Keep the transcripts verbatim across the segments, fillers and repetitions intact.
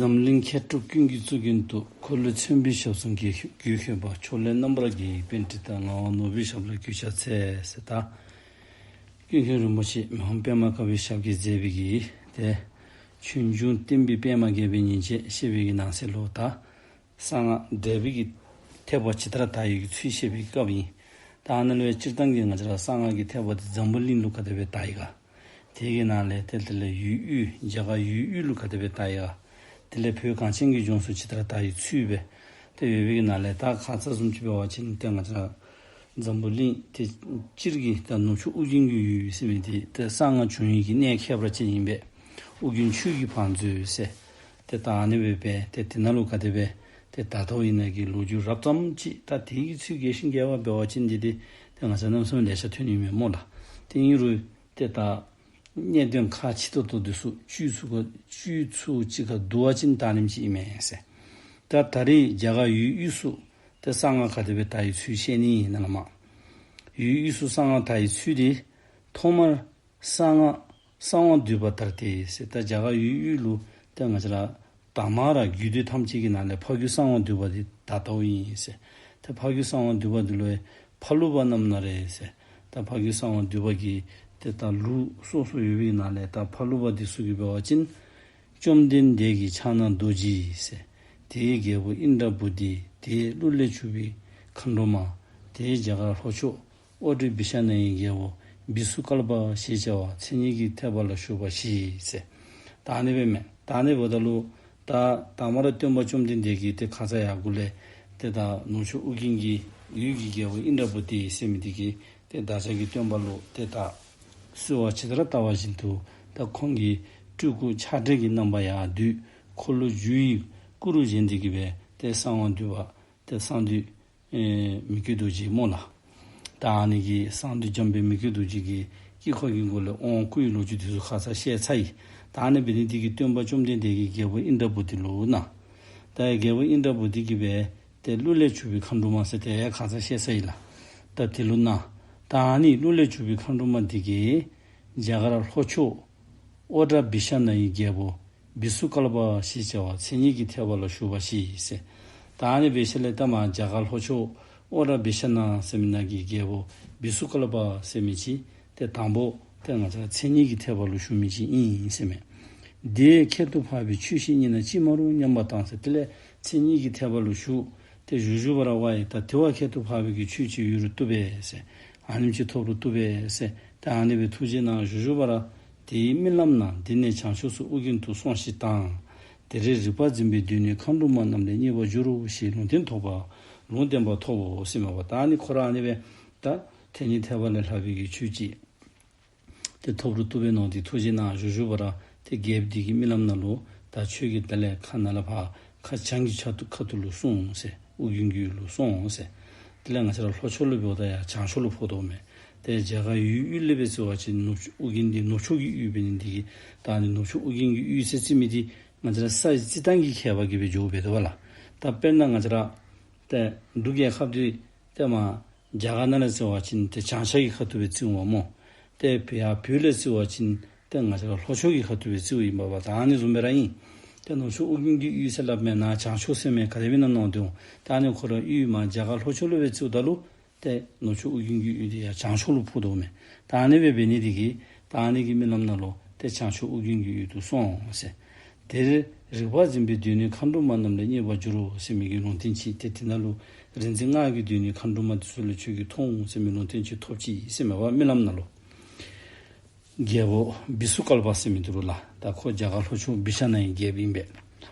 འཛམ་གླིང་མཁས་གྲུབ་ཀུན་གྱི་གཙུག་རྒྱན་དུ། འཁོར་ལོའི་མཚོན་པའི་ཞབས་ཟུང་གུས་གུས་ཞབས་པ། ཕྱོགས་ལས་རྣམ་པར་རྒྱལ་བའི་པཎྜི་ཏ། ངག་དབང་ནོར་བུའི་ཞབས་ལ་གུས་ཕྱག་འཚལ་ཟེར། ད་ཀུན་མཁྱེན་རིན་པོ་ཆེ་མི་ཕམ་པདྨ་དཀར་པོའི་ཞབས་ཀྱིས་མཛད་པའི་གི་ཏེ་ཆོས་འབྱུང་བསྟན་པའི་པདྨ་རྒྱས་པའི་ཉིན་བྱེད་ཅེས་པའི་གི་ནང་གསེས་ལུ་ད་གསང་སྔགས་འགྲེལ་པའི་གི་ཐེག་པ་ཇི་ལྟར་དར་བའི་གི་ཚུལ་བཤད་པའི་སྐབས་ཨིན། ད་ཨ་ནཱ་ལུ་སྤྱིར་བཏང་གི་ང་བཅས་ར་གསང་སྔགས་ཀྱི་ཐེག་པ་འདི་འཛམ་བུ་གླིང་ལུ་ག་དེ་སྦེ་དར་ཡི་ག། དེ་གི་ནང་ལས་ཏེ་དེ་ལས་ཡུལ་དབུས་རྒྱ་གར་ཡུལ་དབུས་ལུ་ག་དེ་སྦེ་དར་ཡི་ག། དེ་ལས་བོད་གངས་ཅན་གྱི་ལྗོངས་སུ་ཇི་ལྟར་དར་བའི་ཚུལ་སྦེ་ཏེ་ཡོད་པའི་གི་ནང་ལས་ད་ཁ་ཙ་བཟུམ་ཅིག་འབད་བ་ཅིན་ཏེ་ང་བཅས་ར་འཛམ་བུ་གླིང་ཏེ་སྤྱིར་གྱི་ད་ནུབ་ཕྱོགས་ཨོ་རྒྱན་གྱི་ཡུལ་ཟེར་མི་འདི་ཏེ་གསང་སྔགས་འབྱུང་བའི་གི་གནས་ཁྱད་པར་ཅན་ཨིན་པས། ཨོ་རྒྱན་ཆོས་ཀྱི་བང་མཛོད་ཟེར། ཏེ་ད་ཨ་ནི་སྦེ་སྦེ་ཏེ་དེ་ནང་ལུ་ག་དེ་སྦེ་ཏེ་དར་དརཝ་ཨིན་ན་གི་ལོ་རྒྱུས་རབ་ཙམ་ཅིག་ད་དེ་གི་ཚུལ་རྒྱས་ཤིང་རྒྱས་པ་འབད་བ་ཅིན་འདི་ཏེ་ཏེ་ང་བཅས་རྣམ་གསུམ་ལེ་ཤ་ཐོན་ནི་མས་སྨོ་ལགས། ཏེ་ཨིན་རུང་ཏེ་ད་གནད་དོན་ཁག་ཆེ་ཏོག་ཏོ་འདི་ཚུ་བཅུད་ཚུ་ག་བཅུད་ཚུ་ཅིག་ཁར་བསྡུ་བ་ཅིན་ད་ཨ་ནེམ་ཅིག་ཨིན་མས་ཟེར། ད་ད་རེས་རྒྱ་གར་ཡུལ་དབུས་སུ་ཏེ་གསང་སྔགས་ག་དེ་སྦེ་དར་བའི་ཚུལ་བཤད་ནི་ཨིན་ན་ལགས་མ། ཡུལ་དབུས་སུ་གསང་སྔགས་དར་བའི་ཚུལ་འདི་ཐོག་མར་གསང་སྔགས་གསང་བ་འདུས་པ་དར་ཏེ་ཟེར། ད་རྒྱ་གར་ཡུལ་དབུས་ལུ་ཏེ་ང་བཅས་ར་དང་པ་ར་རྒྱུད་སྡེ་ཐམས་ཅད་ཀྱི་ནང་ལས་ཕ་རྒྱུད་གསང་བ་འདུས་པ་འདི་དར་དརཝ་ཨིན་ཟེར། ཏེ་ཕ་རྒྱུད་གསང་བ་འདུས་པ་འདི་ལུ་ཕ་ལུ་པ་རྣམས་ན་རེ་ཟེར། ད་ཕ་རྒྱུད་གསང་བ་འདུས་པ་གི་ཏེ་ད་ལུགས་སོ་སོ་ཡོད་པའི་ནང་ལས་ད་ཕ་ལུ་པ་འདི་ཚུ་གིས་འབད་བ་ཅིན་བཅོམ་ལྡན་འདས་ཀྱི་ཕྱག་ན་རྡོ་རྗེ་ཟེར། དེའི་རྒྱལ་པོ་ཨིནྡྲ་བྷུ་ཏི། དེའི་གླུ་ལས་གྱུར་པའི་མཁའ་འགྲོ་མ། དེའི་རྒྱ་གར་ལྷོ་ཕྱོགས་ཨོ་ཏྲ་བི་ཤ་ན་ཡི་རྒྱལ་པོ་བི་སུ་ཀལ་པ་ཞེས་བྱ་བ་མཚན་ཉིད་ཀྱི་ཐེག་པ་ལ་ཞུགས་པ་ཞིག་ཟེར། ད་ཨ་ནི་སྦེ་མས། ད་ཨ་ནི་འབདཝ་ད་ལུ་ད་དང་པ་ར་སྟོན་པ་བཅོམ་ལྡན་འདས་ཀྱིས་ཏེ་ཁ་ཙ་ཡར་གུ་ལས་ཏེ་ད་ནུབ་ཕྱོགས་ཨོ་རྒྱན་གྱི་ཡུལ་གྱི་རྒྱལ་པོ་ཨིནྡྲ་བྷུ་ཏི་ཟེར་མི་འདི་གིས་ཏེ་བདག་ཅག་གི་སྟོན་པ་ལུ་ཏེ་ད་གསོལ་བ་ཇི་ལྟར་བཏབ་པ་བཞིན་དུ་ད་ཁོང་གི་སྤྲུལ་སྐུ་ཆགས་བྲལ་གྱི་རྣམ་པ་ཡར་བསྡུས། འཁོར་ལོས་སྒྱུར་བའི་སྐུ་རུ་བཞེངས་ཏེ་གི་སྦེ་ཏེ་གསང་བ་འདུས་པ་ཏེ་གསང་འདུས་ཨེ་མི་བསྐྱོད་རྡོ་རྗེ་སྨོ་ལགས། ད་ཨ་ནི་གི་གསང་འདུས་འཇམ་དཔལ་མི་བསྐྱོད་རྡོ་རྗེ་གི་དཀྱིལ་འཁོར་གྱི་སྒོ་ལས་དབང་བསྐུར་བའི་ལོ་རྒྱུས་འདི་ཚུ་ཁ་ཙ་བཤད་ཚར་ཡི། ད་ཨ་ནི་འབད་ནི་འདི་གིས་སྟོན་པ་བཅོམ་ལྡན་འདས་ཀྱིས་རྒྱལ་པོ་ཨིནྡྲ་བྷུ་ཏི་ལུ་གནང་། ད་རྒྱལ་པོ་ཨིནྡྲ་བྷུ་ཏི་གིས་སྦེ་ཏེ་གླུ་ལས་གྱུར་པའི་མཁའ་འགྲོ་མ་ཟེར་དེ་ཡང་ཁ་ཙ་བཤད་ཚར་ཡི་ལགས། ད་དེ་ལུ་གནང་། ད་ཨ་ནི་གླུ་ལས་གྱུར་པའི་མཁའ་འགྲོ་མ་འདི་གིས་རྒྱ་གར་ལྷོ་ཕྱོགས་ཨོ་ཏྲ་བི་ཤ་ན་ཡི་རྒྱལ་པོ་བི་སུ་ཀལ་པ་ཞེས་བྱ་བ་མཚན་ཉིད་ཀྱི་ཐེག་པ་ལ་ཞུགས་པ་ཞིག་ཟེར། ད་ཨ་ནི་འབད་ཞིནམ་ལས་ད་མར་རྒྱ་གར་ལྷོ་ཕྱོགས་ཨོ་ཏྲ་བི་ཤ་ན་ཟེར་མི་ནང་གི་རྒྱལ་པོ་བི་སུ་ཀལ་པ་ཟེར་མི་ཅིག་ཏེ་དང་པོ་ཏེ་ང་བཅས་ར་མཚན་ཉིད་ཀྱི་ཐེག་པ་ལུ་ཞུགས་མི་ཅིག་ཨིན་ཟེར་མས། དེས་ཁྱད་དུ་འཕགས་པའི་ཆོས་ཤིག་རྙེད་ན་ཅི་སྨྲ་རུང་སྙམ་པ་དང་ཟེར། དེ་ལས་མཚན་ཉིད་ཀྱི་ཐེག་པ་ལུ་ཞུགས། ཏེ་བཞུགས་བཞུགས་པ་ར་ཝའི་ད་དེ་བ་ཁྱད་དུ་འཕགས་པའི་གི་ཆོས་ཅིག་ཡོད་རུང་བཏུབ་པས་ཟེར། ཨ་ནེམ་ཅིག་ཐོབ་རུང་བཏུབ་པས་ཟེར། ད་ཨ་ནི་སྦེ་ཐུགས་རྗེ་གནང་བཞུགས་བཞུགས་པ་ར་དེའི་རྨི་ལམ་ན་འདི་ནས་བྱང་ཕྱོགས་སུ་ཨོ་རྒྱན་དུ་སོང་ཞིག་དང་། དེར་རིག་པ་འཛིན་པའི་གདོད་ནས་མཁའ་འགྲོ་མ་རྣམས་ལས་རྙེད་པར་འགྱུར་རོ་ཞེས་ལུང་བསྟན་ཐོབ་པ། ལུང་བསྟན་པ་ཐོབ་བོ་ཟེར་མས་པ། ད་ཨ་ནི་ཁོ་ར་ཨ་ནི་སྦེ་ད་མཚན་ཉིད་ཐེག་པ་ལས་ལྷག་པའི་གི་ཆོས་ཅིག་ཏེ་ཐོབ་རུང་བཏུབ་པས་མནོ་སྟེ་ཐུགས་རྗེ་གནང་བཞུགས་བཞུགས་པ་ར་ཏེ་རྒྱལཔོ་འདི་གི་རྨི་ལམ་ནང་ལུ་ད་ཁྱོད་ཀྱིས་དེ་ལས་ཁ་ནཱ་ལས་ཕར་ཁ་བྱང་གི་ཆ་ཏུ་ཁ་ཐུག་ལུ་སོང་ཟེར། ཨོ་རྒྱན་གྱི་ཡུལ་ལུ་སོང་ཟེར། དེ་ལས་ང་བཅས་ར་ལྷོ་ཕྱོགས་ལུ་འབདཝ་ད་ཡར་བྱང་ཕྱོགས་ལུ་ཕོག་དོ་མས། ཏེ་རྒྱ་གར་ཡུལ་དབུས་ལས་འབད་ཟེར་བ་ཅིན་ནུབ་ཕྱོགས་ཨོ་རྒྱན་འདི་ནུབ་ཕྱོགས་ཀྱི་ཡུལ་འབད་ནི་འདི་གིས་ད་ཨ་ནི་ནུབ་ཕྱོགས་ཨོ་རྒྱན་གྱི་ཡུལ་ཟེར་རྩི་མི་འདི་ང་བཅས་ར་ས་རྩི་སྟངས་ཀྱི་ཁྱད་པར་གྱིས་སྦེ་འགྱོཝ་འབད་དོ་བ་ལགས། ད་དཔེར་ན་ང་བཅས་ར་ཏེ་འབྲུག་རྒྱལ་ཁབ་འདི་ཏེ་མར་རྒྱ་གར་ནང་ལས་རྩི་བ་ཅིན་ཏེ་བྱང་ཤར་གྱི་ཁ་ཐུག་སྦེ་རྩིཝ་མས་སྨོ། ཏེ་བོད་ཡར་བོད་ལས་རྩི་བ་ཅིན་ཏེ་ང་བཅས་ར་ལྷོ་ཕྱོགས་ཀྱི་ཁ་ཐུག་སྦེ་རྩིཝ་ཨིན་པས་པ། ད་ཨ་ནི་བཟུམ་སྦེ་ར་ཨིན། ཏེ་ནུབ་ཕྱོགས་ཨོ་རྒྱན་གྱི་ཡུལ་ཟེར་སླབ་མི་ནཱ་བྱང་ཕྱོགས་ཟེར་མི་ག་དེ་སྦེ་ཨིན་ན་མནོ་སྟེ་འོང་། ད་ཨ་ནི་ཁོ་ར་ཡུལ་མར་རྒྱ་གར་ལྷོ་ཕྱོགས་ལུ་སྦེ་རྩིཝ་ད་ལུ་ཏེ་ནུབ་ཕྱོགས་ཨོ་རྒྱན་གྱི་ཡུལ་འདི་ཡར་བྱང་ཕྱོགས་ལུ་ཕོག་དོ་མས། ད་ཨ་ནི་སྦེ་འབད་ནི་འདི་གིས་ད་ཨ་ནི་གི་རྨི་ལམ་ནང་ལུ་ཏེ་བྱང་ཕྱོགས་ཨོ་རྒྱན་གྱི་ཡུལ་དུ་སོང་ཟེར། དེར་རིག་པ་འཛིན་པའི་གདོད་ནས་མཁའ་འགྲོ་མ་རྣམས་ལས་རྙེད་པར་འགྱུར་རོ་ཟེར་མི་གི་ལུང་བསྟན་ཅིག་ཏེ་དེ་ནང་ལུ་རིག་འཛིན་སྔགས་ཀྱི་གདོད་ནས་མཁའ་འགྲོ་མ་འདི་ཚུ་ལུ་ཁྱོད་ཀྱིས་མཐོང་ཟེར་མི་ལུང་བསྟན་ཅིག་ཐོབ་ཅི་ཟེར་མས་པ་རྨི་ལམ་ནང་ལུ། རྒྱལ་པོ་བི་སུ་ཀལ་པ་ཟེར་མི་འདི་རུ་ལགས། ད་ཁོ་རྒྱ་གར་ལྷོ་ཕྱོགས་བི་ཤ་ན་ཡི་རྒྱལཔོ་ཨིན་པས།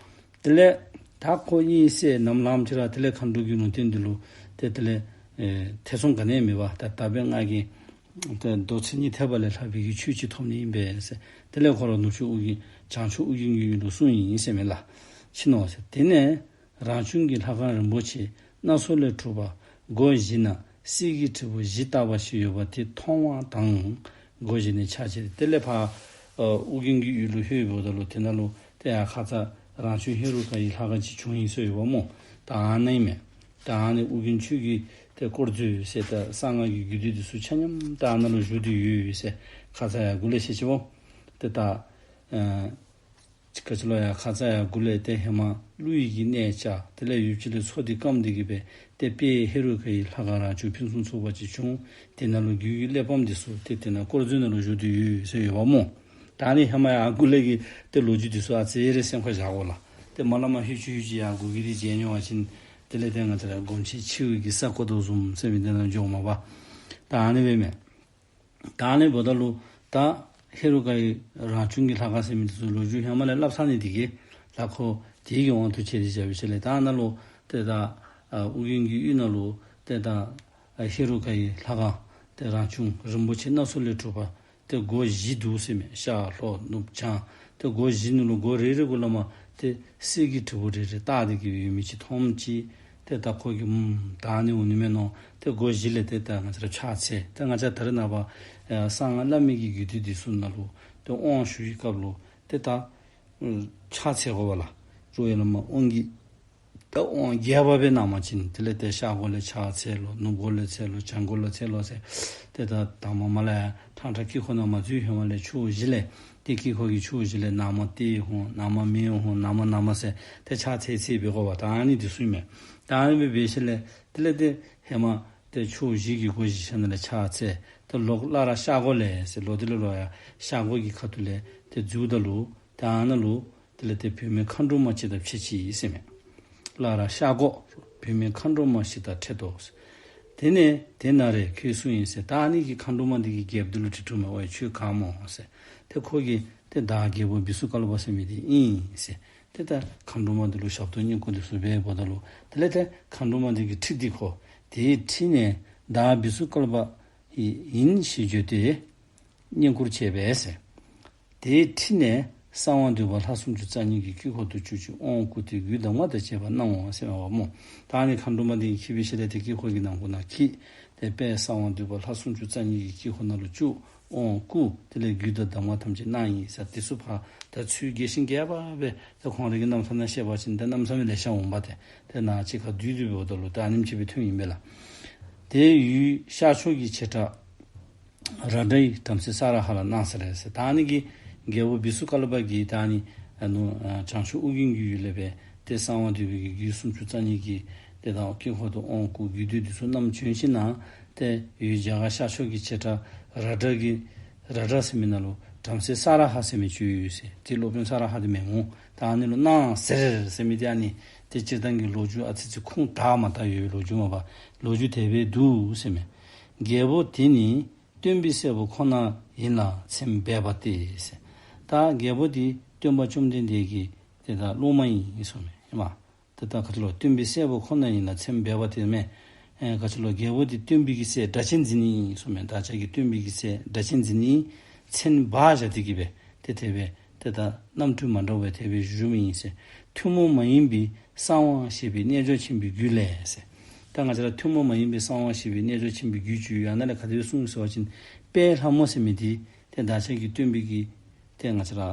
དེ་ལས་ད་ཁོ་ཨིན་ཟེར་ནམ་ལངམ་ཅིག་ར་དེ་ལས་མཁའ་འགྲོ་གི་ལུང་བསྟན་འདི་ལུ་ཏེ་དེ་ལས་ཨེ་ཐེ་ཚོམ་ག་ནི་ཡང་མེད་པར་ད་ད་འབདན་ང་གིས་ཏེ་མདོ་མཚན་ཉིད་ཐེག་པ་ལས་ལྷག་པའི་གི་ཆོས་ཅིག་ཐོབ་ནི་ཨིན་པས་ཟེར། དེ་ལས་ཁོ་ར་ནུབ་ཕྱོགས་ཨོ་རྒྱན་བྱང་ཕྱོགས་ཨོ་རྒྱན་གྱི་ཡུལ་ལུ་སོང་ཡི་ཟེར་མས་ལགས། ཕྱིན་ནོ་ཟེར། དེ་ནས་རང་བྱུང་གི་ལྷ་ཁང་རིན་པོ་ཆེ་སྣ་ཚོགས་ལས་གྲུབ་པ་སྒོ་བཞི་ན་གསེར་གྱི་དྲིལ་བུ་བཞི་བཏགས་པ་ཞིག་ཡོད་པ་དེ་མཐོང་བ་དང་། སྒོ་བཞི་ནས་ཕྱག་བྱས། དེ་ལས་ཕར་ཨོ་རྒྱན་གྱི་ཡུལ་ལུ་ལྷོད་འབདཝ་ད་ལུ་དེ་ནང་ལུ་ཏེ་ཡར་ཁ་ཙ་རང་བྱུང་ཧེ་རུ་ཀ་ཡི་ལྷ་ཁང་ཅིག་བྱུང་ཡི་ཟེར་ཡོདཔ་སྨོ། ད་ཨ་ནི་ཨིན་མས། ད་ཨ་ནི་ཨོ་རྒྱན་ཆོས་ཀྱི་ཏེ་དཀོར་མཛོད་ཟེར་ད་གསང་སྔགས་ཀྱི་རྒྱུད་སྡེ་འདི་ཚུ་ཆ་མཉམ་ད་ཨ་ནཱ་ལུ་བཞུགས་ཏེ་ཡོད་ཟེར་ཁ་ཙ་ཡར་གུ་ལས་བཤད་ཅི་པོ། ཏེ་ད་ཨེ་ ག་ཅི་ལོ་ཡར་ཁ་ཙ་ཡར་མགུ་ལས་ཏེ་ཧེ་མ་ཀླུ་ཡི་གི་གནས་བཅགས། དེ་ལས་ཡུདཔ་ཅིག་ལས་མཚོ་འདི་སྐམ་སྟེ་གི་སྦེ་ཏེ་དཔལ་ཧེ་རུ་ཀ་ཡི་ལྷ་ཁང་རང་བྱུང་ཕུན་སུམ་ཚོགས་པ་ཅིག་བྱུང་། དེ་ནང་ལུ་རྒྱུད་ཀྱི་གླེགས་བམ་འདི་ཚུ་ཏེ་དེ་ནང་དཀོར་མཛོད་ནང་ལུ་བཞུགས་ཏེ་ཡོད་ཟེར་ཡོདཔ་སྨོ། ད་ཨ་ནི་ཧེ་མ་ཡར་མགུ་ལས་ཀྱི་ཏེ་ལོ་རྒྱུས་འདི་ཚུ་ཨ་ཙི་རེ་སེམས་ཁར་བཞག་དགོ་ལགས། ཏེ་མ་ལ་མ་ཧུད་ཅིག་ཧུད་ཅིག་ཡར་མགུ་གི་འདི་མཇལ་མྱོང་བ་ཅིན་དེ་ལས་ཏེ་ང་བཅས་ར་སྒོམ་ཆེན་ཆེ་བའི་གི་ས་བརྐོ་དོ་བཟུམ་ཟེར་མི་དེ་ནང་འགྱོཝ་མས་པ། ད་ཨ་ནི་སྦེ་མས། ད་ཨ་ནི་འབདཝ་ད་ལུ་ད་ཧེ་རུ་ཀ་ཡི་རང་བྱུང་གི་ལྷ་ཁང་ཟེར་མི་འདི་ཚུ་ལོ་རྒྱུས་ཧེ་མ་ལས་སླབ་ཚར་ནི་འདི་གིས་ལགས། ཁོ་དེ་གི་དབང་དུ་བྱས་ཏེ་བཞག་པའི་ཆ་ལས་ད་ནཱ་ལུ་ཏེ་ད་ཨ་ཨོ་རྒྱན་གྱི་ཡུལ་ནང་ལུ་ཏེ་ད་ཨ་ཧེ་རུ་ཀ་ཡི་ལྷ་ཁང་ཏེ་རང་བྱུང་རིན་པོ་ཆེ་སྣ་ཚོགས་ལས་གྲུབ་པ་ཏེ་སྒོ་བཞི་འདུག་ཟེར་མས། ཤར་ལྷོ་ནུབ་བྱང་། ཏེ་སྒོ་བཞི་ནང་ལུ་སྒོ་རེ་རེ་གུ་ལས་མར་ཏེ་གསེར་གྱི་དྲིལ་བུ་རེ་རེ་བཏགས་ཏེ་གི་ཡོད་མི་ཅིག་མཐོངམ་ཅིག། ཏེ་ད་ཁོ་གིས་ཨུམ་ད་ཨ་ནི་འོང་ནི་མས་མནོ། ཏེ་སྒོ་བཞི་ལས་ཏེ་ད་ང་བཅས་ར་ཕྱག་འཚལ། ཏེ་ང་བཅས་ད་རེས་ནངས་པ་ཨེ་གསང་སྔགས་བླ་མེད་ཀྱི་རྒྱུད་སྡེ་འདི་ཚུ་ནང་ལུ་ཏེ་དབང་ཞུ་བའི་སྐབས་ལུ་ཏེ་ད་ཨུམ་ཕྱག་འཚལ་དགོ་པས་ལགས། རོགས་ཡར་ལས་མར་དབང་གི་ད་དབང་རྒྱས་པ་སྦེ་གནང་བ་ཅིན་དེ་ལས་ཏེ་ཤར་སྒོ་ལས་ཕྱག་འཚལ་ལོ། ནུབ་སྒོ་ལས་འཚལ་ལོ། བྱང་སྒོ་ལས་འཚལ་ལོ་ཟེར། ཏེ་ད་དང་པ་མར་ལས་ཡར་ཕྲང་ཕྲང་དཀྱིལ་འཁོར་ནང་མ་འཛུལ་ཧེ་མ་ལས་ཕྱོགས་བཞི་ལས་ཏེ་དཀྱིལ་འཁོར་གྱི་ཕྱོགས་བཞི་ལས་ནང་མ་ཏེ་ཧོང་ནང་མ་མེ་ཧོང་ནང་མ་ནང་མ་ཟེར་ཏེ་ཕྱག་འཚལ་འཚལ་སྦེ་དགོ་པས། ད་ཨ་ནི་འདི་ཚུ་ཨིན་མས། ད་ཨ་ནི་སྦེ་འབད་ཞིནམ་ལས་དེ་ལས་ཏེ་ཧེ་མ་ཏེ་ཕྱོགས་བཞི་གི་སྒོ་བཞི་ཆ་ནང་ལས་ཕྱག་འཚལ། ཏེ་ལོག་སླར་ཡར་ཤར་སྒོ་ལས་ཟེར་ལོག་དེ་ལས་ལོག་ཡར་ཤར་སྒོ་གི་ཁ་ཐུག་ལས་ཏེ་འཛུལཝ་ད་ལུ་ད་ཨ་ནཱ་ལུ་དེ་ལས་ཏེ་བུད་མེད་མཁའ་འགྲོ་མ་ཅིག་དང་ཕྱད་ཅི་ཟེར་མས། སླར་ཡར་ཤར་སྒོ་བུད་མེད་མཁའ་འགྲོ་མ་ཞིག་དང་ཕྲད་དོ། དེ་ནས་དེ་ན་རེ་ཁྱོད་སུ་ཡིན་ཟེར། ད་ཨ་ནི་གི་མཁའ་འགྲོ་མ་འདི་གིས་རྒྱལཔོ་འདི་ལུ་དྲི་དྲིཝ་མས། ཝའི་ཁྱོད་ག་སྨོ་ཟེར། ཏེ་ཁོ་གིས་ཏེ་བདག་རྒྱལ་པོ་བི་སུ་ཀལ་པ་ཟེར་མི་འདི་ཨིན་ཟེར། ཏེ་ད་མཁའ་འགྲོ་མ་འདི་ལུ་ཞབས་ཏོག་བསྙེན་བཀུར་འདི་ཚུ་འབདཝ་ད་ལུ་དེ་ལས་ཏེ་མཁའ་འགྲོ་མ་འདི་གི་ཁྲི་འདི་ཁོ་དེའི་ཁྲི་ནས་བདག་བི་སུ་ཀལ་པ་ཡིན་ཞེས་བརྗོད་དེ་བསྙེན་བཀུར་བྱས་པས་ཟེར། དེའི་ཁྲི་ནས་གསང་བ་འདུས་པ་ལྷ་སུམ་ཅུ་རྩ་གཉིས་ཀྱི་དཀྱིལ་འཁོར་དུ་བཅུག་ཅིང་དབང་བསྐུར་ཏེ་རྒྱུད་གདམས་ངག་དང་བཅས་པ་གནང་ངོ་ཟེར་མས་པ་སྨོ། ད་ཨ་ནི་མཁའ་འགྲོ་མ་འདི་གིས་འཁྱིད་པའི་ཤུལ་ལས་ཏེ་དཀྱིལ་འཁོར་གྱི་ནང་ཁོག་ནང་འཁྱིད། ཏེ་དཔལ་གསང་བ་འདུས་པ་ལྷ་སུམ་ཅུ་རྩ་གཉིས་ཀྱི་དཀྱིལ་འཁོར་ནང་ལུ་བཅུག། དབང་བསྐུར། དེ་ལས་རྒྱུད་དང་གདམས་ངག་ཐམས་ཅད་གནང་ཡི་ཟེར། དེ་ཚུ་ཕར་ད་ཚུལ་རྒྱས་ཤིང་རྒྱས་པ་སྦེ་ད་ཁོང་རའི་གི་རྣམ་ཐར་ནང་བཤད་པ་ཅིན་ད་གནམ་མེད་ས་མེད་ལེ་ཤ་འོང་པ། ཏེ་ཏེ་ནཱ་གཅིག་ཁར་བསྡུས་བསྡུས་འབདཝ་ད་ལུ་ད་ཨ་ནེམ་ཅིག་སྦེ་ཐོན་ཡི་མས་ལགས། དེ་ཡུལ་ཤར་ཕྱོགས་ཀྱི་བྱེ་བྲག་ར་ཌ་ཡིས་བྲམ་ཟེ་ས་ར་ཧ་ལ་གནང་ཟེར་ཟེར། ད་ཨ་ནི་གི་རྒྱལ་པོ་བི་སུ་ཀལ་པ་གིས་ད་ཨ་ནི་ཨ་ནུ་ཨ་བྱང་ཕྱོགས་ཨོ་རྒྱན་གྱི་ཡུལ་ལས་སྦེ་ཏེ་གསང་བ་འདུས་པའི་གི་རྒྱུད་སུམ་ཅུ་རྩ་གཉིས་ཀྱི་ཏེ་ད་དཀྱིལ་འཁོར་དུ་དབང་བསྐུར་རྒྱུད་སྡེ་འདི་ཚུ་བསྣམས་བྱོན་ཞིནམ་ལས་ཏེ་ཡུལ་རྒྱ་གར་ཤར་ཕྱོགས་ཀྱི་བྱེ་བྲག་ར་ཌ་གི་ར་ཌ་ཟེར་མི་ནང་ལུ་བྲམ་ཟེ་ས་ར་ཧ་ཟེར་མི་ཅིག་ཡོད་ཟེར། ཏེ་སློབ་དཔོན་ས་ར་ཧ་འདི་མེན་འོང་། ད་ཨ་ནི་ལུ་གནང་ཟེར་ཟེར་མི་འདི་ཨ་ནི་ཏེ་སྤྱིར་བཏང་གི་ལོ་རྒྱུས་ཨ་ཙི་ཅིག་ཁུངས་དག་མ་དག་ཡོད་པའི་ལོ་རྒྱུས་མས་པ། ལོ་རྒྱུས་དེ་སྦེ་འདུག་ཟེར་མས། རྒྱལ་པོ་དེ་ནི་སྟོན་པའི་སྲས་པོ་ཁོ་ན་ཡིན་ལ་མཚན་སྦས་པ་སྟེ་ཟེར། ད་རྒྱལ་པོ་འདི་སྟོན་པ་བཅོམ་ལྡན་འདས་ཀྱི་ཏེ་ད་སློབ་མ་ཨིན་གསུངམ་མས། ཨིན་མས། ཏེ་ད་ག་ཅི་ལོ་སྟོན་པའི་སྲས་པོ་ཁོ་ན་ཡིན་ལ་མཚན་སྦས་པ་སྟེ་མས། ཨེ་ག་ཅི་ལོ་རྒྱལ་པོ་འདི་སྟོན་པའི་གི་སྲས་སྒྲ་གཅན་འཛིན་ཨིན་གསུངམ་མས། བདག་ཅག་གི་སྟོན་པའི་གི་སྲས་སྒྲ་གཅན་འཛིན་ཨིན། མཚན་སྦ་བཞག་སྟེ་གི་སྦེ་ཏེ་དེ་སྦེ་ཏེ་ད་རྣམ་འཕྲུལ་མ་འདྲཝ་སྦེ་དེ་སྦེ་བཞུགས་མི་ཨིན་ཟེར། ཐུན་མོང་མ་ཡིན་པའི་གསང་བ་ཞེས་པའི་རྣལ་འབྱོར་ཆེན་པོའི་རྒྱུད་ལས་ཟེར། ད་ང་བཅས་ར་ཐུན་མོང་མ་ཡིན་པའི་གསང་བ་ཞེས་པའི་རྣལ་འབྱོར་ཆེན་པོའི་རྒྱུད་ཅིག་ཡོད། ཨ་ནཱ་ལས་ག་དེ་སྦེ་གསུངས་ཟེར་བ་ཅིན་དཔལ་ལྷ་མོ་ཟེར་མི་འདི་ཏེ་བདག་ཅག་གི་སྟོན་པའི་གི་ཏེ་ང་བཅས་ར་ཨ་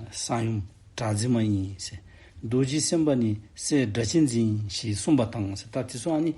གསང་ཡུམ་གྲགས་འཛིན་མ་ཨིན་ཟེར། རྡོ་རྗེ་སེམས་དཔའ་ནི་སྲས་སྒྲ་གཅན་འཛིན་ཞེས་གསུངས་པ་དང་ཟེར། ད་དེ་ཚུ་ཨ་ནི་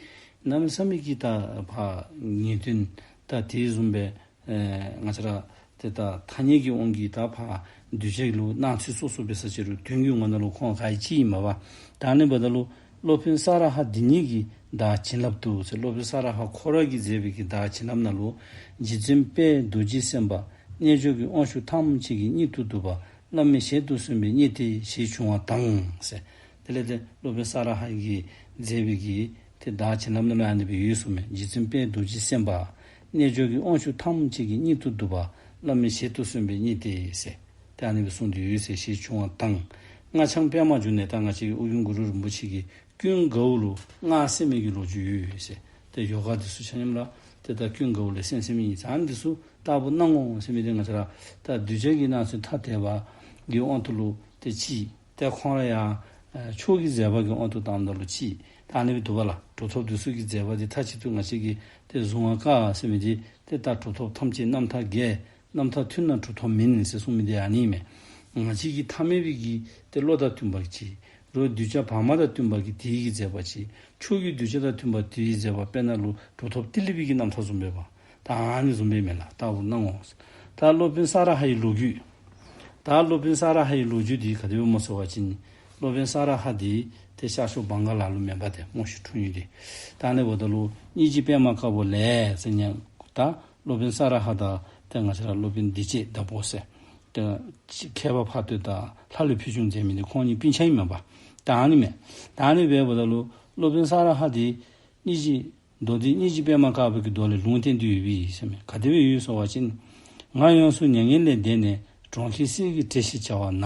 གནམ་མེད་ས་མེད་ཀྱི་ད་ཕར་ངེས་དོན་ད་དེ་བཟུམ་སྦེ་ཨེ་ང་བཅས་ར་ཏེ་ད་ཐ་སྙད་ཀྱི་དབང་གིས་ད་ཕར་གདུལ་བྱ་ལུ་གནང་ཚུལ་སོ་སོ་འབད་ས་ཅིག་རུང་དོན་གྱི་ངོ་ན་ལུ་ཁོང་ག་ཡང་གཅིག་ཨིན་མས་པ། ད་ཨ་ནི་འབདཝ་ད་ལུ་སློབ་དཔོན་ས་ར་ཧ་འདི་ཉིད་ཀྱི་བདག་བྱིན་རླབས་ཏུ་ཟེར། སློབ་དཔོན་ས་ར་ཧ་ཁོ་ར་གིས་མཛད་པའི་གི་བདག་བྱིན་རླབས་ནང་ལུ་རྗེ་བཙུན་དཔལ་རྡོ་རྗེ་སེམས་དཔའ་རྣལ་འབྱོར་གྱི་དབང་ཕྱུག་ཐམས་ཅད་ཀྱིས་སྙིང་དུ་སྡུག་པ་བླ་མེད་ཞལ་དུ་གསོན་པའི་གཉིད་དེ་ཞེས་བྱུང་བ་དང་ཟེར། དེ་ལས་ཏེ་སློབ་དཔོན་ས་ར་ཧ་གིས་མཛད་པའི་གི་ཏེ་བདག་བྱིན་རླབས་ནང་ལུ་ཨ་ནི་སྦེ་ཡོད་གསུངམ་མས། རྗེ་བཙུན་དཔལ་རྡོ་རྗེ་སེམས་དཔའ་རྣལ་འབྱོར་གྱི་དབང་ཕྱུག་ཐམས་ཅད་ཀྱིས་སྙིང་དུ་སྡུག་པ་བླ་མེད་ཞལ་དུ་གསོན་པའི་གཉིད་དེ་ཟེར། ཏེ་ཨ་ནི་སྦེ་གསུངས་ཏེ་ཡོད་ཟེར་ཞེས་བྱུང་བ་དང་། སྔགས་འཆང་པདྨ་འབྱུང་གནས་ད་ང་བཅས་ཀྱི་ཨོ་རྒྱན་གུ་རུ་རིན་པོ་ཆེ་གིས་ཀུན་དགའ་བོ་ལུ་སྔགས་གསན་མི་གི་ལོ་རྒྱུས་ཡོད་ཟེར། ཏེ་ཡོ་ག་འདི་ཚུ་ཆ་མཉམ་ར་ཏེ་ད་ཀུན་དགའ་བོ་ལས་གསན་གསནམ་ཨིན་ཟེར། ཨ་ནི་འདི་ཚུ་ལྟ་བུ་གནང་ངོ་ཟེར་མི་འདི་ང་བཅས་ར་ད་གདུལ་བྱ་གི་སྣང་ཚུལ་ཐ་དད་པ་གི་དབང་དུ་ལུ་ཏེ་གཅིག། ཏེ་ཁོང་ར་ཡང་ཨེ་ཕྱོགས་ཀྱི་མཛད་པ་གི་དབང་དུ་བཏངམ་ད་ལུ་གཅིག། ད་ཨ་ནི་སྦེ་འདུག་པ་ལགས། གྲུབ་ཐོབ་འདི་ཚུ་གི་མཛད་པ་འདི་མཐའ་གཅིག་ཏུ་ང་བཅས་ཀྱིས་ཏེ་གཟུང་བར་དཀའ་ཟེར་མི་འདི་ཏེ་ད་གྲུབ་ཐོབ་ཐམས་ཅད་རྣམ་ཐར་རྒྱས། རྣམ་ཐར་མཐུན་ན་གྲུབ་ཐོབ་མིན་ཟེར་གསུངས་མི་འདི་ཨ་ནི་མས། ང་བཅས་ཀྱི་ཐ་མལ་པའི་གི་ཏེ་བློ་དང་བསྟུན་པ་གཅིག། རོགས་གདུལ་བྱ་བར་མ་དང་བསྟུན་པ་གི་དེ་གི་མཛད་པ་གཅིག། ཕྱོགས་ཀྱི་གདུལ་བྱ་དང་བསྟུན་པ་དེ་གི་མཛད་པ། དཔེར་ན་ལུ་གྲུབ་ཐོབ་ཏི་ལི་པའི་གི་རྣམ་ཐར་བཟུམ་སྦེ་པ། ད་ཨ་ནི་བཟུམ་སྦེ་མས་ལགས། ལྟ་བུ་གནང་ངོ་། ད་སློབ་དཔོན་ས་ར་ཧ་ཡི་ལོ་རྒྱུས། ད་སློབ་དཔོན་ས་ར་ཧ་ཡི་ལོ་རྒྱུས་འདི་ག་དེ་སྦེ་སྨོ་ཟེར་བ་ཅིན་སློབ་དཔོན་ས་ར་ཧ་འདི་ཏེ་ཤར་ཕྱོགས་བང་ག་ལ་ལུ་མེན་པ་ཏེ་མོ་ཤི་འཁྲུངས་ཡུལ་འདི། ད་ཨ་ནི་འབདཝ་ད་ལུ་སྙིང་རྗེ་པདྨ་དཀར་པོ་ལས་ཟེར་ཉན་ད་སློབ་དཔོན་ས་ར་ཧ་དང་ཏེ་ང་བཅས་ར་སློབ་དཔོན་བདེ་སྤྱོད་ཟླ་བོ་ཟེར་ཏེ་མཁས་པ་ཕ་སྟོད་དང་ལྷ་ལུ་ཕུལ་བྱུང་མཛད་མི་འདི་ཁོང་གཉིས་སྤུན་ཆ་ཨིན་མས་པ། ད་ཨ་ནི་མས། ད་ཨ་ནི་འབདཝ་ད་ལུ་སློབ་དཔོན་ས་ར་ཧ་འདི་སྙིང་རྗེ་མདོ་སྡེ་སྙིང་རྗེ་པདྨ་དཀར་པོ་གི་མདོ་ལས་ལུང་བསྟན་ཏེ་ཡོད་པས་ཟེར་མས། ག་དེ་སྦེ་ཡོད་ཟེར་བ་ཅིན། ང་ཡོངས་སུ་མྱ་ངན་ལས་འདས་ནས། གྲོང་ཁྱེར་གསེར་གྱི་གྲས་ཞེས་བྱ་བ་ན།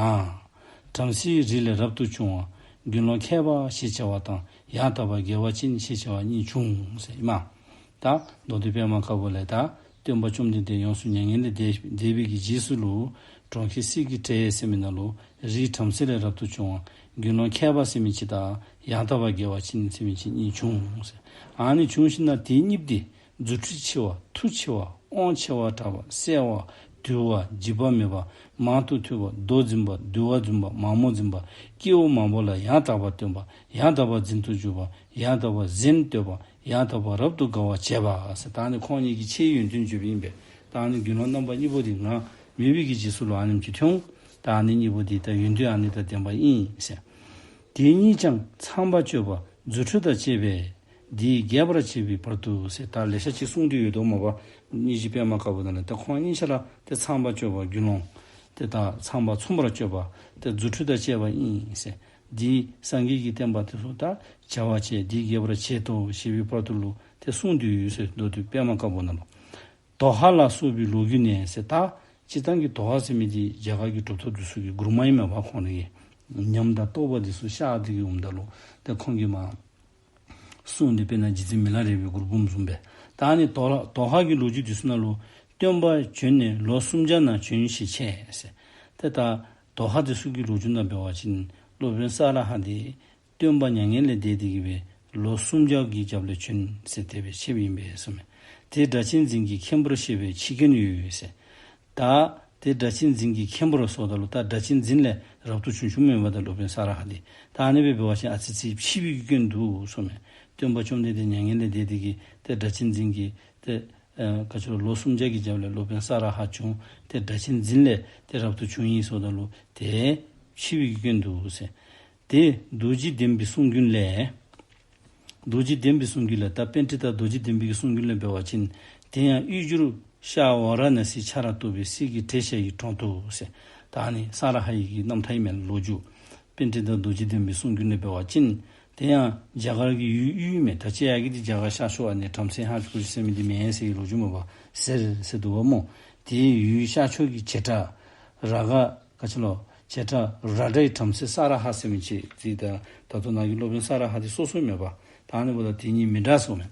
བྲམ་ཟེའི་རིགས་ལས་རབ་ཏུ་བྱུང་བ། དགེ་སློང་མཁས་པ་ཞེས་བྱ་བ་དང་། ཡང་དག་པར་དགེ་བ་ཅན་ཞེས་བྱ་བ་གཉིས་བྱུང་ཟེར་ཨིན་མས། ད་མདོ་སྡེ་པདྨ་དཀར་པོ་ལས་ད་སྟོན་པ་བཅོམ་ལྡན་འདས་ཡོངས་སུ་མྱ་ངན་ལས་འདས་འདས་པའི་གི་རྗེས་སུ་ལུ་གྲོང་ཁྱེར་གསེར་གྱི་གྲས་ཟེར་མི་ནང་ལུ་རིགས་བྲམ་ཟེ་ལས་རབ་ཏུ་བྱུང་བ། དགེ་སློང་མཁས་པ་ཟེར་མི་ཅིག་དང་ཡང་དག་པར་དགེ་བ་ཅན་ཟེར་མི་ཅིག་གཉིས་བྱུང་ཟེར། ཨ་ནི་བྱུང་ཞིནམ་ལས་དེ་གཉིས་འདི་རྫུ་འཕྲུལ་ཆེ་བ། མཐུ་ཆེ་བ། དབང་ཆེ་བ་དྲག་པ། གསལ་བ། དུལ་བ། འཇིགས་པ་མེད་པ། མང་དུ་ཐོས་པ། མདོ་འཛིན་པ། འདུལ་བ་འཛིན་པ། མང་པོ་འཛིན་པ། སྐྱེ་བོ་མང་པོ་ལ་ཡང་དག་པར་སྟོན་པ། ཡང་དག་པར་འཛིན་དུ་འཇུག་པ། ཡང་དག་པར་གཟེངས་བསྟོད་པ། ཡང་དག་པར་རབ་ཏུ་དགའ་བར་བྱེད་པ་ཟེར། ད་ཨ་ནི་ཁོང་གཉིས་ཀྱི་ཆེ་བའི་ཡོན་ཏན་བརྗོད་པ་ཨིན་པས། ད་ཨ་ནི་དགེ་སློང་རྣམ་པ་གཉིས་པོ་འདི་ང་མེད་པའི་གི་རྗེས་སུ་ལུ་ཨ་ནེམ་ཅིག་ཐོན། ད་ཨ་ནི་གཉིས་པོ་འདི་ད་ཡོན་ཏན་ཨ་ནི་དང་ལྡན་པ་ཨིན་ཟེར། དེ་གཉིས་ཀྱང་ཚངས་པར་སྤྱོད་པ་རྫུ་འཕྲུལ་དང་བཅས་པས་འདི་རྒྱས་པར་བྱེད་པའི་བར་དུ་ཟེར། ད་ལེ་ཤ་ཅིག་གསུངས་ཏེ་ཡོད་དོ་མས་པ། སྙིང་རྗེ་པདྨ་དཀར་པོ་ནང་ལས། ད་ཁོང་གཉིས་ཆ་ར་ཏེ་ཚངས་པར་སྤྱོད་པ་དགེ་སློང་ཏེ་ད་ཚངས་པ་མཚུངས་པར་སྤྱོད་པ་ཏེ་རྫུ་འཕྲུལ་དང་བཅས་པ་ཨིན་ཟེར། འདི་སངས་རྒྱས་ཀྱི་བསྟན་པ་དེ་ཚུ་ད་བྱ་བ་བྱེད་འདི་རྒྱས་པར་བྱེད་དོ་ཞེས་པའི་བར་དུ་ལུ་ཏེ་གསུངས་ཏེ་ཡོད་ཟེར། མདོ་སྡེ་པདྨ་དཀར་པོ་ནང་ལུ། དོ་ཧ་ལ་སོགས་པའི་ལོ་རྒྱུས་ནས་ཟེར། ད་སྤྱིར་བཏང་གི་དོ་ཧ་ཟེར་མི་འདི་རྒྱ་གར་གྱི་གྲུབ་ཐོབ་འདི་ཚུ་གི་མགུར་མ་ཨིན་མས་པ། ཁོང་རའི་ཉམས་དང་རྟོགས་པ་འདི་ཚུ་ཤར་ཏེ་གི་འོངམ་ད་ལུ་ཏེ་ཁོང་གིས་མར་གསུངས་ཏེ། དཔེར་ན་རྗེ་བཙུན་མི་ལ་རས་པའི་མགུར་འབུམ་བཟུམ་སྦེ། ད་ཨ་ནི་དོ་ཧ་དོ་ཧ་གི་ལོ་རྒྱུས་འདི་ཚུ་ནང་ལུ། སྟོན་པ་བྱོན་ནས་ལོ་སུམ་བརྒྱ་ན་བྱོན་ཞེས་འཆད་ཟེར། ཏེ་ད་དོ་ཧ་འདི་ཚུ་གི་ལོ་རྒྱུས་ནང་འབད་བ་ཅིན་སློབ་དཔོན་ས་ར་ཧ་འདི་སྟོན་པ་མྱ་ངན་ལས་འདས་ཏེ་གི་སྦེ་ལོ་སུམ་བརྒྱ་གི་རྒྱབ་ལས་བྱོན་ཟེར་དེ་སྦེ་འཆད་པ་ཨིན་པས་ཟེར་མས། དེ་སྒྲ་གཅན་འཛིན་གྱི་མཁན་པོར་བཤད་པའི་ཕྱི་རྒྱལ་ཡོད་ཟེར། ད་དེ་སྒྲ་གཅན་འཛིན་གྱི་མཁན་པོར་ཟེརཝ་ད་ལུ་ད་སྒྲ་གཅན་འཛིན་ལས་རབ་ཏུ་བྱུང་བྱུངམ་ཨིན་པས་ད་སློབ་དཔོན་ས་ར་ཧ་འདི། ད་ཨ་ནི་སྦེ་འབད་བ་ཅིན་ཨ་ཙི་ཅིག་ཕྱི་པའི་གི་སྐྱོན་འདུག་ཟེར་མས། སྟོན་པ་བཅོམ་ལྡན་འདས་མྱ་ངན་ལས་འདས་ཏེ་གི་ཏེ་སྒྲ་གཅན་འཛིན་གྱི་ཏེ་ཨ་ག་ཅི་ལོ་ལོ་སུམ་བརྒྱ་གི་རྒྱབ་ལས་སློབ་དཔོན་ས་ར་ཧ་བྱོན། ཏེ་སྒྲ་གཅན་འཛིན་ལས་ཏེ་རབ་ཏུ་བྱུང་ཡི་ཟེརཝ་ད་ལུ་དེ་ཕྱི་པའི་གི་སྐྱོན་འདུག་ཟེར། དེ་རྡོ་རྗེ་བདེན་པའི་གསུང་རྒྱུན་ལས། རྡོ་རྗེ་བདེན་པའི་གསུང་རྒྱུན་ལས། ད་པཎྜི་ཏ་རྡོ་རྗེ་བདེན་པའི་གི་གསུང་རྒྱུན་ལས་འབད་བ་ཅིན། དེ་ཡང་དབུས་འགྱུར་ཤར་ཝཱ་ར་ཎ་སིའི་ཆར་གཏོགས་པའི་གསེར་གྱི་གྲས་ཤ་ཡི་གྲོང་དུ་ཟེར། ད་ཨ་ནི་ས་ར་ཧ་ཡི་གི་རྣམ་ཐར་ཨིན་མས་ལོ་རྒྱུས། པཎྜི་ཏ་རྡོ་རྗེ་བདེན་པའི་གསུང་རྒྱུན་ལས་འབད་བ་ཅིན། དེ་ཡང་རྒྱ་གར་གྱི་ཡུལ་དབུས་མས། ད་ཅི་ཡ་གི་འདི་རྒྱ་གར་ཤར་ཕྱོགས་ཨ་ནི་བྲམ་ཟེ་ཧ་ཅུ་ཀུ་ཅུ་ཟེར་མི་འདི་མེན་ཟེར་གྱི་ལོ་རྒྱུས་མས་པ། ཟེར་ཟེར་འདུག་པ་སྨོ། དེའི་ཡུལ་ཤར་ཕྱོགས་ཀྱི་བྱེ་བྲག་ར་ག་ག་ཅི་ལོ། བྱེ་བྲག་ར་དྲའི་བྲམ་ཟེ་ས་ར་ཧ་ཟེར་མི་ཅིག་འདི་ད་ད་ལྟོ་ནཱ་གི་སློབ་དཔོན་ས་ར་ཧ་འདི་སོ་སོ་མས་པ། ད་ཨ་ནི་འབདཝ་ད་དེ་གཉིས་མི་འདྲ་ཟེར་མས།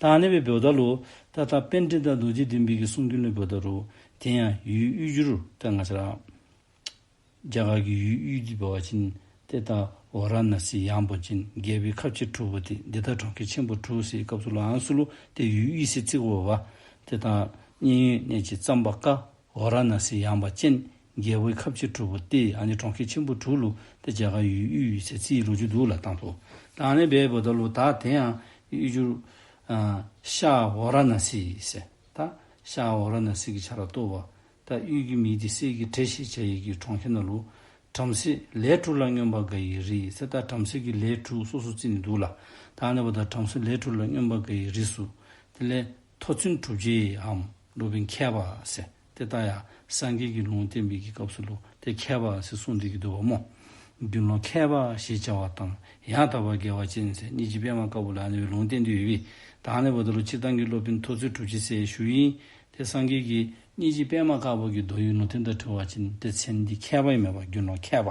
ད་ཨ་ནི་སྦེ་འབདཝ་ད་ལུ་ད་ད་པཎྜི་ཏ་རྡོ་རྗེ་བདེན་པའི་གི་གསུང་རྒྱུན་ལས་འབདཝ་ད་ལུ། དེ་ཡང་ཡུལ་དབུས་འགྱུར་ད་ང་བཅས་ར་རྒྱ་གར་གྱི་ཡུལ་དབུས་འདི་འབད་བ་ཅིན་ཏེ་ད་ཝཱ་ར་ཎ་སི་ཡངས་པ་ཅན། རྒྱལ་པོའི་ཁབ་ཆེན་དྲུག་པོ་སྟེ། འདི་དག་གྲོང་ཁྱེར་ཆེན་པོ་དྲུག་ཟེར་བའི་སྐབས་སུ་ལུ་ཨ་ནི་ཚུ་ལུ་ཏེ་ཡུལ་དབུས་ཟེར་བརྩི་དགོ་པས། ཏེ་ད་མཉན་ཡོད་གནས་ཀྱི་ཙམ་པ་ཀ། ཝཱ་ར་ཎ་སི་ཡངས་པ་ཅན། རྒྱལ་པོའི་ཁབ་ཆེན་དྲུག་པོ་སྟེ། ཨ་ནི་གྲོང་ཁྱེར་ཆེན་པོ་དྲུག་ལུ་ཏེ་རྒྱ་གར་ཡུལ་དབུས་ཟེར་བརྩི་བའི་ལོ་རྒྱུས་འདུག་ལགས་དང་པོ། ད་ཨ་ནི་སྦེ་འབདཝ་ད་ལུ་ད་དེ་ཡང་དབུས་འགྱུར་ཨ་ཤར་ཝཱ་ར་ཎ་སི་ཟེར། ད་ཤར་ཝཱ་ར་ཎ་སི་གི་ཆར་གཏོགས་པ། ད་དབུས་ཀྱི་མིང་འདི་གསེར་གྱི་གྲས་ཞེས་བྱ་ཡི་གི་གྲོང་ཁྱེར་ནང་ལུ། བྲམ་ཟེ་ལས་དྲུག་ལ་མངོན་པར་དགའ་བའི་རིགས་ཟེར། ད་བྲམ་ཟེ་གི་ལས་དྲུག་སོ་སོ་བརྩི་ནི་འདུག་ལགས། ད་ཨ་ནི་འབདཝ་ད་བྲམ་ཟེ་ལས་དྲུག་ལ་མངོན་པར་དགའ་བའི་རིགས་སུ། དེ་ལས་མཐོ་བཙུན་གྲུབ་རྗེའམ་སློབ་དཔོན་མཁས་པ་ཟེར། ཏེ་ད་ཡང་སངས་རྒྱས་ཀྱི་ལུང་བསྟན་པའི་གི་སྐབས་སུ་ལུ་ཏེ་མཁས་པ་ཟེར་གསུངས་ཏེ་གི་འདུག་པ་སྨོ། དགེ་སློང་མཁས་པ་ཞེས་བྱ་བ་དང་། ཡང་དག་པར་དགེ་བ་ཅན་ཟེར་སྙིང་རྗེ་པདྨ་དཀར་པོ་ལས་ཨ་ནི་སྦེ་ལུང་བསྟན་ཏེ་ཡོད་པས། ད་ཨ་ནི་འབདཝ་ད་ལུ་སྤྱིར་བཏང་གི་སློབ་དཔོན་མཐོ་བཙུན་གྲུབ་རྗེ་ཟེར་ཞུ་ཡི། ཏེ་སངས་རྒྱས་ཀྱི་སྙིང་རྗེ་པདྨ་དཀར་པོ་གི་མདོ་ཡི་ལུང་བསྟན་དང་འཁྲིལ་བ་ཅིན་ཏེ་མཚན་འདི་མཁས་པ་ཨིན་མས་པ། དགེ་སློང་མཁས་པ།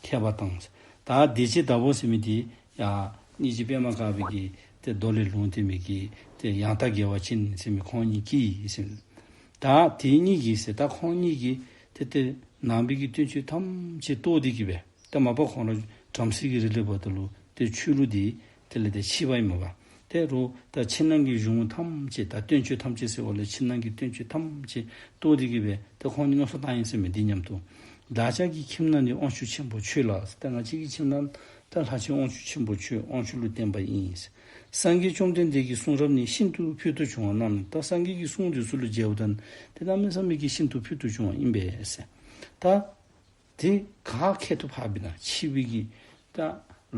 མཁས་པ་དང་། ད་བདེ་སྤྱོད་ཟླ་བོ་ཟེར་མི་འདི་ཡང་སྙིང་རྗེ་པདྨ་དཀར་པོ་གི་ཏེ་མདོ་ལས་ལུང་བསྟན་མི་གི་ཏེ་ཡང་དག་དགེ་བ་ཅན་ཟེར་མི་ཁོང་གཉིས་ཀྱིས་ཟེར། ད་དེ་གཉིས་ཀྱིས་ཟེར། ད་ཁོང་གཉིས་ཀྱིས་ཏེ་ཏེ་ནང་པའི་གི་བསྟན་བཅོས་ཐམས་ཅད་གཏོར་ཏེ་གི་སྦེ། ཏེ་མ་པ་ཁོང་ར་བྲམ་ཟེ་གི་རིགས་ལས་འབདཝ་ད་ལུ་ཏེ་ཆོས་ལུགས་འདི་དེ་ལས་ཏེ་ཕྱིས་པ་ཨིན་མས་པ། ཏེ་རུང་ད་ཕྱི་ནང་གི་གཞུང་ཐམས་ཅད་ད་བསྟན་བཅོས་ཐམས་ཅད་ཟེརཝ་ལས་ཕྱི་ནང་གི་བསྟན་བཅོས་ཐམས་ཅད་གཏོར་ཏེ་གི་སྦེ་ཏེ་ཁོང་གཉིས་མནོ་བསམ་བཏང་ཡི་ཟེར་མས། འདི་མཉམ་དུ་བདག་ཅག་གི་ཁྱིམ་ན་ནི་དབང་ཕྱུག་ཆེན་པོ་མཆོད་ལ་ཟེར། ད་ང་བཅས་ཀྱི་ཁྱིམ་ན་ད་ལྷ་ཆེན་དབང་ཕྱུག་ཆེན་པོ་མཆོད། དབང་ཕྱུག་ལུས་བསྟན་པ་ཡིན་ཟེར། སངས་རྒྱས་བཅོམ་ལྡན་འདས་ཀྱི་གསུང་རབ་ནི་ཤིན་ཏུ་ཕུལ་དུ་བྱུང་བ་རྣམས་ནི། ད་སངས་རྒྱས་ཀྱི་གསུང་འདི་ཚུ་ལུ་མཇལཝ་ད་ཏེ་གནམ་མེད་ས་མེད་ཀྱི་ཤིན་ཏུ་ཕུལ་དུ་བྱུང་བ་ཨིན་པས་ཟེར། ད་ དེ་ག་ཁྱད་དུ་འཕགས་པས་ན་ཕྱི་པའི་གི་ད་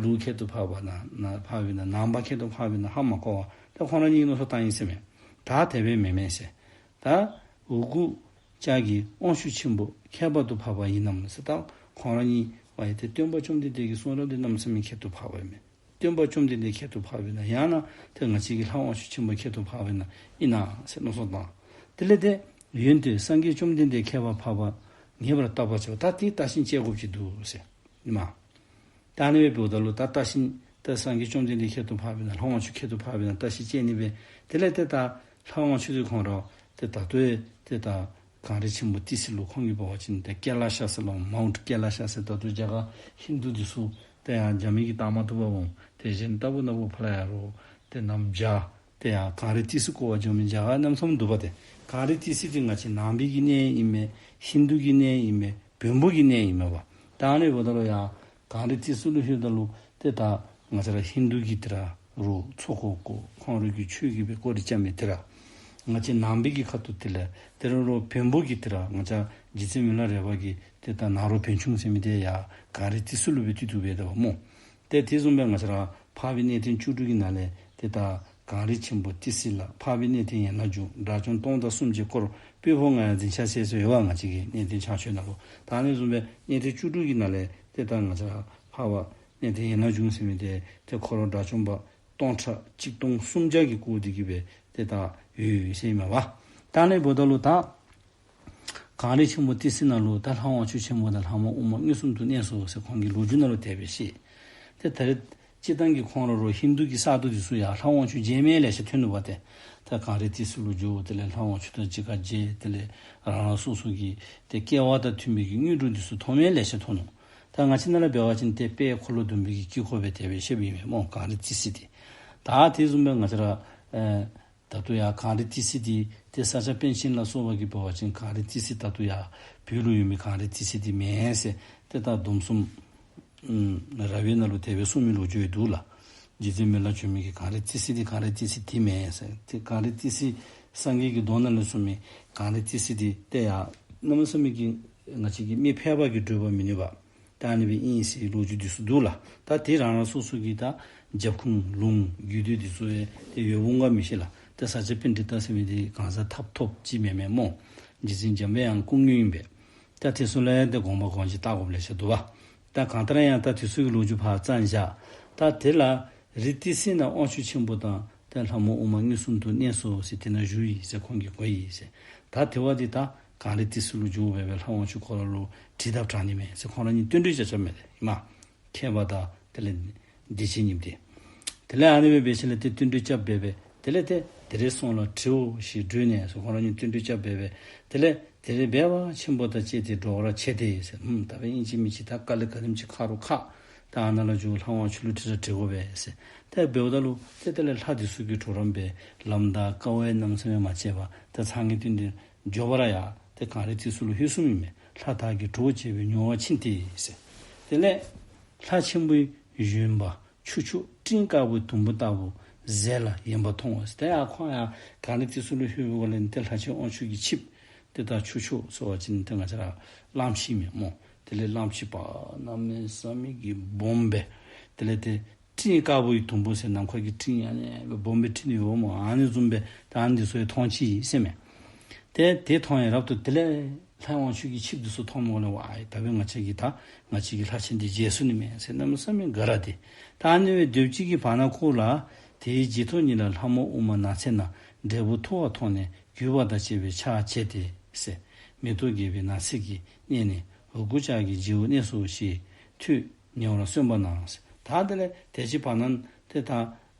ལུགས་ཁྱད་དུ་འཕགས་པ་ན་ན་འཕགས་པས་ན་ནང་པ་ཁྱད་དུ་འཕགས་པས་ན་ཧ་མ་གོ་བར་ད་ཁོང་ར་གཉིས་མནོ་བསམ་བཏང་ཡི་ཟེར་མས། ད་དེ་སྦེ་མེན་མས་ཟེར། ད་འུ་གུ་ཅག་གི་དབང་ཕྱུག་ཆེན་པོ་ཁྱད་པར་དུ་འཕགས་པ་ཡིན་ནམ་ཟེར། ད་ཁོང་ར་གཉིས་འབད་ཡི་ཏེ་སྟོན་པ་བཅོམ་ལྡན་འདས་ཀྱི་གསུང་རབ་འདི་གནམ་མེད་ས་མེད་ཁྱད་དུ་འཕགས་པ་ཨིན་མས། སྟོན་པ་བཅོམ་ལྡན་འདས་ཁྱད་དུ་འཕགས་པས་ན་ཡང་ན་ཏེ་ང་བཅས་ཀྱི་ལྷ་དབང་ཕྱུག་ཆེན་པོ་ཁྱད་དུ་འཕགས་པས་ན་ཨིན་ན་ཟེར་མནོ་བསམ་བཏང་། དེ་ལས་ཏེ་ཡོན་ཏན་སངས་རྒྱས་བཅོམ་ལྡན་འདས་ཁྱད་པར་འཕགས་པ་ངེས་པར་བརྟག་པར་བྱ་བ། ད་དེ་བརྟག་ཤིང་དཔྱད་དགོཔ་ཅིག་འདུག་ཟེར་ཨིན་མས། ད་ཨ་ནི་སྦེ་འབདཝ་ད་ལུ་ད་བརྟག་ཤིང་ད་སངས་རྒྱས་བཅོམ་ལྡན་འདས་ཁྱད་དུ་འཕགས་པས་ན་ལྷ་དབང་ཕྱུག་ཁྱད་དུ་འཕགས་པས་ན་བརྟག་ཤིང་དཔྱད་ནི་སྦེ། དེ་ལས་ཏེ་ད་ལྷ་དབང་ཕྱུག་དེ་ཁོང་ར་ཏེ་ད་ལྟོ་ཡང་ཏེ་ད་གངས་རི་ཆེན་པོ་ཏི་སེ་ལུ་ཁོང་གིས་འབད་བ་ཅིན་ཏེ་ཀེ་ལ་ཤ་ཟེར་ལོ་མའུནཊ་ཀེ་ལ་ཤ་ཟེར་ད་ལྟོ་རྒྱ་གར་ཧིན་དུ་འདི་ཚུ་ཏེ་ཡར་རྒྱ་མི་གིས་བལྟ་མ་བཏུབ་པ་འོང་། དེ་བཞིན་ལྟ་བུ་ན་བུ་ཕར་ལ་ཡར་རོགས་ཏེ་ནམ་བྱ་ཏེ་ཡར་གངས་རི་ཏི་སེ་སྐོར་བ་འགྱོ་མི་རྒྱ་གར་གནམ་མེད་ས་མེད་འདུག་པ། ཏེ་གངས་རི་ཏི་སེ་འདི་ང་བཅས་ནང་པའི་གི་གནས་ཨིན་མས། ཧིན་དུ་གི་གནས་ཨིན་མས། བོན་པོ་གི་གནས་ཨིན་མས་པ། ད་ཨ་ནི་འབདཝ་ད་ལུ་ཡར་གངས་རི་ཏི་སེ་ལུ་ལྷོདཔ་ད་ལུ་ཏེ་ད་ང་བཅས་ར་ཧིན་དུ་གི་ཏེ་ར་རོགས་ཚོགས་འཁོར་བསྐོར་ཁོང་ར་གི་ཆོས་ཀྱི་སྦེ་སྐོར་ར་རྐྱབ་མི་ཏེ་ར་ང་བཅས་ནང་པའི་གི་ཁ་ཐུག་དེ་ལས་ཏེ་རོགས་བོན་པོ་གི་ཏེ་ར་ང་བཅས་རྗེ་བཙུན་མི་ལ་རས་པ་གི་ཏེ་ད་ནཱ་རོ་བོན་ཆུང་ཟེར་མི་དེ་ཡར་གངས་རི་ཏི་སེ་ལུ་སྦེ་བཏུལ་བཏུལཝ་ད་པ་སྨོ། ཏེ་དེ་བཟུམ་སྦེ་ང་བཅས་ར་འཕགས་པའི་གནས་བརྟན་བཅུ་དྲུག་གི་ནང་ལས་ཏེ་ད་གངས་རི་ཆེན་པོ་ཏི་སེ་ལ་འཕགས་པའི་གནས་བརྟན་ཡན་ལག་བཅུ་དགྲ་བཅོམ་སྟོང་དང་གསུམ་གྱིས་བསྐོར་སྤོས་ཕོར་ལྔ་ཡང་འཛིན་ཆགས་ཟེར་ཟེར་ཡོད་པ། ང་བཅས་ཀྱི་གནས་བརྟན་ཕྱག་མཆོད་ནང་ལུ་ད་ཨ་ནི་བཟུམ་སྦེ་གནས་བརྟན་བཅུ་དྲུག་གི་ནང་ལས་ཏེ་ད་ང་བཅས་ར་འཕགས་པ་གནས་བརྟན་ཡན་ལག་བཅུ་ཟེར་མི་དེ་ཏེ་འཁོར་དགྲ་བཅོམ་པ་སྟོང་ཕྲག་གཅིག་སྟོང་སུམ་བརྒྱ་གིས་བསྐོར་ཏེ་གི་སྦེ་ཏེ་ད་ཡོད་ཡོད་ཟེར་ཨིན་མས་པ། ད་ཨ་ནི་འབདཝ་ད་ལུ་ད་གངས་རི་ཆེན་པོ་ཏི་སེ་ནང་ལུ་ད་ལྷ་དབང་ཕྱུག་ཆེན་པོ་དང་ལྷ་མོ་ཨུ་མ་མངོན་སུམ་དུ་གནས་སོ་ཟེར་ཁོང་གི་ལོ་རྒྱུས་ནང་ལུ་དེ་སྦེ་བཤད། ཏེ་ད་རེས་སྤྱིར་བཏང་གི་ཁོང་ར་རོགས་ཧིན་དུ་གི་ས་རྡོ་འདི་ཚུ་ཡང་ལྷ་དབང་ཕྱུག་མཇལ་མི་ལེ་ཤ་ཐོན་ནུག་པ། ཏེ་ད་གངས་རི་ཏི་སེ་ལུ་འགྱོ་དེ་ལས་ལྷ་དབང་ཕྱུག་དང་གཅིག་ཁར་མཇལ་དེ་ལས་རང་རང་སོ་སོ་གི་ཏེ་སྐལ་བ་དང་མཐུན་པའི་གི་དངོས་གྲུབ་འདི་ཚུ་ཐོབ་མི་ལེ་ཤ་ཐོན་ནུག། ད་ང་བཅས་ནང་ལུ་འབད་བ་ཅིན་ཏེ་དཔལ་འཁོར་ལོ་སྡོམ་པའི་གི་དཀྱིལ་འཁོར་སྦེ་དེ་སྦེ་བཤདཔ་ཨིན་མས་སྨོ་གངས་རི་ཏི་སེ་འདི། ད་དེ་བཟུམ་སྦེ་ང་བཅས་ར་ཨེ་ད་ལྟོ་ཡང་གངས་རི་ཏི་སེ་འདི་ཏེ་ས་སྐྱ་པཎ་ཆེན་ལ་སོགས་པ་གིས་འབད་བ་ཅིན་གངས་རི་ཏི་སེ་ད་ལྟོ་ཡང་བོད་ལུ་ཡོད་མི་གངས་རི་ཏི་སེ་འདི་མེན་ཟེར་ཏེ་ད་སྡོམ་གསུམ་ཨམ་རབ་དབྱེ་ནང་ལུ་དེ་སྦེ་གསུངས་མི་ལོ་རྒྱུས་ཡང་འདུག་ལགས། རྗེ་བཙུན་མི་ལ་བྱོན་མི་གི་གངས་རི་ཏི་སེ་འདི་གངས་རི་ཏི་སེ་འདི་མེན་ཟེར། ཏེ་གངས་རི་ཏི་སེ་སངས་རྒྱས་ཀྱི་མདོ་ནང་ལས་གསུངས་མི་གངས་རི་ཏི་སེ་འདི་ཏེ་ཡང་གནམ་མེད་ས་མེད་ཀྱི་ང་བཅས་ཀྱི་མི་ཕལ་པ་གིས་བསྒྲུབ་པར་མི་ནུས་པ། ད་ཨ་ནི་སྦེ་ཨིན་ཟེར་ལོ་རྒྱུས་འདི་ཚུ་འདུག་ལགས། ད་དེ་རང་རང་སོ་སོ་གི་ད་རྒྱབ་ཁུངས་ལུང་རྒྱུད་སྡེ་འདི་ཚུ་ཡང་ཏེ་ཡོདཔ་འོང་ག་མི་ཤེས་ལགས། ཏེ་ས་སྐྱ་པཎྜི་ཏ་ཟེར་མི་འདི་གང་ཟག་ཐབ་ཐོབ་ཅིག་མེན་མས་སྨོ། རྗེ་བཙུན་འཇམ་པའི་དབྱངས་སྐུ་དངོས་ཨིན་པས། ད་དེ་ཚུ་ལུ་ཡང་ཏེ་དགོངས་པ་དགོངས་གཞི་བཏགས་དགོཔ་ལེ་ཤ་འདུག་པ། ད་གང་ལྟར་ཡང་ད་དེ་ཚུ་གི་ལོ་རྒྱུས་ཕར་བརྩམས་བཞག། ད་དེ་ལས་རི་ཏི་སེ་ན་དབང་ཕྱུག་ཆེན་པོ་དང་ཏེ་ལྷ་མོ་ཨུ་མ་མངོན་སུམ་དུ་གནས་སོ་ཟེར་དེ་ནང་བཞུགས་ཡི་ཟེར་ཁོང་གིས་གོ་ཡི་ཟེར། ད་དེ་བ་འདི་ད་གངས་རི་ཏི་སེ་ལུ་འགྱོ་སྦེ་སྦེ་ལྷ་དབང་ཕྱུག་ཁོ་ར་ལུ་དྲིལ་དགཔ་དྲག་ནི་མས་ཟེར་ཁོང་ར་གཉིས་བསྟུན་གྲོས་རྐྱབ་རྐྱབ་མས་ཏེ་ཨིན་མས། མཁས་པ་དང་དེ་ལས་བདེ་ཆེན་གཉིསཔོ་འདི། དེ་ལས་ཨ་ནི་སྦེ་འབད་ཞིནམ་ལས་ཏེ་བསྟུན་གྲོས་རྐྱབ་སྦེ་སྦེ་དེ་ལས་ཏེ་དེ་རིང་སོང་ལ་དྲིའོ་ཞེས་སྒྲོལ་ནས་ཟེར་ཁོང་ར་གཉིས་བསྟུན་གྲོས་རྐྱབ་སྦེ་སྦེ་དེ་ལས་དེ་རིང་འབད་བ་ཆེན་པོ་དང་བཅས་ཏེ་འགྲོ་བར་བྱས་ཏེ་ཟེར། ཧུམ་ད་འབདན་ཨིན་ཅི་མིན་ཅི་ད་དཀའ་ལས་ག་དེམ་ཅིག་ཁག་རུང་ཁག། ད་ཨ་ནཱ་ལུ་འགྱོ་ལྷ་དབང་ཕྱུག་ལུ་དྲིལ་ར་དྲི་དགོ་པས་ཟེར། ཏེ་འབདཝ་ད་ལུ་ཏེ་དེ་ལས་ལྷ་འདི་ཚུ་གིས་གྲོགས་རམ་འབད་ལམ་དང་དཀའ་བ་གནམ་མེད་ས་མེད་མ་སྤྱད་པར་ཏེ་ཚང་གི་བསྟུན་ཏེ་མགྱོགས་པ་ར་ཡར་ཏེ་གངས་རི་ཏི་སེ་ལུ་ལྷོད་སོངམ་ཨིན་མས། ལྷ་དག་གིས་གྲོགས་བྱས་པས་མྱུར་བར་ཕྱིན་ཏེ་ཟེར། དེ་ལས་ལྷ་ཆེན་པོའི་བཞོན་པ་ཆུ་མཆོག་སྤྲིན་དཀར་པོའི་དུམ་བུ་ལྟ་བུ་ཟེར་ལ་ཡིན་པ་མཐོང་ཟེར། ཏེ་ཡར་ཁོང་ཡར་གངས་རི་ཏི་སེ་ལུ་ལྷོད་པའི་སྒང་ལས་ཏེ་ལྷ་ཆེན་དབང་ཕྱུག་གི་ཆིབས་ཏེ་ད་ཆུ་མཆོག་ཟེར་བ་ཅིན་ཏེ་ང་བཅས་ར་གླང་ཆེན་མས་སྨོ། དེ་ལས་གླང་ཆེན་པ་གནམ་མེད་ས་མེད་ཀྱི་སྦོམ་སྦེ་དེ་ལས་ཏེ་སྤྲིན་དཀར་པོའི་དུམ་བུ་ཟེར་ནམ་མཁའ་གི་སྤྲིན་ཨ་ནི་སྦེ་སྦོམ་སྦེ་འཁྲིགས་ནི་ཡོད་སྨོ། ཨ་ནི་བཟུམ་སྦེ་ད་ཨ་ནི་འདི་ཚུ་ཡང་མཐོང་ཅི་ཟེར་མས། ཏེ་དེ་མཐོང་ཡང་རབ་ཏུ་དེ་ལས་ལྷ་དབང་ཕྱུག་གི་ཆིབས་འདི་ཚུ་མཐོང་ནུག་ལས་ཝའི་ད་འབདན་ང་བཅས་ཀྱིས་ད་ང་བཅས་ཀྱི་ལྷ་ཆེན་འདི་མཇལ་ཚུགས་ནི་མས་ཟེར་གནམ་མེད་ས་མེད་དགའ་ར་སྟེ། ད་ཨ་ནི་སྦེ་སྡོདཔ་ཅིག་གི་བར་ན་ཁོ་ལུ་དེའི་རྗེས་ཐོག་ཉིད་ལ་ལྷ་མོ་ཨུ་མ་ནགས་ཚལ་ན་འབྲས་བུ་འཐུ་བར་ཐོན་ནས་གུས་པ་དང་བཅས་པའི་ཕྱག་བྱས་ཏེ་ཟེར། མེ་ཏོག་རྒྱས་པའི་ནགས་ཚལ་གྱི་གནས་ནས་འུ་གུ་ཅག་གི་རྗེ་བོ་གནས་སོ་ཞེས་ཐོས་ཉེ་བར་གསན་པ་ན་ཟེར། ད་དེ་ལས་དེ་ཅིག་བར་ན་ཏེ་ད་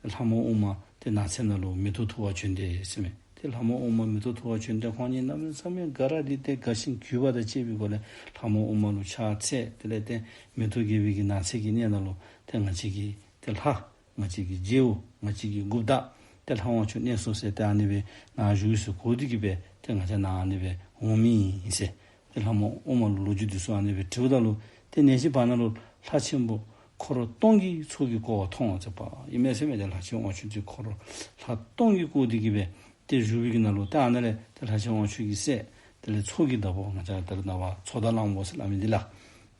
ལྷ་མོ་ཨུ་མ་ཏེ་ནགས་ཚལ་ནང་ལུ་མེ་ཏོག་འཐུ་བར་བྱོན་ཏེ་ཟེར་མས། ཏེ་ལྷ་མོ་ཨུ་མ་མེ་ཏོག་འཐུ་བར་བྱོན་ཏེ་ཁོང་གཉིས་གནམ་མེད་ས་མེད་དགའ་ར་སྟེ་ཏེ་དགའ་ཞིང་གུས་པ་དང་བཅས་པའི་སྒོ་ལས་ལྷ་མོ་ཨུ་མ་ལུ་ཕྱག་འཚལ། དེ་ལས་ཏེ་མེ་ཏོག་རྒྱས་པའི་གི་ནགས་ཚལ་གྱི་གནས་ནང་ལུ་ཏེ་ང་བཅས་ཀྱི་ཏེ་ལྷ་ང་བཅས་ཀྱི་རྗེ་བོ་ང་བཅས་ཀྱི་མགུ་བདག་ཏེ་ལྷ་དབང་ཕྱུག་གནས་སོ་ཟེར་ཏེ་ཨ་ནི་སྦེ་ནཱ་བཞུགས་ཟེར་གོ་སྟེ་གི་སྦེ་ཏེ་ང་བཅས་ནཱ་ཨ་ནི་སྦེ་འོང་མི་ཨིན་ཟེར། ཏེ་ལྷ་མོ་ཨུ་མ་ལུ་ལོ་རྒྱུས་འདི་ཚུ་ཨ་ནི་སྦེ་དྲིཝ་ད་ལུ་ཏེ་ནེ་ཤི་བ་ན་ལུ་ལྷ་ཆེན་པོ་འཁོར་སྟོང་གི་ཚོགས་ཀྱིས་བསྐོར་བ་མཐོང་ཟེར་པ་ཨིན་མས་ཟེར་མས། ཏེ་ལྷ་ཆེན་དབང་ཕྱུག་འདི་འཁོར་ལྷ་སྟོང་གིས་བསྐོར་ཏེ་གི་སྦེ་ཏེ་བཞུགས་པའི་གི་ནང་ལུ་ཏེ་ཨ་ནཱ་ལས་ཏེ་ལྷ་ཆེན་དབང་ཕྱུག་གི་སྲས་དེ་ལས་ཚོགས་ཀྱི་བདག་པོ་ང་བཅས་ད་རེས་ནངས་པ་ཚོགས་བདག་གླང་པོ་ཟེར་སླབ་མི་འདི་ལགས།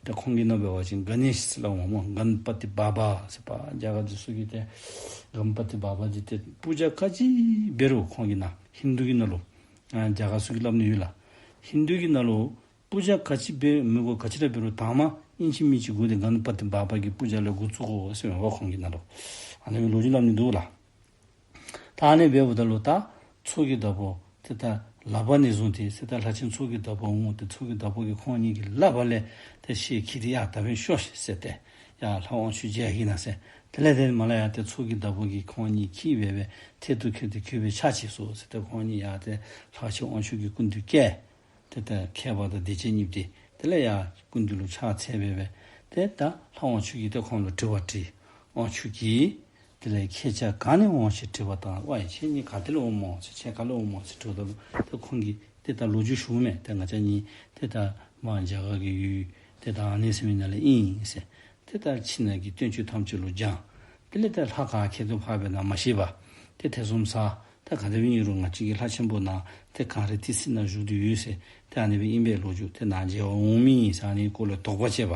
ཏེ་ཁོང་གི་ནང་འབད་བ་ཅིན་ག་ནེཤ་ཟེར་སླབ་འོང་སྨོ། ག་ན་པ་ཏི་བྷ་བྷ་ཟེར་པ་རྒྱ་གར་འདི་ཚུ་གིས་ཏེ་ག་ན་པ་ཏི་བྷ་བྷ་འདི་ཏེ་པུ་ཇ་ག་ཅི་འབད་རུང་ཁོང་གི་ནང་ཧིན་དུ་གི་ནང་ལུ་ཨ་རྒྱ་གར་ཚུ་གིས་སླབ་ནི་ཡོད་ལགས། ཧིན་དུ་གི་ནང་ལུ་པུ་ཇ་ག་ཅི་འབད་མི་དགོ། ག་ཅི་ར་འབད་རུང་དང་པ་ཨིན་ཅི་མིན་ཅི་འགོ་འདི་ག་ན་པ་ཏི་བྷ་བྷ་གི་པུ་ཇ་ལས་འགོ་བཙུགས་དགོ་ཟེར་མས་པ་ཁོང་གི་ནང་ལུ། ཨ་ནི་ལོ་རྒྱུས་སླབ་ནི་འདུག་ལགས། ད་ཨ་ནི་འབདཝ་ད་ལུ་ད་ཚོགས་ཀྱི་བདག་པོ་ཏེ་ད་ལག་པ་ནས་བཟུང་སྟེ་ཟེར། ད་ལྷ་ཆེན་ཚོགས་ཀྱི་བདག་པོ་འོང་སྟེ་ཚོགས་ཀྱི་བདག་པོ་གིས་ཁོང་གཉིས་ཀྱི་ལག་པ་ལས་ཏེ་ཤེལ་འཁྱིལ་ཏེ་ཡ་ད་འབདན་ཤོག་ཤིག་ཟེར་ཏེ་ཡ་ལྷ་དབང་ཕྱུག་མཇལ་གེ་ན་ཟེར། དེ་ལས་ཏེ་མར་ལས་ཡ་ཏེ་ཚོགས་ཀྱི་བདག་པོ་གིས་ཁོང་གཉིས་འཁྱིད་སྦེ་སྦེ་ཐད་དུ་འཁྱིལ་ཏེ་གུས་པས་ཕྱག་བྱས་སོ་ཟེར། ཏེ་ཁོང་གཉིས་ཡ་ཏེ་ལྷ་ཆེན་དབང་ཕྱུག་གི་སྐུ་མདུན་བསྐྱལ། ཏེ་ད་མཁས་པ་དང་སྡེ་བཅས་གཉིས་ཏེ་དེ་ལས་ཡ་སྐུ་མདུན་ལུ་ཕྱག་འཚལ་སྦེ་སྦེ་ཏེ་ད་ལྷ་དབང་ཕྱུག་གིས་ཏེ་ཁོང་ལུ་དྲི་བ་དྲིས། དབང་ཕྱུག་གིས་དེ་ལས་ཁྱེད་ཅག་ག་ནས་འོངས་ཞེས་དྲིས་པ་དང་། ཝའི་ཁྱེད་གཉིས་ག་ཏེ་ལས་འོངམ་སྨོ་ཟེར། ཁྱེད་ག་ལས་འོངམ་སྨོ་ཟེར་དྲིཝ་ད་ལུ་ཏེ་ཁོང་གིས་ཏེ་ད་ལོ་རྒྱུས་ཞུཝ་མས། ཏེ་ང་བཅས་གཉིས་ཏེ་ད་མར་རྒྱ་གར་གྱི་ཡུལ་ཏེ་ད་ཨ་ནི་ཟེར་མི་ནང་ལས་ཨིན་ཟེར། ཏེ་ད་ཕྱི་ནང་གི་བསྟན་བཅོས་ཐམས་ཅད་ལུ་སྦྱངས། དེ་ལས་ད་ལྷ་ག་ཁྱད་དུ་འཕགས་པའི་ནང་མ་ཤེས་པར་ཏེ་ཐེ་ཚོམ་ཟ། ད་ག་དེ་སྦེ་ཨིན་རུང་ང་བཅས་ཀྱི་ལྷ་ཆེན་པོ་ནང་ཏེ་གངས་རི་ཏི་སེ་ནང་བཞུགས་ཏེ་ཡོད་ཟེར། ཏེ་ཨ་ནི་སྦེ་ཨིན་པའི་ལོ་རྒྱུས། ཏེ་ནཱ་མཇལ་བར་འོང་མི་ཨིན་ཟེར། ཨ་ནི་སྐོར་ལས་དོགས་པ་བཅད་པ་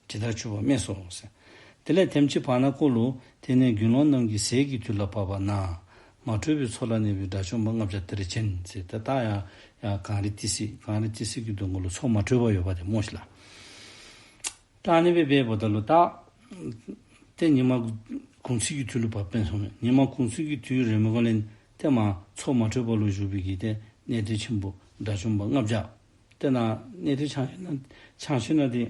ཇི་ལྟར་ཆོད་པ་སྨྲས་སོ་ཟེར། དེ་ལས་དེམ་ཅིག་བར་ན་ཀོ་ལུ་དེ་ནས་དགེ་སློང་རྣམས་ཀྱི་ཟས་ཀྱི་དུས་ལ་བབ་པ་ན། མ་གྲོས་པའི་ཚོགས་ལ་གནས་པའི་དགྲ་བཅོམ་པ་ལྔ་བརྒྱ་དེར་བྱོན་ཟེར། ད་ད་ཡ་ཡ་གངས་རི་ཏི་སེ་གངས་རི་ཏི་སེ་གི་གདོང་ཁ་ལུ་ཚོགས་མ་གྲོས་པ་ཡོད་པ་དེ་སྨོ་ཤིག་ལགས། ད་ཨ་ནི་སྦེ་འབདཝ་ད་ལུ་ད་ཏེ་ཉི་མ་གུང་ཚིགས་ཀྱི་དུས་ལུ་བབ་པས་སོང་མས། ཉི་མ་གུང་ཚིགས་ཀྱི་དུས་རན་མི་གོང་ལས་ཏེ་མར་ཚོགས་མ་གྲོས་པ་ལུ་བཞུགས་པའི་གི་ཏེ་གནས་བརྟན་ཆེན་པོ་དགྲ་བཅོམ་པ་ལྔ་བརྒྱ། ཏེ་ནཱ་གནས་བརྟན་བྱང་ཆུབ་ན་བྱང་ཆུབ་ན་དེ་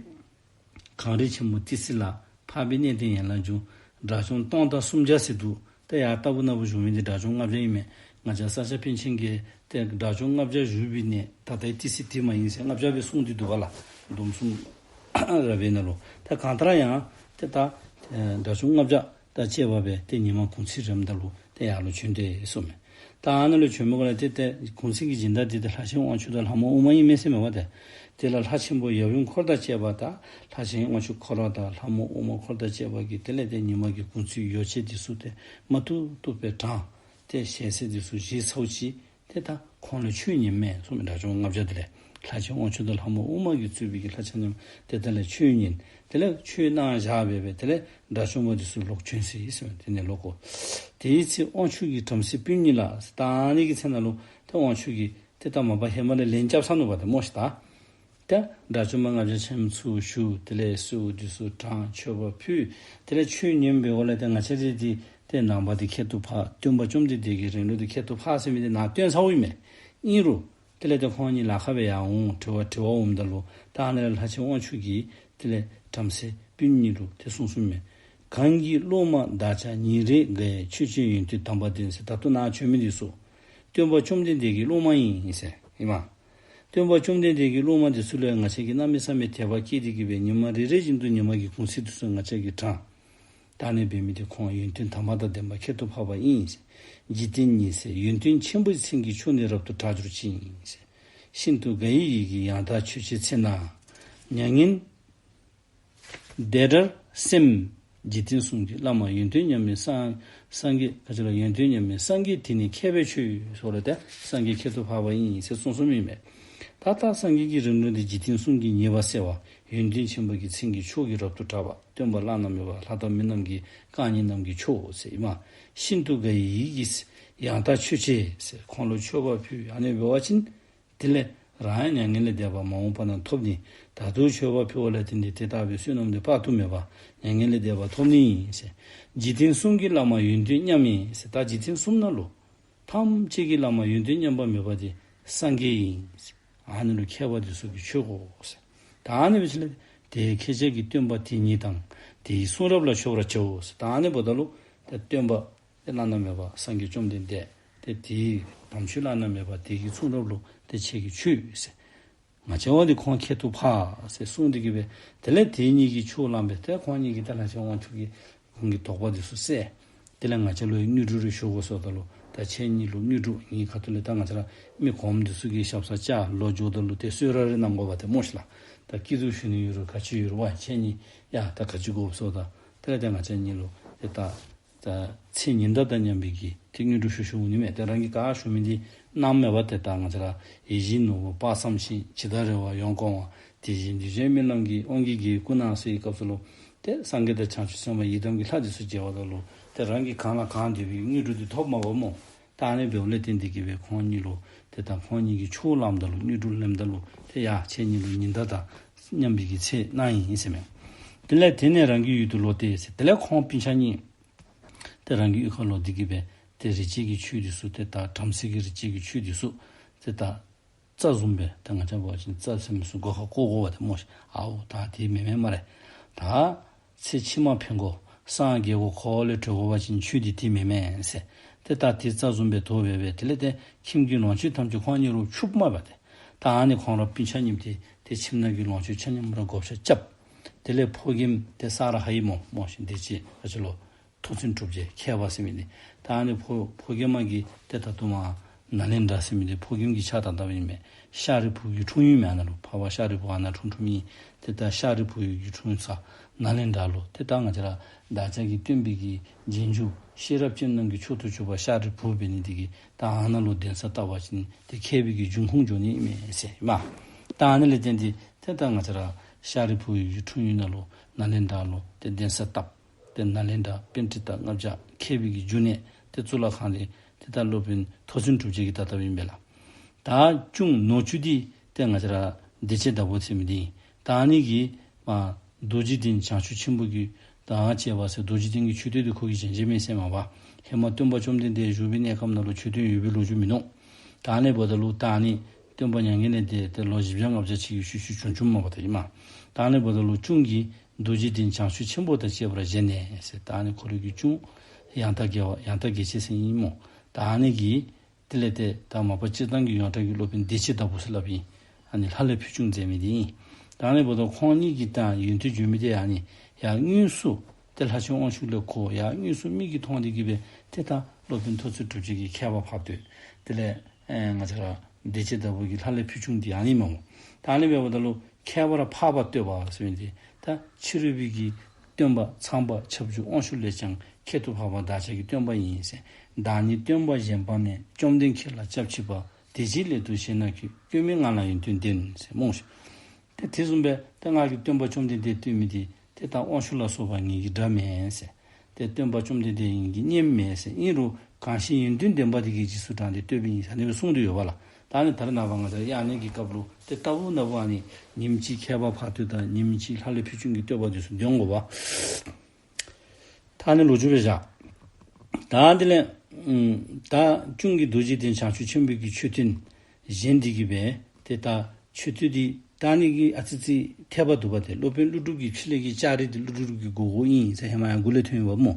གངས་རི་ཆེན་པོ་ཏི་སེ་ལ་འཕགས་པའི་གནས་བརྟན་ཡན་ལག་འབྱུང་། དགྲ་བཅོམ་སྟོང་དང་སུམ་བརྒྱ་ཟེར་འདུག། ཏེ་ཡ་ལྟ་བུ་ན་བུ་བཞུགས་མི་འདི་དགྲ་བཅོམ་ལྔ་བརྒྱ་ཨིན་མས། ང་བཅས་ས་སྐྱ་པཎ་ཆེན་གྱིས་ཏེ་དགྲ་བཅོམ་ལྔ་བརྒྱ་བཞུགས་པའི་གནས་ད་ལྟའི་ཏི་སེ་འདི་མ་ཨིན་ཟེར་ལྔ་བརྒྱ་སྦེ་གསུངས་ཏེ་འདུག་པ་ལགས། སྡོམ་གསུམ་ར་བའི་ནང་ལུ། ད་གང་ལྟར་ཡང་ཏེ་ད་དགྲ་བཅོམ་ལྔ་བརྒྱ་དང་བཅས་པ་སྦེ་ཏེ་ཉི་མ་གུང་ཚིགས་རནམ་ད་ལུ་ཏེ་ཡར་ལུ་བྱོན་ཏེ་སོང་མས། ད་ཨ་ནཱ་ལུ་བྱོན་མི་གོང་ལས་ཏེ་ཏེ་གུང་ཚིགས་ཀྱི་སྦྱིན་བདག་འདི་ཏེ་ལྷ་ཆེན་དབང་ཕྱུག་དང་ལྷ་མོ་ཨུ་མ་ཨིན་མས་ཟེར་མས་པ་ཏེ། དེ་ལ་ལྷ་ཆེན་པོ་ཡབ་ཡུམ་འཁོར་དང་བཅས་པ་དང་ལྷ་ཆེན་དབང་ཕྱུག་འཁོར་དང་ལྷ་མོ་ཨུ་མ་འཁོར་དང་བཅས་པ་གིས་དེ་ལས་ཏེ་ཉི་མ་གི་གུང་ཚིགས་ཡོ་བྱད་འདི་ཚུ་ཏེ་མ་བཏུབ་བཏུབ་སྦེ་དྲངས། ཏེ་ཞལ་ཟས་འདི་ཚུ་བཞེས་ཚརཝ་ཅིག་ཏེ་ད་ཁོང་ལུ་ཆོས་ཉན་མས་སོང་མས། དགྲ་བཅོམ་ལྔ་བརྒྱ་དེ་ལས་ལྷ་ཆེན་དབང་ཕྱུག་དང་ལྷ་མོ་ཨུ་མ་གིས་གཙོས་པའི་གི་ལྷ་ཆེན་རྣམས་ཏེ་དེ་ལས་ཆོས་ཉན། དེ་ལས་ཆོས་གནང་བཞག་སྦེ་སྦེ་དེ་ལས་དགྲ་བཅོམ་པ་འདི་ཚུ་ལོག་བྱོན་ཟེར་ཟེར་མས། དེ་ནས་ལོག་གོ། དེའི་ཚེ་དབང་ཕྱུག་གིས་བྲམ་ཟེ་སྤུན་གཉིས་ལ་ཟེར། ད་ཨ་ནི་གི་ཚེ་ནང་ལུ་ཏེ་དབང་ཕྱུག་གིས་ཏེ་ད་མ་པ་ཧེ་མ་ལས་ལན་རྐྱབ་ཚར་ནུག་པ་ཏེ་སྨོ་ཤིག་ད། ཏེ་དགྲ་བཅོམ་པ་ལྔ་བརྒྱ་ཆེན་པོ་ཚུར་ཞུ། དེ་ལས་གསོལཝ་འདི་ཚུ་དྲངས། མཆོད་པ་ཕུལ། དེ་ལས་ཆོས་ཉན་པའི་འོག་ལས་ཏེ་ང་བཅས་ར་འདི་ཏེ་ནང་པ་འདི་ཁྱད་དུ་འཕགས། སྟོན་པ་བཅོམ་ལྡན་འདས་ཀྱི་རིང་ལུགས་འདི་ཁྱད་དུ་འཕགས་ཟེར་མི་འདི་ནཱ་སྟོན་ཚརཝ་ཨིན་མས། ཨིན་རུང་དེ་ལས་ཏེ་ཁོང་གཉིས་ལཱ་ཁག་སྦེ་ཡར་འོང་། དྲི་བ་དྲི་བར་འོངམ་ད་ལུ་ད་ཨ་ནཱ་ལས་ལྷ་ཆེན་དབང་ཕྱུག་གིས་དེ་ལས་བྲམ་ཟེ་སྤུན་གཉིས་ལུ་ཏེ་གསུངས་གསུངསམ་མས། གང་གི་སློབ་མ་བདག་ཅག་ཉིན་རེ་འགའ་ཡང་ཆོས་ཅན་ཡོན་ཏན་དམ་པ་འདོན་ཟེར། ད་ལྟོ་ནཱ་བྱོན་མི་འདི་ཚུ་སྟོན་པ་བཅོམ་ལྡན་འདས་ཀྱི་སློབ་མ་ཨིན་ཟེར་ཨིན་མས། སྟོན་པ་བཅོམ་ལྡན་འདས་ཀྱི་སློབ་མ་འདི་ཚུ་ལུ་ཡང་ང་བཅས་ཀྱིས་གནམ་མེད་ས་མེད་དད་པ་སྐྱེས་ཏེ་གི་སྦེ་ཉི་མ་རེ་རེ་བཞིན་དུ་ཉི་མ་གི་གུང་ཚིགས་འདི་ཚུ་ང་བཅས་ཀྱིས་དྲངས། ད་ཨ་ནི་འབད་མི་འདི་ཁོང་ཡོན་ཏན་དམ་པ་དང་ལྡན་པ་ཁྱད་དུ་འཕགས་པ་ཨིན། འཇིག་རྟེན་ཉིད་ཟད་ཡོན་ཏན་ཆེན་པོའི་མཚན་གྱི་མཆོག་ནི་རབ་ཏུ་གྲགས་འགྱུར་ཅིང་། ཤིན་ཏུ་དགའ་བའི་ཡིད་ཀྱིས་ཡང་དག་མཆོད་བྱའི་ཚེ་ན། མྱ་ངན་འདས་འདྲའི་སེམས། འཇིག་རྟེན་གསུམ་གྱི་བླ་མ་ཡོན་ཏན་མཉམ་མེད་སངས། སངས་རྒྱས་ག་ཅི་ལོ། ཡོན་ཏན་མཉམ་མེད་སངས་རྒྱས་དེ་ནི་མཁས་པས་མཆོད། ཟེར་ལས་ཏེ་སངས་རྒྱས་ཁྱད་དུ་འཕགས་པ་ཨིན་ཟེར་གསུངས་གསུངསམ་ཨིན་མས། ད་ལྟ་སངས་རྒྱས་ཀྱི་རིང་ལུགས་འདི་འཇིག་རྟེན་གསུམ་གྱི་ཉེས་པ་སེལ་བ། ཡོན་ཏན་ཆེན་པོ་གི་མཚན་གྱི་མཆོག་གི་རབ་ཏུ་གྲགས་པ། སྟོན་པ་བླ་ན་མེད་པ། ལྷ་དང་མི་རྣམས་ཀྱི་རྐང་གཉིས་རྣམས་ཀྱི་མཆོག་ཟེར་ཨིན་མས། ཤིན་ཏུ་དགའ་བའི་ཡིད་ཀྱིས་ཡང་དག་མཆོད་བྱའི་ཟེར། ཁོང་ལུ་མཆོད་པ་ཕུལ། ཨ་ནི་འབད་བ་ཅིན་དེ་ལས་རང་ཡང་མྱ་ངན་ལས་འདས་པ་མ་འོངས་པ་ན་ཐོབ་ནི། ད་ལྟོ་མཆོད་པ་ཕུལ་བ་ལས་བརྟེན་ཏེ་དེ་ལྟ་བུའི་བསོད་ནམས་འདི་དཔག་ཏུ་མེད་པ་མྱ་ངན་ལས་འདས་པ་ཐོབ་ནི་ཨིན་ཟེར། འཇིག་རྟེན་གསུམ་གྱི་བླ་མ་ཡོན་ཏན་མཉམ་མེད་ཟེར། ད་འཇིག་རྟེན་གསུམ་ནང་ལུ་ཐམས་ཅད་ཀྱི་བླ་མ་ཡོན་ཏན་མཉམ་པ་མེད་པ་འདི་སངས་རྒྱས་ཨིན་ཟེར། ཨ་ནི་ལུ་མཁས་པ་འདི་ཚུ་གིས་མཆོད་དགོ་ཟེར། ད་ཨ་ནི་འབད་ཞིནམ་ལས་དེ་ཁྱེད་ཅག་གིས་སྟོན་པ་དེ་ཉིད་དང་དེའི་གསུང་རབ་ལ་མཆོད་པར་བྱའོ་ཟེར། ད་ཨ་ནི་འབདཝ་ད་ལུ་ད་སྟོན་པ་ཏེ་བླ་ན་མེད་པ་སངས་རྒྱས་བཅོམ་ལྡན་འདས་ཏེ་དེའི་དམ་ཆོས་བླ་ན་མེད་པ་དེ་གི་གསུང་རབ་ལུ་ཏེ་ཁྱེད་ཀྱིས་མཆོད་ཟེར། ང་བཅས་བ་འདི་ཁོང་ཁྱད་དུ་འཕགས་ཟེར་གསུངས་ཏེ་གི་སྦེ་དེ་ལས་དེ་གཉིས་ཀྱིས་ཆོས་བླངས་སྦེ་ཏེ་ཁོང་གཉིས་ཀྱིས་ཏེ་ལྷ་ཆེན་དབང་ཕྱུག་གི་ཁོང་གི་དོགས་པ་འདི་ཚུ་བསལ། དེ་ལས་ང་བཅས་ལུ་ཡང་དངོས་གྲུབ་རེ་ཞུ་དགོ་ཟེརཝ་ད་ལུ་ད་ཁྱེད་གཉིས་ལུ་དངོས་གྲུབ་ངེའི་ཁ་ཐུག་ལས་ད་ང་བཅས་ར་མི་གོངམ་འདི་ཚུ་གི་ཞབས་སར་བཅར་ལོག་འགྱོཝ་ད་ལུ་ཏེ་གསོལ་རས་རེ་གནང་དགོཔ་ཏེ་སྨོ་ཤིག་ལགས། ད་སྐྱིད་སྡུག་ཞུ་ནི་ཡོད་རུང་ག་ཅི་ཡོད་རུང་བ་ཁྱེད་གཉིས་ཡ་ད་ག་ཅི་དགོཔ་ཟེརཝ་ད་དེ་ལས་ཏེ་ང་བཅས་གཉིས་ལུ་ཏེ་ད་ད་ཚེ་ཉི་ཟླ་དང་མཉམ་པའི་གི་ཏེ་དངོས་གྲུབ་ཞུ་ཞུཝ་ཨིན་མས། ཏེ་རང་གིས་ག་ཞུ་མི་འདི་གནངམ་མས་པ། ཏེ་ད་ང་བཅས་ར་ཡིད་བཞིན་ནོར་བུ་དཔག་བསམ་ཤིང་། ཇི་ལྟར་རེ་བ་ཡོངས་སྐོང་བ། དེ་བཞིན་འདུས་བྱས་རྨི་ལམ་གྱི་དབང་གིས་རྒྱལ་བའི་སྐུ་ན་ཟེར་བའི་སྐབས་སུ་ལུ་ཏེ་སངས་རྒྱས་དང་བྱང་ཆུབ་སེམས་དཔའ་ཡི་དམ་གྱི་ལྷ་འདི་ཚུ་མཇལ་བ་ད་ལུ་ཏེ་རང་གིས་གང་ལ་གང་འདུལ་བའི་དངོས་གྲུབ་འདི་ཐོབ་མ་པ་སྨོ། ད་ཨ་ནི་འབདཝ་ལས་བརྟེན་ཏེ་གིས་སྦེ་ཁོང་གཉིས་ལུ་ཏེ་ད་ཁོང་གཉིས་ཀྱིས་ཆོས་ལམ་ད་ལུ་དངོས་གྲུབ་ལེནམ་ད་ལུ་ཏེ་ཡ་ཁྱེད་གཉིས་ལུ་ཉི་ཟླ་དང་མཉམ་པའི་གི་ཚེ་གནང་ཡི་ཟེར་མས། དེ་ལས་དེ་ནས་རང་གི་ཡུལ་དུ་ལོག་སྟེ་ཟེར། དེ་ལས་ཁོང་སྤུན་ཆ་གཉིས་ཏེ་རང་གི་ཡུལ་ཁར་ལོག་སྟེ་གིས་སྦེ་ཏེ་རིག་བྱེད་ཀྱི་ཆོས་འདི་ཚུ་ཏེ་ད་བྲམ་ཟེ་གི་རིག་བྱེད་ཀྱི་ཆོས་འདི་ཚུ་ཏེ་ད་རྩྭ་བཟུམ་སྦེ་ད་ང་བཅས་འབད་བ་ཅིན་རྩྭ་ཟེར་མི་ཚུ་སྒོ་ཁར་བཀོ་དགོ་པ་ཏེ་སྨོ་ཤིག། ཨའུ་ད་དེ་མེན་མས་སྨ་རེ། ད་ཚེ་ཕྱི་མ་ཕན་དགོ་སངས་རྒྱས་དགོ་ཁོ་ལས་གྲོལ་དགོ་པ་ཅིན་ཆོས་འདི་དེ་མེན་མས་ཟེར། ཏེ་ད་དེ་རྩྭ་བཟུམ་སྦེ་དོར་སྦེ་སྦེ་དེ་ལས་ཏེ་ཁྱིམ་གྱི་ལོངས་སྤྱོད་ཐམས་ཅད་ཁོང་གཉིས་ལུ་ཕྱུགཔོ་མས་པ་ཏེ། ད་ཨ་ནི་ཁོང་ར་སྤུན་ཆ་གཉིས་ཏེ་ཏེ་ཁྱིམ་ནང་གི་ལོངས་སྤྱོད་ཆ་མཉམ་ར་བགོ་བཤའ་རྐྱབ། དེ་ལས་ཕོ་རྒནམ་ཏེ་ས་ར་ཧ་ཡིག་སྨོ་སྨོ་ཤིག། འདི་ཅི་ཨ་ཅི་ལོ། མཐོ་བཙུན་གྲུབ་རྗེ་མཁས་པ་ཟེར་མི་འདི། ད་ཨ་ནི་ཕོ་ཕོ་རྒནམ་གི་ཏེ་ད་ལྟོ་མ་ནཱ་ལེནྡྲ་ཟེར་མི་འདི་ཕོ་རྒནམ་གྱི་ཆ་དང་ལྟ་བུ་ཨིན་མས། ཤཱ་རིའི་བུ་གི་འཁྲུངས་ཡུལ་མས། ཨ་ནཱ་ལུ་འཕགས་པ་ཤཱ་རིའི་བུ་ཨ་ནཱ་འཁྲུངས་འཁྲུངསམ་ཨིན། ཏེ་ད་ཤཱ་རིའི་བུ་གི་འཁྲུངས་ས་ནཱ་ལེནྡྲ་ལུ་ཏེ་ད་ང་བཅས་ར་བདག་ཅག་གི་སྟོན་པའི་གི་རྗེས་འཇུག་ཤེས་རབ་ཅན་རྣམས་ཀྱི་མཆོག་ཏུ་གྱུར་པ་ཤཱ་རིའི་བུ་འབད་ནི་འདི་གིས་ད་ཨ་ནཱ་ལུ་གདན་ས་བཏབ་པ་ཅིན་ཏེ་མཁས་པའི་གི་འབྱུང་ཁུངས་འགྱོ་ནི་ཨིན་མས་ཟེར་མས། ད་ཨ་ནི་ལས་བརྟེན་ཏེ་ཏེ་ད་ང་བཅས་ར་ཤཱ་རིའི་བུ་གི་འཁྲུངས་ཡུལ་ནང་ལུ་ནཱ་ལེནྡྲ་ལུ་ཏེ་གདན་ས་བཏབ། ཏེ་ནཱ་ལེནྡྲ་པཎྜི་ཏ་ལྔ་བརྒྱ་མཁས་པའི་གི་འབྱུང་གནས་ཏེ་གཙུག་ལག་ཁང་འདི་ཏེ་ད་སློབ་དཔོན་མཐོ་བཙུན་གྲུབ་རྗེ་གིས་ད་བཏབ་ཨིན་པས་ལགས། ད་གཅུང་ནོར་བཅུ་འདི་ཏེ་ང་བཅས་ར་བདེ་བྱེད་བདག་པོ་ཟེར་མི་འདི་ཨིན། ད་ཨ་ནི་གིས་མ་རྡོ་རྗེ་གདན་བྱང་ཆུབ་ཆེན་པོ་གི་དང་བཅས་པ་ཟེར་རྡོ་རྗེ་གདན་གྱི་མཆོད་རྟེན་འདི་ཁོ་གིས་བཞེངས་བཞེངསམ་ཨིན་ཟེར་མས་པ། ཧེ་མ་སྟོན་པ་བཅོམ་ལྡན་འདས་བཞུགས་པའི་གནས་སྐབས་ནང་ལུ་མཆོད་རྟེན་ཡོད་པའི་ལོ་རྒྱུས་མིན་ནུག། ད་ཨ་ནི་འབདཝ་ད་ལུ་ད་ཨ་ནི་སྟོན་པ་མྱ་ངན་ལས་འདས་ཏེ་ལོ་བཞི་བརྒྱ་ལྔ་བརྒྱ་ཅིག་གི་ཤུལ་ཤུལ་བྱུང་བྱུངམ་མས་པ་ཏེ་ཨིན་མས། ད་ཨ་ནི་འབདཝ་ད་ལུ་གཅུང་གིས་རྡོ་རྗེ་གདན་བྱང་ཆུབ་ཆེན་པོ་དང་བཅས་པར་བཞེངས་ནས་ཟེར། ད་ཨ་ནི་ཁོ་རའི་གི་གཅུང་ཡང་དག་དགེ་བ་ཡང་དག་དགེ་བྱེད་ཟེར་ཨིན་སྨོ། ད་ཨ་ནི་གིས་དེ་ལས་ཏེ་ད་མ་པ་སྤྱིར་བཏང་གི་ཡོངས་གྲགས་ཀྱི་སློབ་དཔོན་བདེ་བྱེད་བདག་པོ་ཟེར་སླབ་ཨིན། ཨ་ནི་ལྷ་ལས་ཕུལ་བྱུང་མཛད་མི་འདི་ཨིན། ད་ཨ་ནི་འབདཝ་ད་ཁོང་གཉིས་ཀྱིས་ད་ཡོན་ཏན་བརྗོད་མི་འདི་ཨ་ནི་ཡར་དངོས་སུ་ཏེ་ལྷ་ཆེན་དབང་ཕྱུག་ལས་གོ། ཡར་དངོས་སུ་མིག་གིས་མཐོང་སྟེ་གིས་སྦེ་ཏེ་ད་སློབ་དཔོན་མཐོ་བཙུན་གྲུབ་རྗེ་གི་མཁས་པ་ཕབ་སྟེ་དེ་ལས་ཨེ་ང་བཅས་ར་བདེ་བྱེད་བདག་པོ་གིས་ལྷ་ལས་ཕུལ་བྱུང་འདི་ཨ་ནི་མས་སྨོ། ད་ཨ་ནི་འབདཝ་ད་ལུ་མཁས་པར་འཕགས་པ་བསྟོད་པ་ཟེར་མི་འདི་ད་ཕྱི་རོལ་པའི་གི་སྟོན་པ་ཚངས་པ་ཁྱབ་འཇུག་དབང་ཕྱུག་ལས་ཀྱང་ཁྱད་དུ་འཕགས་པ་བདག་ཅག་གི་སྟོན་པ་ཡིན་ཟེར། བདག་ནི་སྟོན་པ་གཞན་དཔག་མེད། བཅོམ་ལྡན་ཁྱེད་ལ་སྐྱབས་མཆི་བ། དེ་ཅིའི་སླད་དུ་ཞེ་ན་ཁྱོད། སྐྱོན་མེད་ང་ལ་ཡོན་ཏན་ལྡན་ཟེར་སྨོ་ཤིག། ཏེ་དེ་བཟུམ་སྦེ་ཏེ་ང་གིས་སྟོན་པ་བཅོམ་ལྡན་འདས་བསྟོད་མི་འདི་ཏེ་ད་དབང་ཕྱུག་ལ་སོགས་པ་ངེ་གི་དགྲ་མེན་ཟེར། ཏེ་སྟོན་པ་བཅོམ་ལྡན་འདས་ངེ་གི་གཉེན་མེན་ཟེར། ཨིན་རུང་གང་ཞིག་ཡོན་ཏན་ལྡན་པ་དེ་གི་རྗེས་སུ་འབྲངས་ཏེ་བསྟོད་པའི་ཨིན་ཟེར་ཨ་ནི་སྦེ་གསུངས་ཏེ་ཡོད་པ་ལགས། ད་ཨ་ནི་ད་རེས་ནངས་པ་ང་བཅས་ཡང་ཨ་ནི་གི་སྐབས་ལུ་ཏེ་ལྟ་བུ་ན་བུ་ཨ་ནི་ཉིནམ་གཅིག་མཁས་པ་ཕབ་སྟེ་དང་ཉིནམ་གཅིག་ལྷ་ལས་ཕུལ་བྱུང་གི་བསྟོད་པ་འདི་ཚུ་འདོན་དགོ་པ། ད་ཨ་ནི་ལོ་རྒྱུས་སྦེ་བཞག། ད་དེ་ལས་ཨམ་ད་གཅུང་གིས་རྡོ་རྗེ་གདན་བྱང་ཆུབ་ཆེན་པོའི་གི་མཆོད་རྟེན་བཞེངས་ཏེ་གིས་སྦེ་ཏེ་ད་མཆོད་རྟེན་འདི་ད་ཨ་ནི་གི་ཨ་ཙི་ཙི་འཐད་པ་འདུག་པ། ཏེ་སློབ་དཔོན་ཀླུ་སྒྲུབ་ཀྱི་ཕྱི་ལས་ཀྱི་ལྕགས་རི་འདི་ཀླུ་སྒྲུབ་ཀྱིས་བསྒོར་བསྒོརཝ་ཨིན་ཟེར་ཧེ་མ་ཡང་འགོ་ལས་ཐོན་ཡོདཔ་སྨོ།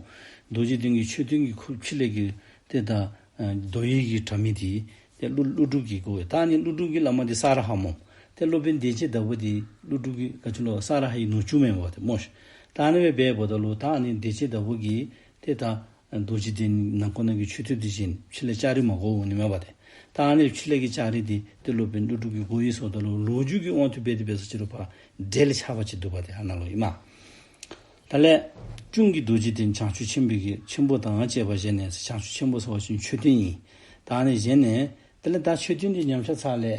རྡོ་རྗེ་གདན་གྱི་མཆོད་རྟེན་གྱི་ཁུ་ཕྱི་ལས་ཀྱི་ཏེ་ད་ཨ་རྡོ་ཡི་གི་དྲ་མིག་འདི་ཏེ་ཀླུ་ཀླུ་སྒྲུབ་ཀྱིས་བསྒོར་ཡོད། ད་ཨ་ནི་ཀླུ་སྒྲུབ་ཀྱི་བླ་མ་འདི་ས་ར་ཧ་སྨོ། ཏེ་སློབ་དཔོན་བདེ་བྱེད་བདག་པོ་འདི་ཀླུ་སྒྲུབ་ཀྱི་ག་ཅི་ལོ་ས་ར་ཧའི་ནུ་གཅུང་མས་པ་ཏེ་སྨོ་ཤིག། ད་ཨ་ནི་སྦེ་འབདཝ་ད་ལུ་ད་ཨ་ནི་བདེ་བྱེད་བདག་པོ་གིས་ཏེ་ད་རྡོ་རྗེ་གདན་ནང་ཁོག་ནང་གི་མཆོད་རྟེན་འདི་བཞེངས། ཕྱི་ལས་ལྕགས་རི་མ་བསྒོར་འོང་ནི་མས་པ་ཏེ། ད་ཨ་ནི་ཕྱི་ལས་ཀྱི་ལྕགས་རི་འདི་ཏེ་སློབ་དཔོན་ཀླུ་སྒྲུབ་ཀྱིས་བསྒོར་ཡི་ཟེརཝ་ད་ལུ་ལོ་རྒྱུས་ཀྱི་དབང་དུ་སྦེ་ཏེ་འབད་ས་ཅིག་རུང་ཕར་འབྲེལ་ཆགས་པ་ཅིག་འདུག་པ་ཏེ་ཨ་ནཱ་ལུ་ཨིན་མས། ད་ལས་གཅུང་གིས་རྡོ་རྗེ་གདན་བྱང་ཆུབ་ཆེན་པོའི་གི་ཆེན་པོ་དང་བཅས་པ་བཞེངས་ནས། བྱང་ཆུབ་ཆེན་པོ་ཟེར་བ་ཅིན་མཆོད་རྟེན་ཨིན། ད་ཨ་ནི་བཞེངས་ནས་དེ་ལས་ད་མཆོད་རྟེན་འདི་ཉམས་ཆག་ཚར་ལེ་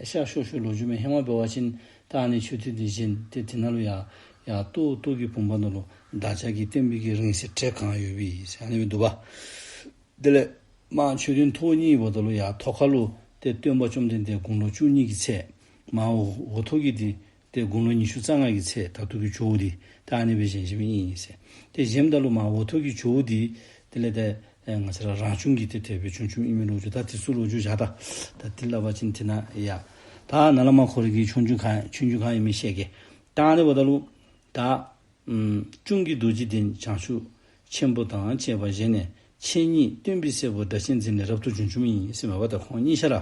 ཤ་ཤོར་ཤོར་ལོ་རྒྱུས་མས། ཧེ་མ་འབད་བ་ཅིན་ད་ཨ་ནི་མཆོད་རྟེན་འདི་བཞེངས་ཏེ་དེ་ནང་ལུ་ཡར་ཡར་ཏོག་ཏོ་གི་བུམ་པ་ནང་ལུ་བདག་ཅག་གི་སྟོན་པའི་གི་རིང་བསྲེལ་བྲེ་གང་ཡོད་པའི་ཟེར་ཨ་ནི་སྦེ་འདུག་པ། དེ་ལས་མར་མཆོད་རྟེན་ཐོག་གཉིས་འབདཝ་ད་ལུ་ཡར་ཐོག་ཁ་ལུ་ཏེ་སྟོན་པ་བཅོམ་ལྡན་འདས་དགུང་ལོ་བཅུ་གཉིས་ཀྱི་ཚད། མར་འོག་འོག་ཐོག་གི་འདི་ཏེ་དགུང་ལོ་ཉི་ཤུ་རྩ་ལྔ་གི་ཚད་ད་ལྟོ་གི་ཇོ་བོ་འདི་ད་ཨ་ནི་སྦེ་བཞེངས་བཞེངསམ་ཨིན་ཟེར། ཏེ་བཞེངསམ་ད་ལུ་མར་འོག་ཐོག་གི་ཇོ་བོ་འདི་དེ་ལས་ཏེ་ཨེ་ང་བཅས་ར་རང་བྱུང་གི་ཏེ་དེ་སྦེ་བྱུང་བྱུངམ་ཨིན་མི་ལོ་རྒྱུས་ད་དེ་ཚུ་ལོ་རྒྱུས་བཞག། ད་ད་དེ་སླབ་པ་ཅིན་དེ་ནང་ཡ་ད་ནཱ་ལས་མར་ཁོ་རའི་གི་ཆོས་འབྱུང་གང་ཆོས་འབྱུང་གང་ཨིན་མི་བཤད་གེ། ད་ཨ་ནི་འབདཝ་ད་ལུ་ད་ཨམ་གཅུང་གིས་རྡོ་རྗེ་གདན་བྱང་ཆུབ་ཆེན་པོ་དང་བཅས་པ་བཞེངས་ནས། མཚན་ཉིད་སྟོན་པའི་སྲས་པོ་སྒྲ་གཅན་འཛིན་ལས་རབ་ཏུ་བྱུང་བྱུངམ་ཨིན་ཟེར་མས་པ། ད་ཁོང་གཉིས་ཆ་ར་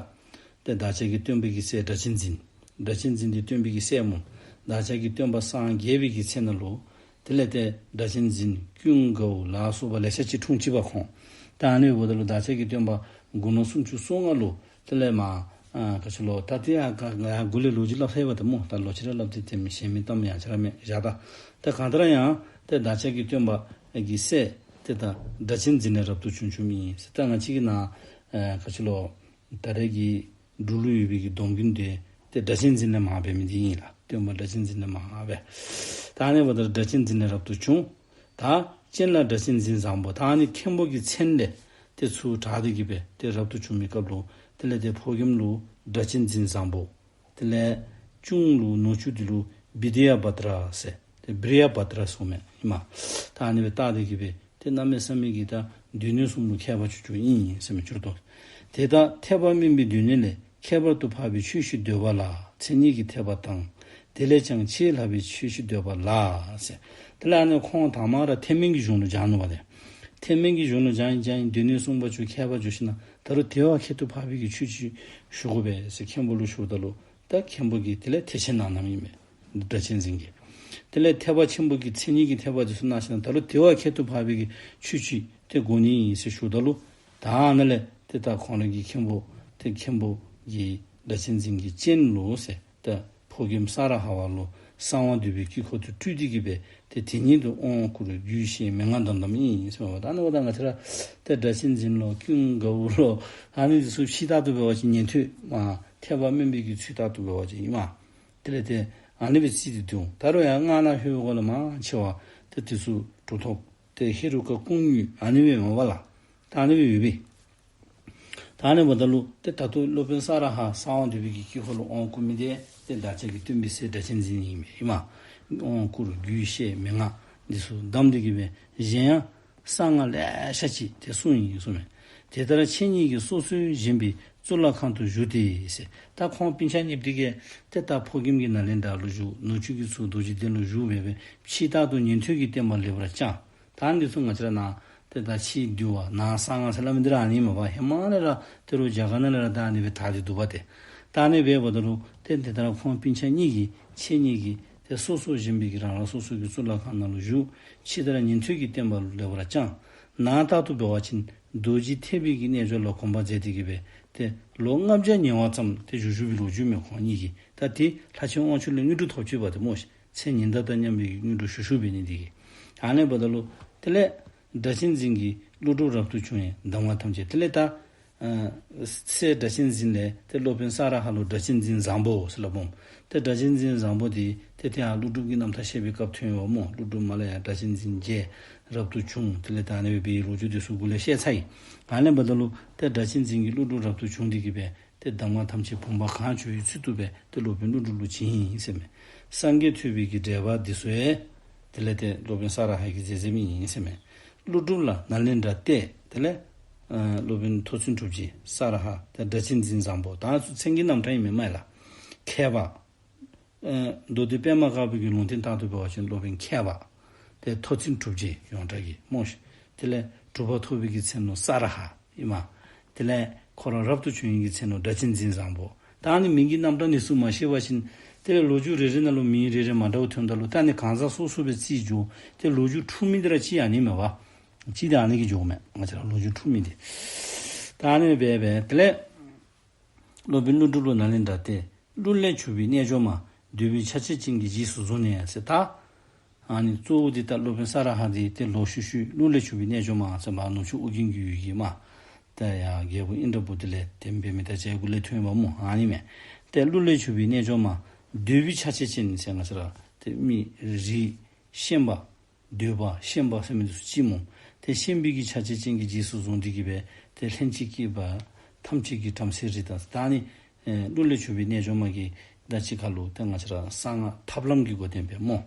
ཏེ་བདག་ཅག་གི་སྟོན་པའི་གི་སྲས་སྒྲ་གཅན་འཛིན། སྒྲ་གཅན་འཛིན་འདི་སྟོན་པའི་གི་སྲས་སྨོ། བདག་ཅག་གི་སྟོན་པ་སངས་རྒྱས་པའི་གི་ཚེ་ནང་ལུ་དེ་ལས་ཏེ་སྒྲ་གཅན་འཛིན་ཀུན་དགའ་བོ་ལ་སོགས་པ་ལེ་ཤ་ཅིག་འཁྲུངས་ཅི་པ་ཁོང་། ད་ཨ་ནི་འབདཝ་ད་ལུ་བདག་ཅག་གི་སྟོན་པ་དགུང་ལོ་སུམ་ཅུ་སོ་ལྔ་ལུ་དེ་ལས་མར་ཨ་ག་ཅི་ལོ་ད་དེ་ཡང་ག་ང་ཡང་འགོ་ལས་ལོ་རྒྱུས་སླབ་ཚར་ཡི་པ་ད་སྨོ། ད་ལོག་ཅི་ར་སླབ་སྟེ་དེ་མི་ཤེས་མི་གཏམ་ཡང་ཅི་ར་མེད་བཞག། ད་ད་གང་ལྟར་ཡང་ཏེ་བདག་ཅག་གི་སྟོན་པ་གི་སྲས་ཏེ་ད་སྒྲ་གཅན་འཛིན་ལས་རབ་ཏུ་བྱུང་བྱུངམ་ཨིན་ཟེར། ད་ང་བཅས་ཀྱི་ནཱ་ཨ་ག་ཅི་ལོ་ད་རེས་ཀྱི་འབྲུག་ལུ་ཡོད་པའི་གི་སྡོམ་མགོན་དེ་ ཏེ་སྒྲ་གཅན་འཛིན་ལས་མར་འབད་མི་འདི་ཨིན་ལགས། སྟོན་པ་སྒྲ་གཅན་འཛིན་ལས་མར་འབད། ད་ཨ་ནི་འབདཝ་ད་སྒྲ་གཅན་འཛིན་ལས་རབ་ཏུ་བྱུང་། ད་སྤྱན་ལ་སྒྲ་གཅན་འཛིན་བཟང་པོ། ད་ཨ་ནི་མཁན་པོ་གི་མཚན་ལས་ཏེ་ཚུར་གྲགས་ཏེ་གི་སྦེ་ཏེ་རབ་ཏུ་བྱུང་མི་སྐབས་ལུ་དེ་ལས་ཏེ་ཕོ་རྒནམ་ལུ་སྒྲ་གཅན་འཛིན་བཟང་པོ། དེ་ལས་གཅུང་ལུ་ནུ་གཅུང་འདི་ལུ་བི་དི་ཡ་བྷ་དྲ་ཟེར་ཏེ་བི་རི་ཡ་བྷ་དྲ་ཟེར་མི་ཨིན་མས། ད་ཨ་ནི་སྦེ་བཏགས་ཏེ་གི་སྦེ་ཏེ་གནམ་མེད་ས་མེད་ཀྱི་ད་སྡེ་སྣོད་གསུམ་ལུ་མཁས་པ་ཆུང་ཆུང་ཨིན་ཟེར་མི་ཅིག་ཏོ། དེ་དག་ཐེག་པ་དམན་པའི་སྡེ་སྣོད་ལས། ཁྱད་པར་དུ་འཕགས་པའི་ཆོས་ཤིག་འདོད་པ་ལ། མཚན་ཉིད་ཀྱི་ཐེག་པ་དང་། དེ་ལས་ཀྱང་ཆེས་ལྷག་པའི་ཆོས་ཤིག་འདོད་པ་ལ་ཟེར། དེ་ལས་ཨ་ནི་ཁོང་དང་མ་ར་ཐེག་དམན་གྱི་གཞུང་ལུ་སྦྱངས་ནུག་པ་ཏེ། ཐེག་དམན་གྱི་གཞུང་ལུ་སྦྱངས་སྦྱངས་སྡེ་སྣོད་གསུམ་པ་ཚུ་མཁས་པ་འགྱོ་ཞིནམ་ད་རུང་དེ་བ་ཁྱད་དུ་འཕགས་པའི་གི་ཆོས་ཅིག་ཞུ་དགོ་པས་ཟེར་མཁན་པོ་ལུ་ཞུཝ་ད་ལུ་ད་མཁན་པོ་གིས་དེ་ལས་ཐེག་ཆེན་གནང་གནངམ་ཨིན་མས། སྒྲ་གཅན་འཛིན་གྱིས། དེ་ལས་ཐེག་པ་ཆེན་པོ་གི་མཚན་ཉིད་ཀྱི་ཐེག་པ་འདི་ཚུ་གནང་ཞིནམ་ད་རུང་དེ་བ་ཁྱད་དུ་འཕགས་པའི་གི་ཆོས་ཅིག་ཏེ་དགོ་ནི་ཨིན་ཟེར་ཞུཝ་ད་ལུ་ད་ཨ་ནཱ་ལས་ཏེ་ད་ཁོང་ར་གི་མཁན་པོ་ཏེ་མཁན་པོ་གིས་སྒྲ་གཅན་འཛིན་གྱི་སྤྱན་ལུ་ཟེར་ད་ཕོ་རྒནམ་ས་ར་ཧ་བ་ལུ་གསང་བ་འདུས་པའི་དཀྱིལ་འཁོར་དུ་སྤྲུལ་ཏེ་གི་སྦེ་ཏེ་དེ་ཉིད་དུ་དབང་བསྐུར་རྒྱུད་བཤད་མན་ངག་དམ་དམ་ཨིན་ཟེར་མས་པ། ད་ཨ་ནི་འབདཝ་ད་ང་བཅས་ར་ཏེ་སྒྲ་གཅན་འཛིན་ལོ་ཀུན་དགའ་བོ་ལོ་ཨ་ནི་འདི་ཚུ་ཕྱི་ལྟར་དུ་འབད་བ་ཅིན་ཉན་ཐོས་མ་ཐེག་པ་དམན་པའི་གི་ཚུལ་ལྟར་དུ་འབད་བ་ཅིན་ཨིན་མས། དེ་ལས་ཏེ་ཨ་ནི་སྦེ་རྩིས་ཏེ་འདུག། ད་རུང་ཡང་སྔགས་ནང་ལྷོད་པའི་སྒོ་ལས་མང་ཆེ་བ་ཏེ་དེ་ཚུ་གྲུབ་ཐོབ་ཏེ་ཧེ་རུ་ཀ་སྐུ་དངོས་ཨ་ནི་སྦེ་མས་པ་ལགས། ད་ཨ་ནི་སྦེ་ཡོད་པས། ད་ཨ་ནི་འབདཝ་ད་ལུ་ཏེ་ད་ལྟོ་སློབ་དཔོན་ས་ར་ཧ་གསང་བ་འདུས་པའི་གི་དཀྱིལ་འཁོར་ལུ་དབང་བསྐུར་མི་འདི་ཏེ་བདག་ཅག་གི་སྟོན་པའི་སྲས་སྒྲ་གཅན་འཛིན་ཨིན་མས་ཨིན་མས། དབང་བསྐུར་རྒྱུད་བཤད་མན་ངག་འདི་ཚུ་དམ་སྟེ་གི་སྦེ་གཞན་ཡང་གསང་སྔགས་ལེ་ཤ་ཅིག་ཏེ་གསུངས་ཡི་གསུངས་མས། དེ་ལྟར་ཁྱེད་གཉིས་ཀྱིས་སོ་སོས་བཞེངས་པའི་གཙུག་ལག་ཁང་དུ་བཞུགས་ཏེ་ཟེར། ད་ཁོང་སྤུན་ཆ་གཉིས་འདི་གིས་ཏེ་ད་ཕོ་རྒནམ་གྱིས་ནཱ་ལེནྡྲ་ལུ་བཞུགས། ནུ་གཅུང་གིས་ཚུར་རྡོ་རྗེ་གདན་ལུ་བཞུགས་སྦེ་སྦེ་ཕྱི་ལྟར་དུ་ཉན་ཐོས་ཀྱི་བསྟན་པ་ལེགས་པར་བསྐྱངས། ད་འདི་ཚུ་ང་བཅས་ར་ནཱ་ཏེ་ད་ཕྱི་འདུལ་བ་ནང་གསང་སྔགས་ཟེར་སླབ་མི་འདི་ར་ཨ་ནི་མས་པ། ཧེ་མ་ལས་ར་ད་རུང་རྒྱ་གར་ནང་ལས་ར་ད་ཨ་ནི་སྦེ་དར་ཏེ་འདུག་པ་ཏེ། ད་ཨ་ནི་སྦེ་འབདཝ་ད་ལུ་ཏེ་དེ་ལྟར་ཁོང་སྤུན་ཆ་གཉིས་ཀྱིས་ཁྱེད་གཉིས་ཀྱིས་ཏེ་སོ་སོ་བཞེངས་པའི་གི་རང་རང་སོ་སོ་གི་གཙུག་ལག་ཁང་ནང་ལུ་བཞུགས། ཕྱི་ལྟར་ཉན་ཐོས་ཀྱི་བསྟན་པ་ལེགས་པར་བསྐྱངས། ནང་ལྟར་དུ་འབད་བ་ཅིན་རྡོ་རྗེ་ཐེག་པའི་གི་རྣལ་འབྱོར་ལ་གོམས་པ་མཛད་དེ་གི་སྦེ་ཏེ་ལོ་ལྔ་བརྒྱ་ཉེ་བ་ཙམ་ཏེ་བཞུགས་བཞུགས་པའི་ལོ་རྒྱུས་མས་ཁོང་གཉིས་ཀྱིས། ད་ཏེ་ལྷ་ཆེན་དབང་ཕྱུག་ལས་དངོས་གྲུབ་ཐོབ་ཅི་པ་ཏེ་སྨོ་ཤིག། མཚན་ཉི་ཟླ་དང་མཉམ་པའི་དངོས་གྲུབ་ཞུ་ཞུ་བའི་ནི་འདི་གིས། ཨ་ནི་འབདཝ་ད་ལུ་དེ་ལས་སྒྲ་གཅན་འཛིན་གྱིས་ཀླུ་སྒྲུབ་རབ་ཏུ་བྱུང་བའི་གདམས་ངག་ཐམས་ཅད་དེ་ལས་ད་ཨ་སྲས་སྒྲ་གཅན་འཛིན་ལས་ཏེ་སློབ་དཔོན་ས་ར་ཧ་ལུ་སྒྲ་གཅན་འཛིན་བཟང་པོ་ཟེར་སླབ་འོང་། ཏེ་སྒྲ་གཅན་འཛིན་བཟང་པོ་འདི་ཏེ་ཏེ་ཨ་ཀླུ་སྒྲུབ་ཀྱི་རྣམ་ཐར་བཤད་པའི་སྐབས་ཐོན་ཡོདཔ་སྨོ། ཀླུ་སྒྲུབ་མ་ལ་ཡ་སྒྲ་གཅན་འཛིན་བརྒྱད་རབ་ཏུ་བྱུང་། དེ་ལས་ད་ཨ་ནི་སྦེ་འབད་བའི་ལོ་རྒྱུས་འདི་ཚུ་གུ་ལས་བཤད་ཚར་ཡི། ཨ་ནི་འབདཝ་ད་ལུ་ཏེ་སྒྲ་གཅན་འཛིན་གྱིས་ཀླུ་སྒྲུབ་རབ་ཏུ་བྱུང་སྟེ་གི་སྦེ་ཏེ་གདམས་ངག་ཐམས་ཅད་བུམ་པ་གང་བྱོ་བའི་ཚུལ་དུ་སྦེ་ཏེ་སློབ་དཔོན་ཀླུ་སྒྲུབ་ལུ་བྱིན་ཡི་ཟེར་མས། སངས་རྒྱས་ཐོས་པའི་གི་འགྲེལ་པ་འདི་ཚུ་ཡང་དེ་ལས་ཏེ་སློབ་དཔོན་ས་ར་ཧ་གིས་མཛད་མཛད་མི་ཨིན་ཟེར་མས། ཀླུ་སྒྲུབ་ལ་ནཱ་ལེནྡྲ་གཏད། དེ་ལས་ཨ་སློབ་དཔོན་ཐོ་ཚིགས་གྲུབ་རྗེ་ས་ར་ཧ་ཏེ་སྒྲ་གཅན་འཛིན་བཟང་པོ་ད་ཚུ་མཚན་གྱི་རྣམ་གྲངས་ཨིན་མས་སྨོ་ལགས། མཁས་པ། ཨ་མདོ་སྡེ་པདྨ་དཀར་པོའི་གི་ལུང་བསྟན་ལྟར་དུ་འབད་བ་ཅིན་སློབ་དཔོན་མཁས་པ། ཏེ་ཐོ་ཚིགས་གྲུབ་རྗེ་ཡོངས་གྲགས་ཀྱི་སྨོ་ཤིག། དེ་ལས་གྲུབ་པ་ཐོབ་པའི་གི་མཚན་ལུ་ས་ར་ཧ་ཨིན་མས། དེ་ལས་ཁོ་ར་རབ་ཏུ་བྱུང་བའི་གི་མཚན་ལུ་སྒྲ་གཅན་འཛིན་བཟང་པོ། ད་ཨ་ནི་མིང་གི་རྣམ་གྲངས་འདི་ཚུ་མ་ཤེས་པ་ཅིན་དེ་ལས་ལོ་རྒྱུས་རེ་རེ་ནང་ལུ་མིང་རེ་རེ་མ་འདྲཝ་ཐོན་ད་ལུ་ད་ཨ་ནི་གང་ཟག་སོ་སོ་སྦེ་རྩིས་འགྱོ། ཏེ་ལོ་རྒྱུས་འཁྲུལ་མི་འདི་ར་གཅིག་ཨ་ནི་མས་པ། གཅིག་འདི་ཨ་ནི་གིས་འགྱོཝ་མས། ང་བཅས་ར་ལོ་རྒྱུས་འཁྲུལ་མི་འདི། ད་ཨ་ནི་སྦེ་སྦེ་དེ་ལས་སློབ་དཔོན་ཀླུ་སྒྲུབ་ལ་ནཱ་ལེནྡྲ་གཏད། ཀླུ་ལས་བྱུང་བའི་རྣལ་འབྱོར་མ། འདོད་པའི་ཆ་བྱད་ཅན་གྱི་རྗེས་སུ་བཟུང་ནས་ཟེར་ད། ཨ་ནི་གཙོ་བོ་འདི་ད་སློབ་དཔོན་ས་ར་ཧ་འདི་ཏེ་ལོག་ཤུལ་ཤུལ་ཀླུ་ལས་བྱུང་བའི་རྣལ་འབྱོར་མ་ཟེར་མར་ནུབ་ཕྱོགས་ཨོ་རྒྱན་གྱི་ཡུལ་གྱི་མ། ད་ཡ་རྒྱལ་པོ་ཨིནྡྲ་བྷུ་ཏི་ལས་ཏེ་འབད་མི་ད་བྱ་རྒོད་ལས་ཐོན་པ་སྨོ་ཨ་ནི་མས། ཏེ་ཀླུ་ལས་བྱུང་བའི་རྣལ་འབྱོར་མ། འདོད་པའི་ཆ་བྱད་ཅན་ཟེར་ང་བཅས་ར་ཏེ་མི་རིགས་ཤན་པ། འདོད་པ་ཤན་པ་ཟེར་མི་འདི་ཚུ་ཅིག་སྨོ། ཏེ་ཤན་པའི་གི་ཆ་བྱད་ཅན་གྱི་རྗེས་སུ་བཟུང་སྟེ་གི་སྦེ་ཏེ་ལྷན་ཅིག་སྐྱེས་པ་ཐམས་ཅད་ཀྱི་བྲམ་ཟེའི་རིགས་དང་ད་ཨ་ནི་ཨེ་ཀླུ་ལས་བྱུང་བའི་རྣལ་འབྱོར་མ་གིས་ད་ཅི་ཁ་ལུ་ཏེ་ང་བཅས་ར་གསང་སྔགས་ཐབས་ལམ་གྱི་སྒོ་བསྟན་པས་སྨོ།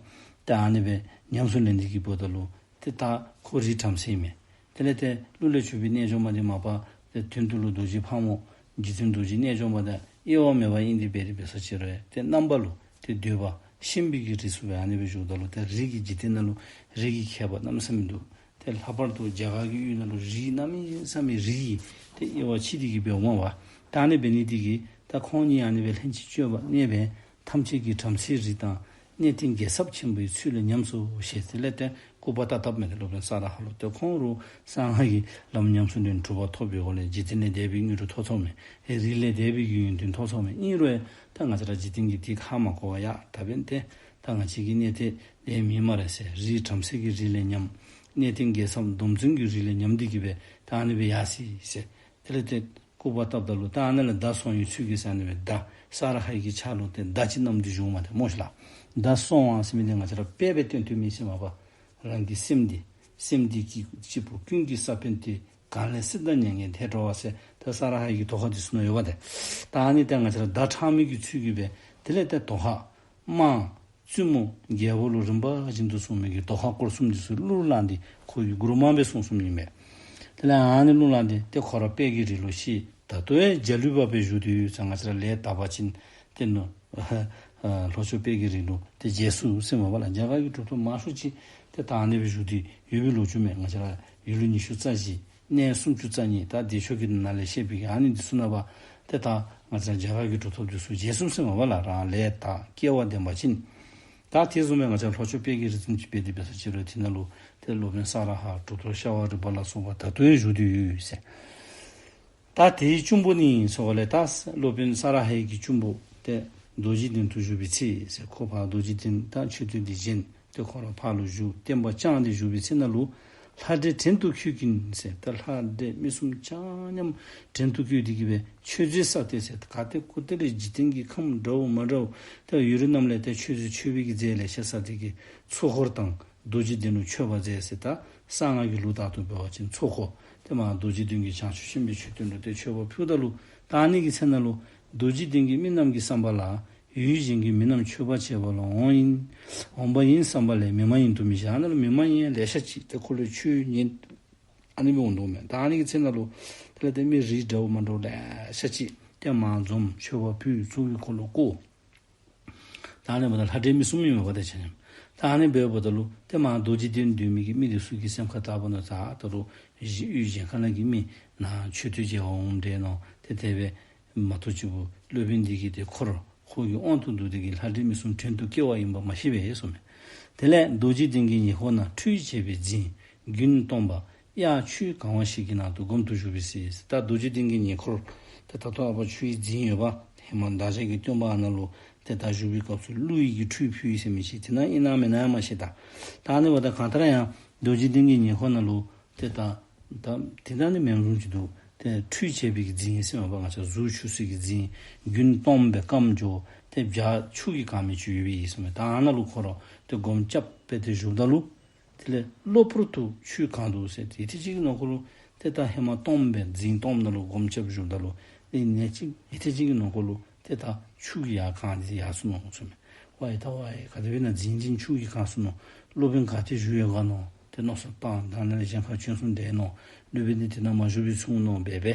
ཏེ་ཨ་ནི་སྦེ་ཉམས་སུ་ལེན་ཏེ་གི་འབདཝ་ད་ལུ་ཏེ་ད་ཁོ་རིགས་བྲམ་ཟེ་ཨིན་མས། དེ་ལས་ཏེ་ཀླུ་ལས་བྱུང་བའི་རྣལ་འབྱོར་མ་འདི་མ་པ་ཏེ་དོན་དུ་ལུ་རྡོ་རྗེ་ཕག་མོ་འཇིག་རྟེན་རྡོ་རྗེ་རྣལ་འབྱོར་མ་དང་དབྱེ་བ་མེད་པ་ཨིན་ཏེ་འབད་དེ་འབད་ས་ཅིག་རུང་ཏེ་རྣམ་པ་ལུ་ཏེ་འདོད་པ་ཤན་པའི་གི་རིགས་སུ་སྦེ་ཨ་ནི་སྦེ་བཞུགསཔ་ད་ལུ་ཏེ་རིགས་ཀྱི་འཇིག་རྟེན་ནང་ལུ་རིགས་ཀྱི་ཁྱད་པར་གནམ་མེད་ས་མེད་འདུག། ཏེ་ལྷག་པར་དུ་རྒྱ་གར་གྱི་ཡུལ་ནང་ལུ་རིགས་གནམ་མེད་ས་མེད་རིགས་ཀྱི་ཏེ་དབྱེ་བ་ཕྱེ་སྟེ་གི་སྦེ་འོང་བ། ད་ཨ་ནི་འབད་ནི་འདི་གིས་ད་ཁོང་གཉིས་ཨ་ནི་སྦེ་ལྷན་ཅིག་སྤྱོད་པ་གནས་པས་ཐམས་ཅད་ཀྱི་བྲམ་ཟེའི་རིགས་དང་གནས་བརྟན་རྒྱལ་ཚབ་ཆེན་པོའི་ཚུལ་ལས་ཉམས་སོ་ཞེས་དེ་ལས་ཏེ་སྐུར་པ་བཏབ་བཏབ་མས། ཏེ་སློབ་དཔོན་ས་ར་ཧ་ལུ་ཏེ་ཁོང་རུང་གསང་སྔགས་ཀྱི་ལམ་ཉམས་སུ་ལེན་གྲུབ་པ་ཐོབ་པའི་སྒོ་ལས་འཇིག་རྟེན་ལས་འདས་པའི་དངོས་གྲུབ་ཐོབ་ཐོབ་མས། ཨེ་རིགས་ལས་འདས་པའི་གི་ཡོན་ཏན་ཐོབ་ཐོབ་མས། ཨིན་རུང་ད་ང་བཅས་ར་འཇིག་རྟེན་གྱི་འདི་ཧ་མ་གོ་བར་ཡ་ད་འབདན་ཏེ་ད་ང་བཅས་ཀྱི་གནས་དེ་དེ་མེན་སྨ་རེ་ཟེར་རིགས་བྲམ་ཟེ་གི་རིགས་ལས་ཉམས། གནས་བརྟན་རྒྱལ་ཚབ་སྡོམ་བརྩོན་གྱི་རིགས་ལས་ཉམས་ཏེ་གི་སྦེ་ད་ཨ་ནི་སྦེ་ཡར་སོ་ཡི་ཟེར། དེ་ལས་ཏེ་ སྐུར་པ་བཏབ་ད་ལུ་ད་ཨ་ནཱ་ལས་མདའ་སོང་བའི་ཚུལ་གྱིས་ཟེར་ཨ་ནི་སྦེ་མདའ་ས་ར་ཧའི་གི་ཕྱག་ལུ་ཏེ་མདའ་ཅིག་བསྣམས་ཏེ་བཞུགས་མས་ཏེ་སྨོ་ཤིག་ལགས། མདའ་སོང་བ་ཟེར་མི་འདི་ང་བཅས་ར་དཔེ་སྦེ་སྟོན་ཐུབ་མི་ཟེར་མ་པ། རང་གི་སེམས་འདི་སེམས་འདི་སྐྱིད་སྐྱིད་པོ་ཀུན་གྱི་ས་བོན་ཏེ། གང་ལས་སྲིད་དང་མྱ་ངན་འདས་འགྲོ་བ་ཟེར་ཏེ་ས་ར་ཧའི་གི་དོ་ཁ་འདི་ཚུ་ནང་ཡོད་པ་ཏེ། ད་ཨ་ནི་ཏེ་ང་བཅས་ར་མདའ་ཕྲང་མི་གི་ཚུལ་གྱིས་སྦེ་དེ་ལས་ཏེ་དོ་ཁ་དམག་བཙུན་མོ་རྒྱལ་པོ་ལུ་རིམ་པ་བཞིན་དུ་སོང་མི་གི་དོ་ཁ་སྐོར་གསུམ་འདི་ཚུ་གླུ་བླངས་ཏེ་ཁོ་གི་མགུར་མ་སྦེ་གསུངས་གསུངསམ་ཨིན་པས། དེ་ལས་ཨ་ནི་གླུ་བླངས་ཏེ་ཏེ་ཁོ་ར་དཔལ་གྱི་རི་ལུ་གཤེགས། ད་ལྟོ་ཡང་འཇའ་ལུས་པ་སྦེ་བཞུགས་ཏེ་ཡོད་ཟེར། ང་བཅས་ར་ལས་དག་པ་ཅིན་ཏེ་ནུ་ལྷོ་ཕྱོགས་དཔལ་གྱི་རི་ལུ་ཏེ་མཇལ་ཚུགས་ཟེར་མ་པ་ལགས། རྒྱ་གར་གྱི་གྲུབ་ཐོབ་མང་ཤོས་ཅིག་ཏེ་ད་ཨ་ནི་སྦེ་བཞུགས་ཏེ་ཡོད་པའི་ལོ་རྒྱུས་མས། ང་བཅས་ར་ཡུལ་ལུ་ཉི་ཤུ་རྩ་བཞི་གནས་སུམ་ཅུ་རྩ་གཉིས། ད་བདེ་མཆོག་གི་ནང་ལས་བཤད་པའི་ཨ་ནི་འདི་ཚུ་ནང་པ་ཏེ་ད་ང་བཅས་ར་རྒྱ་གར་གྱི་གྲུབ་ཐོབ་འདི་ཚུ་མཇལ་ཚུགས་ཟེར་མ་པ་ལགས། རང་ལས་དག་སྐལ་བ་ལྡན་པ་ཅིན། ད་དེ་བཟུམ་སྦེ་ང་བཅས་ལྷོ་ཕྱོགས་དཔལ་གྱི་རི་ཙམ་ཅིག་འབད་དེ་འབད་ས་ཅིག་རུང་དེ་ནང་ལུ་ཏེ་སློབ་དཔོན་ས་ར་ཧ་གྲུབ་ཐོབ་ཤ་བ་རི་པ་ལ་སོགས་པ་ད་ལྟོ་ཡང་བཞུགས་ཏེ་ཡོད་ཟེར། ད་དེའི་གཅུང་པོ་ནི་ཟེར་བ་ལས་ད་སློབ་དཔོན་ས་ར་ཧའི་གི་གཅུང་པོ་ཏེ་རྡོ་རྗེ་གདན་དུ་བཞུགས་པའི་ཚེ་ཟེར། ཁོ་ཕར་རྡོ་རྗེ་གདན་ད་མཆོད་རྟེན་འདི་བཞེངས་ཏེ་ཁོ་ར་ཕར་ལུ་བཞུགས་བསྟན་པ་བསྐྱངས་ཏེ་བཞུགས་པའི་ཚེ་ནང་ལུ་ལྷ་འདྲེ་བྲན་དུ་བཀོལ་གྱིན་ཟེར། ད་ལྷ་འདྲེ་མི་གསུམ་ཆ་མཉམ་བྲན་དུ་བཀོལ་ཏེ་གི་སྦེ་མཆོད་རྫས་བསགས་ཏེ་ཟེར། ག་ཏེ་གུ་ཏེ་ལས་འཇིག་རྟེན་གྱི་ཁམས་འདྲཝ་མ་འདྲཝ་ད་ཡུལ་རིས་རྣམས་ལས་ཏེ་མཆོད་རྫས་མཆོད་པའི་གི་རྫས་ལེ་ཤ་བསགས་ཏེ་གི་ཚོགས་འཁོར་དང་རྡོ་རྗེ་གདན་ལུ་མཆོད་པ་མཛད་ཟེར། ད་གསང་སྔགས་ཀྱི་ལུགས་ལྟར་དུ་འབད་བ་ཅིན་ཚོགས་འཁོར་ཏེ་མར་རྡོ་རྗེ་གདན་གྱི་བྱང་ཆུབ་ཤིང་པའི་མཆོད་རྟེན་ལུ་ཏེ་མཆོད་པ་ཕུལཝ་ད་ལུ་ད་ཨ་ནི་གི་ཚེ་ནང་ལུ་རྡོ་རྗེ་གདན་གྱི་མི་རྣམས་ཀྱི་བསམ་པ་ལ་ཡུལ་གཞན་གྱི་མི་རྣམས་མཆོད་པ་བྱེད་པ་ལ་འོང་ཡིན། འོང་པ་ཡིན་བསམ་པ་ལས་མི་མ་ཡིན་དུ་མི་ཤེས། ཨ་ནཱ་ལུ་མི་མ་ཡིན་ལེ་ཤ་ཅིག་ཏེ་ཁོ་ལུ་ཆོས་ཉན་ཨ་ནི་སྦེ་འོང་དོ་མས། ད་ཨ་ནི་གི་ཚེ་ནང་ལུ་དེ་ལས་ཏེ་མི་རིགས་འདྲཝ་མ་འདྲཝ་ལེ་ཤ་ཅིག་ཏེ་མར་འཛོམས་མཆོད་པ་ཕུལ་ཚོགས་ཀྱི་འཁོར་ལོ་བསྐོར། ད་ཨ་ནི་འབདཝ་ད་ལྷ་འདྲེ་མི་གསུམ་ཨིན་མས་པ་ཏེ་ཆ་མཉམ། ད་ཨ་ནི་འབདཝ་ད་ལུ་ཏེ་མར་རྡོ་རྗེ་གདན་སྡོད་མི་གི་མི་འདི་ཚུ་གི་སེམས་ཁར་བཏགས་པ་ན་ད་ད་རུང་གཞན་ཡུལ་གཞན་ཁ་ནང་གི་མི་ནཱ་མཆོད་རྟེན་མཇལ་བར་འོངམ་འདྲས་མནོ། ཏེ་དེ་སྦེ་མ་གཏོགས་ཅིག་པོ་སློབ་དཔོན་འདི་གིས་ཏེ་འཁོར་ཁོ་གི་དབང་དུ་བསྡུ་སྟེ་གི་ལྷ་འདྲེ་མི་གསུམ་བྲན་དུ་བཀོལ་བ་ཡིན་པ་མ་ཤེས་པས་གསུངམ་མས། དེ་ལས་རྡོ་རྗེ་གདན་གྱི་ཉེ་འཁོར་ན་ཁྲུས་བྱས་པའི་རྫིང་རྒྱུན་སྟོངམ་གཡག་ཆུས་གང་བ་ཞིག་གི་ནང་དུ་སྒོམ་དུ་བཞུགས་པའི་ཚེ། ད་རྡོ་རྗེ་གདན་གྱི་ཉེ་འཁོར་ཏེ་ད་ལྟོ་ཨ་པ་ཆུའི་རྫིང་ཡོད་པ་ཧེ་མ་བདག་ཅག་གི་སྟོན་པ་ཨ་ནཱ་ལུ་ཏེ་ད་བཞུགས་པའི་སྐབས་སུ་ཀླུ་ཡི་གི་ཁྲུས་ཕུལ་ཡི་ཟེར་མི་ཅིག་དེ་ནང་ཨིན་ན་མེན་ན་ཡང་མ་ཤེས། ད་ད་ཨ་ནི་འབདཝ་ད་གང་ལྟར་ཡང་རྡོ་རྗེ་གདན་གྱི་ཉེ་འཁོར་ནང་ལུ་ཏེ་ད་ད་དེ་ད་ནི་མེན་རུང་ཅིག་འདུག། ཏེ་ཁྲུས་བྱས་པའི་གི་རྫིང་ཟེར་མ་པ་ང་བཅས་རྫུ་ཆུ་ཟེར་གི་རྫིང་རྒྱུན་སྟོངམ་སྦེ་སྐམ་འགྱོ་ཏེ་བྱག་ཆུ་གིས་གང་མི་ཅིག་ཡོད་པའི་ཟེར་མས། ད་ཨ་ནཱ་ལུ་ཁོ་ར་ཏེ་སྒོམ་རྐྱབ་སྦེ་ཏེ་བཞུགསཔ་ད་ལུ་དེ་ལས་གློ་བུར་དུ་ཆུ་གང་འདུག་ཟེར། ཏེ་ཡུད་ཐེངས་ཅིག་གི་ནང་འཁོད་ལུ་ཏེ་ད་ཧེ་མ་སྟོངམ་སྦེ་རྫིང་སྟོངམ་ནང་ལུ་སྒོམ་རྐྱབ་བཞུགསཔ་ད་ལུ་ཏེ་ཨ་ནི་ཅིག་ཡུད་ཐེངས་ཅིག་གི་ནང་འཁོད་ལུ་ཏེ་ད་ཆུ་གིས་ཡར་གང་སྟེ་ཡར་སོ་ནུག་ཟེར་མས། ཝའི་ད་ཝའི་ག་དེ་སྦེ་ན་རྫིང་འདི་ཆུ་གིས་གང་སོ་ནུག། སློབ་དཔོན་ག་ཏེ་བཞུགས་ཡོད་ག་མནོ། ཏེ་མནོ་བསམ་བཏང་ད་ནཱ་ལས་གཞན་ཁར་བྱོན་སོང་འདྲས་མནོ། སློབ་དཔོན་འདི་དེ་ནང་མ་བཞུགས་པའི་ཚུལ་མནོ་སྦེ་སྦེ་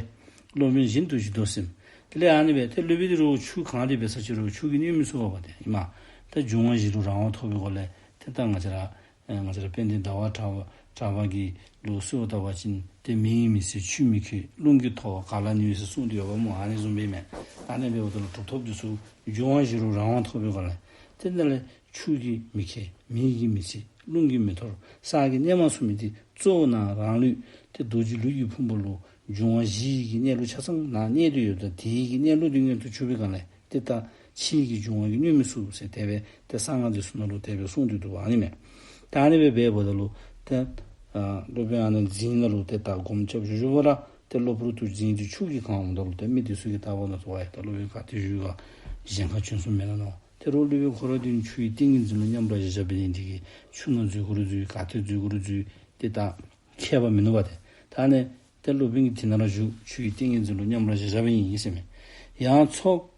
སློབ་དཔོན་བཞིན་དུ་ཞི་དོར་སེམས། དེ་ལས་ཨ་ནི་སྦེ་ཏེ་སློབ་དཔོན་འདི་རུང་ཆུ་གང་སྟེ་འབད་ས་ཅིག་རུང་ཆུ་གིས་གནོད་མི་ཚུགས་པས་པ་ཏེ་ཨིན་མས། ཏེ་འབྱུང་བ་བཞི་ལུ་རང་དབང་ཐོབ་པའི་སྒོ་ལས་ཏེ་ད་ང་བཅས་ར་ཨེ་ང་བཅས་ར་དཔལ་ལྡན་ཟླ་བ་གྲགས་པ་གྲགས་པ་གི་ལུགས་སྲོལ་ལྟ་བ་ཅིན་ཏེ་མེ་གིས་མི་འཚིག་ཆུས་མི་ཁེགས་རླུང་གིས་མཐོ་བ་ག་ལ་ནུས་ཟེར་གསུངས་ཏེ་ཡོདཔ་སྨོ། ཨ་ནི་བཟུམ་སྦེ་མས། ཨ་ནི་འབདཝ་ད་ལུ་གྲུབ་ཐོབ་འདི་ཚུ་འབྱུང་བ་བཞི་ལུ་རང་དབང་ཐོབ་པའི་སྒོ་ལས་ཏེ་དེ་ལས་ཆུ་གིས་མི་ཁེགས་མེ་གིས་མི་འཚིག་རླུང་གིས་མི་འཐོར་ས་གིས་གནས་མ་ཚུགས་མི་འདི་གཙོ་བོ་ནཱ་རང་ལུས་ཏེ་རྡོ་རྗེ་ལུས་ཀྱི་ཕུང་པོ་ལུ་འབྱུང་བ་བཞི་གི་གནས་ལུགས་ཆ་ཚང་ནཱ་གནས་ཏེ་ཡོདཔ་ད་དེ་གི་གནས་ལུགས་འདི་མངོན་དུ་གྱུར་པའི་སྒང་ལས་ཏེ་ད་ཕྱི་གི་འབྱུང་བ་གིས་གནོད་མི་ཚུགས་ཟེར་དེ་སྦེ་ཏེ་གསང་སྔགས་འདི་ཚུ་ནང་ལུ་དེ་སྦེ་གསུངས་ཏེ་འདུག་པ་ཨ་ནི་མས། ད་ཨ་ནི་སྦེ་འབདཝ་ད་ལུ་ཏེ་ཨ་སློབ་དཔོན་ཨ་ནཱ་རྫིང་ནང་ལུ་ཏེ་ད་སྒོམ་རྐྱབ་བཞུགས་བཞུགསཔ་ར་ཏེ་གློ་བུར་དུ་རྫིང་འདི་ཆུ་གིས་གང་འོངམ་ད་ལུ་ཏེ་མི་འདི་ཚུ་གིས་བལྟ་བ་ན་ཏེ་ཝའི་ད་སློབ་དཔོན་ག་ཏེ་བཞུགས་ག་གཞན་ཁར་བྱོན་སོང་མེན་ན་མནོ། ཏེ་རུང་སློབ་དཔོན་ཁོ་ར་འདི་ཆུའི་ཏིང་ངེ་འཛིན་ལུ་མཉམ་པར་བཞག་བཞགཔ་འབད་ནི་འདི་གིས་ཆུ་ནང་འཛུལ་དགོ་རུང་འཛུལ་ག་ཏེ་འཛུལ་དགོ་རུང་འཛུལ་ཏེ་ད་ཁྱད་པར་མིན་ནུག་པ་ཏེ། ད་ཨ་ནི་ཏེ་སློབ་དཔོན་གྱིས་དེ་ནང་ར་བཞུགས་ཆུའི་ཏིང་ངེ་འཛིན་ལུ་མཉམ་པར་བཞག་བཞགཔ་ཨིན་ཟེར་མས། ཡང་ཚོགས་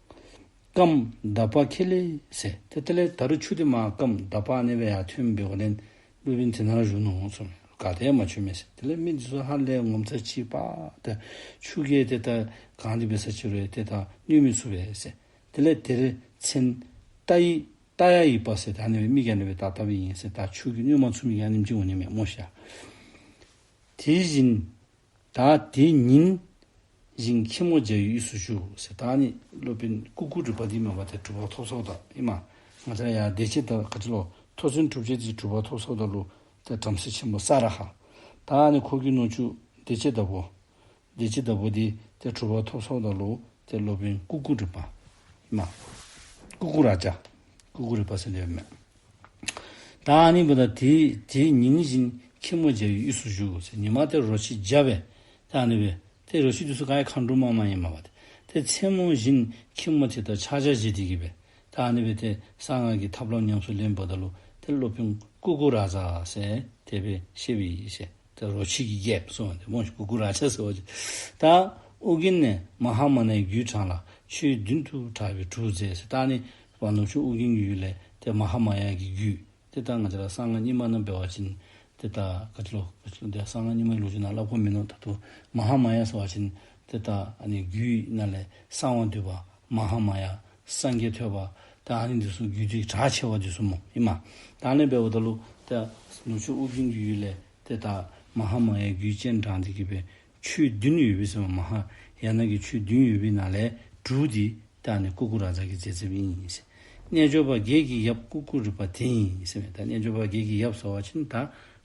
སྐམ་དག་པ་ཁེ་ལས་ཟེར། ཏེ་དེ་ལས་ད་རུང་ཆུ་འདི་མར་སྐམ་དག་པ་ཨ་ནི་སྦེ་ཡར་ཐོན་པའི་སྒོ་ལས་སློབ་དཔོན་དེ་ནང་ར་བཞུགས་ནུག་ཟེར་མས། ག་ཏེ་ཡང་མ་བྱོན་མས་ཟེར། དེ་ལས་མི་འདི་ཚུ་ཧ་ལས་ངོ་མཚར་ཆེ་བ་ཏེ་ཆུ་གིས་ཏེ་ད་གང་སྟེ་འབད་ས་ཅིག་རུང་ཏེ་ད་གནོད་མི་ཚུགས་པས་ཟེར། དེ་ལས་དེར་མཚན་རྟ་ཡི་རྟ་ཡ་ཡི་པ་ཟེར་ད་ཨ་ནི་སྦེ་མི་གིས་ཨ་ནི་སྦེ་བཏགས་བཏགསཔ་ཨིན་ཟེར། ད་ཆུ་གིས་གནོད་མ་ཚུགས་མི་གི་ཨ་ནེམ་ཅིག་འོང་ནི་མས་སྨོ་ཤིག། དེ་བཞིན་ད་དེ་ཉིན་བཞིན་ཁྱི་མོ་རྒྱ་ཡི་དབུས་སུ་བཞུགས་ཟེར། ད་ཨ་ནི་སློབ་དཔོན་ཀུ་ཀུ་རི་པ་འདི་མ་པ་ཏེ་གྲུབ་པ་ཐོབ་ཚརཝ་ད་ཨིན་མས། ང་བཅས་ར་ཡར་བདེ་སྤྱོད་དང་ག་ཅི་ལོ་ཐོས་བརྩོན་འགྲུབ་བྱེད་ཀྱི་གྲུབ་པ་ཐོབ་ཚརཝ་ད་ལུ་ཏེ་བྲམ་ཟེ་ཆེན་པོ་ས་ར་ཧ་ད་ཨ་ནི་ཁོ་གི་ནུ་གཅུང་བདེ་སྤྱོད་བདག་པོ་བདེ་སྤྱོད་བདག་པོ་འདི་ཏེ་གྲུབ་པ་ཐོབ་ཚརཝ་ད་ལུ་ཏེ་སློབ་དཔོན་ཀུ་ཀུ་རི་པ་ཨིན་མས། ཀུ་ཀུ་རཱ་ཛ་ཀུ་ཀུ་རི་པ་ཟེར་ཨིན་མས། ད་ཨ་ནི་འབདཝ་ད་དེ་དེ་ཉིན་བཞིན་ཁྱི་མོ་རྒྱ་ཡི་དབུས་སུ་བཞུགས་ཟེར། ཉིན་མ་ཏེ་རོ་ཁྱི་བརྒྱ་སྦེ་ད་ཨ་ནི་སྦེ་ ཏེ་རོ་ཁྱི་འདི་ཚུ་ག་ཡང་མཁའ་འགྲོ་མ་མ་ཨིན་མས་པ། ཏེ་ཏེ་མཚན་མོ་བཞིན་ཁྱི་མོ་དེ་དང་ཕྱག་རྒྱ་བཞེས་ཏེ་གི་སྦེ་ད་ཨ་ནི་སྦེ་ཏེ་གསང་སྔགས་ཀྱི་ཐབས་ལམ་ཉམས་སུ་ལེན་པ་ད་ལུ་ཏེ་སློབ་དཔོན་ཀུ་ཀུ་ར་ཛ་ཟེར་དེ་སྦེ་བཤད་པའི་ཟེར། ཏེ་རོ་ཁྱི་གི་རྒྱལཔོ་ཟེར་བ་དེ་སྨོ། ཀུ་ཀུ་ར་ཛ་ཟེར་བ་ཅིན་ད་ཨོ་རྒྱན་ནས་མ་ཧཱ་མ་ནའི་རྒྱུད་དྲངས་ལ་ཆོས་བདུན་དུ་གྲགས་པའི་དྲུག་མཛད་ཟེར། ད་ཨ་ནི་ནུབ་ཕྱོགས་ཨོ་རྒྱན་གྱི་ཡུལ་ལས་ཏེ་མ་ཧཱ་མ་ཡ་གི་རྒྱུད། ཏེ་ད་ང་བཅས་ར་གསང་སྔགས་རྙིང་མ་ནང་འབད་བ་ཅིན་ཏེ་ད་ག་ཅི་ལོ་ག་ཅི་ལོ་ཏེ་གསང་སྔགས་རྙིང་མའི་ལོ་རྒྱུས་ནང་སླབ་དགོཔ་མིན་ནུག། ད་ལྟོ་མ་ཧཱ་མ་ཡ་ཟེར་བ་ཅིན་ཏེ་ད་ཨ་ནི་རྒྱུད་ནང་ལས་གསང་བ་འདུས་པ་མ་ཧཱ་མ་ཡ་སངས་རྒྱས་ཐོད་པ་ད་ཨ་ནི་འདི་ཚུ་རྒྱུད་སྡེ་གྲགས་ཆེ་བ་འདི་ཚུ་སྨོ་ཨིན་མས། ད་ཨ་ནི་འབདཝ་ད་ལུ་ད་ནུབ་ཕྱོགས་ཨོ་རྒྱན་གྱི་ཡུལ་ལས་ཏེ་ད་མ་ཧཱ་མ་ཡ་རྒྱུད་སྤྱན་དྲངས་ཏེ་གི་སྦེ་ཆོས་བདུན་ཡོད་པའི་ཟེར་མ་ཧཱ་ཡ་ན་གི་ཆོས་བདུན་ཡོད་པའི་ནང་ལས་དྲུག་འདི་ད་ཨ་ནི་ཀུ་ཀུ་ར་ཛ་གིས་མཛད་མཛདཔ་ཨིན་ཟེར། རྣལ་འབྱོར་པ་བརྒྱད་ཀྱི་ཡབ་ཀུ་ཀུ་རི་པ་དེ་ཨིན་ཟེར་མས། ད་རྣལ་འབྱོར་པ་བརྒྱད་ཀྱི་ཡབ་ཟེར་བ་ཅིན་ད་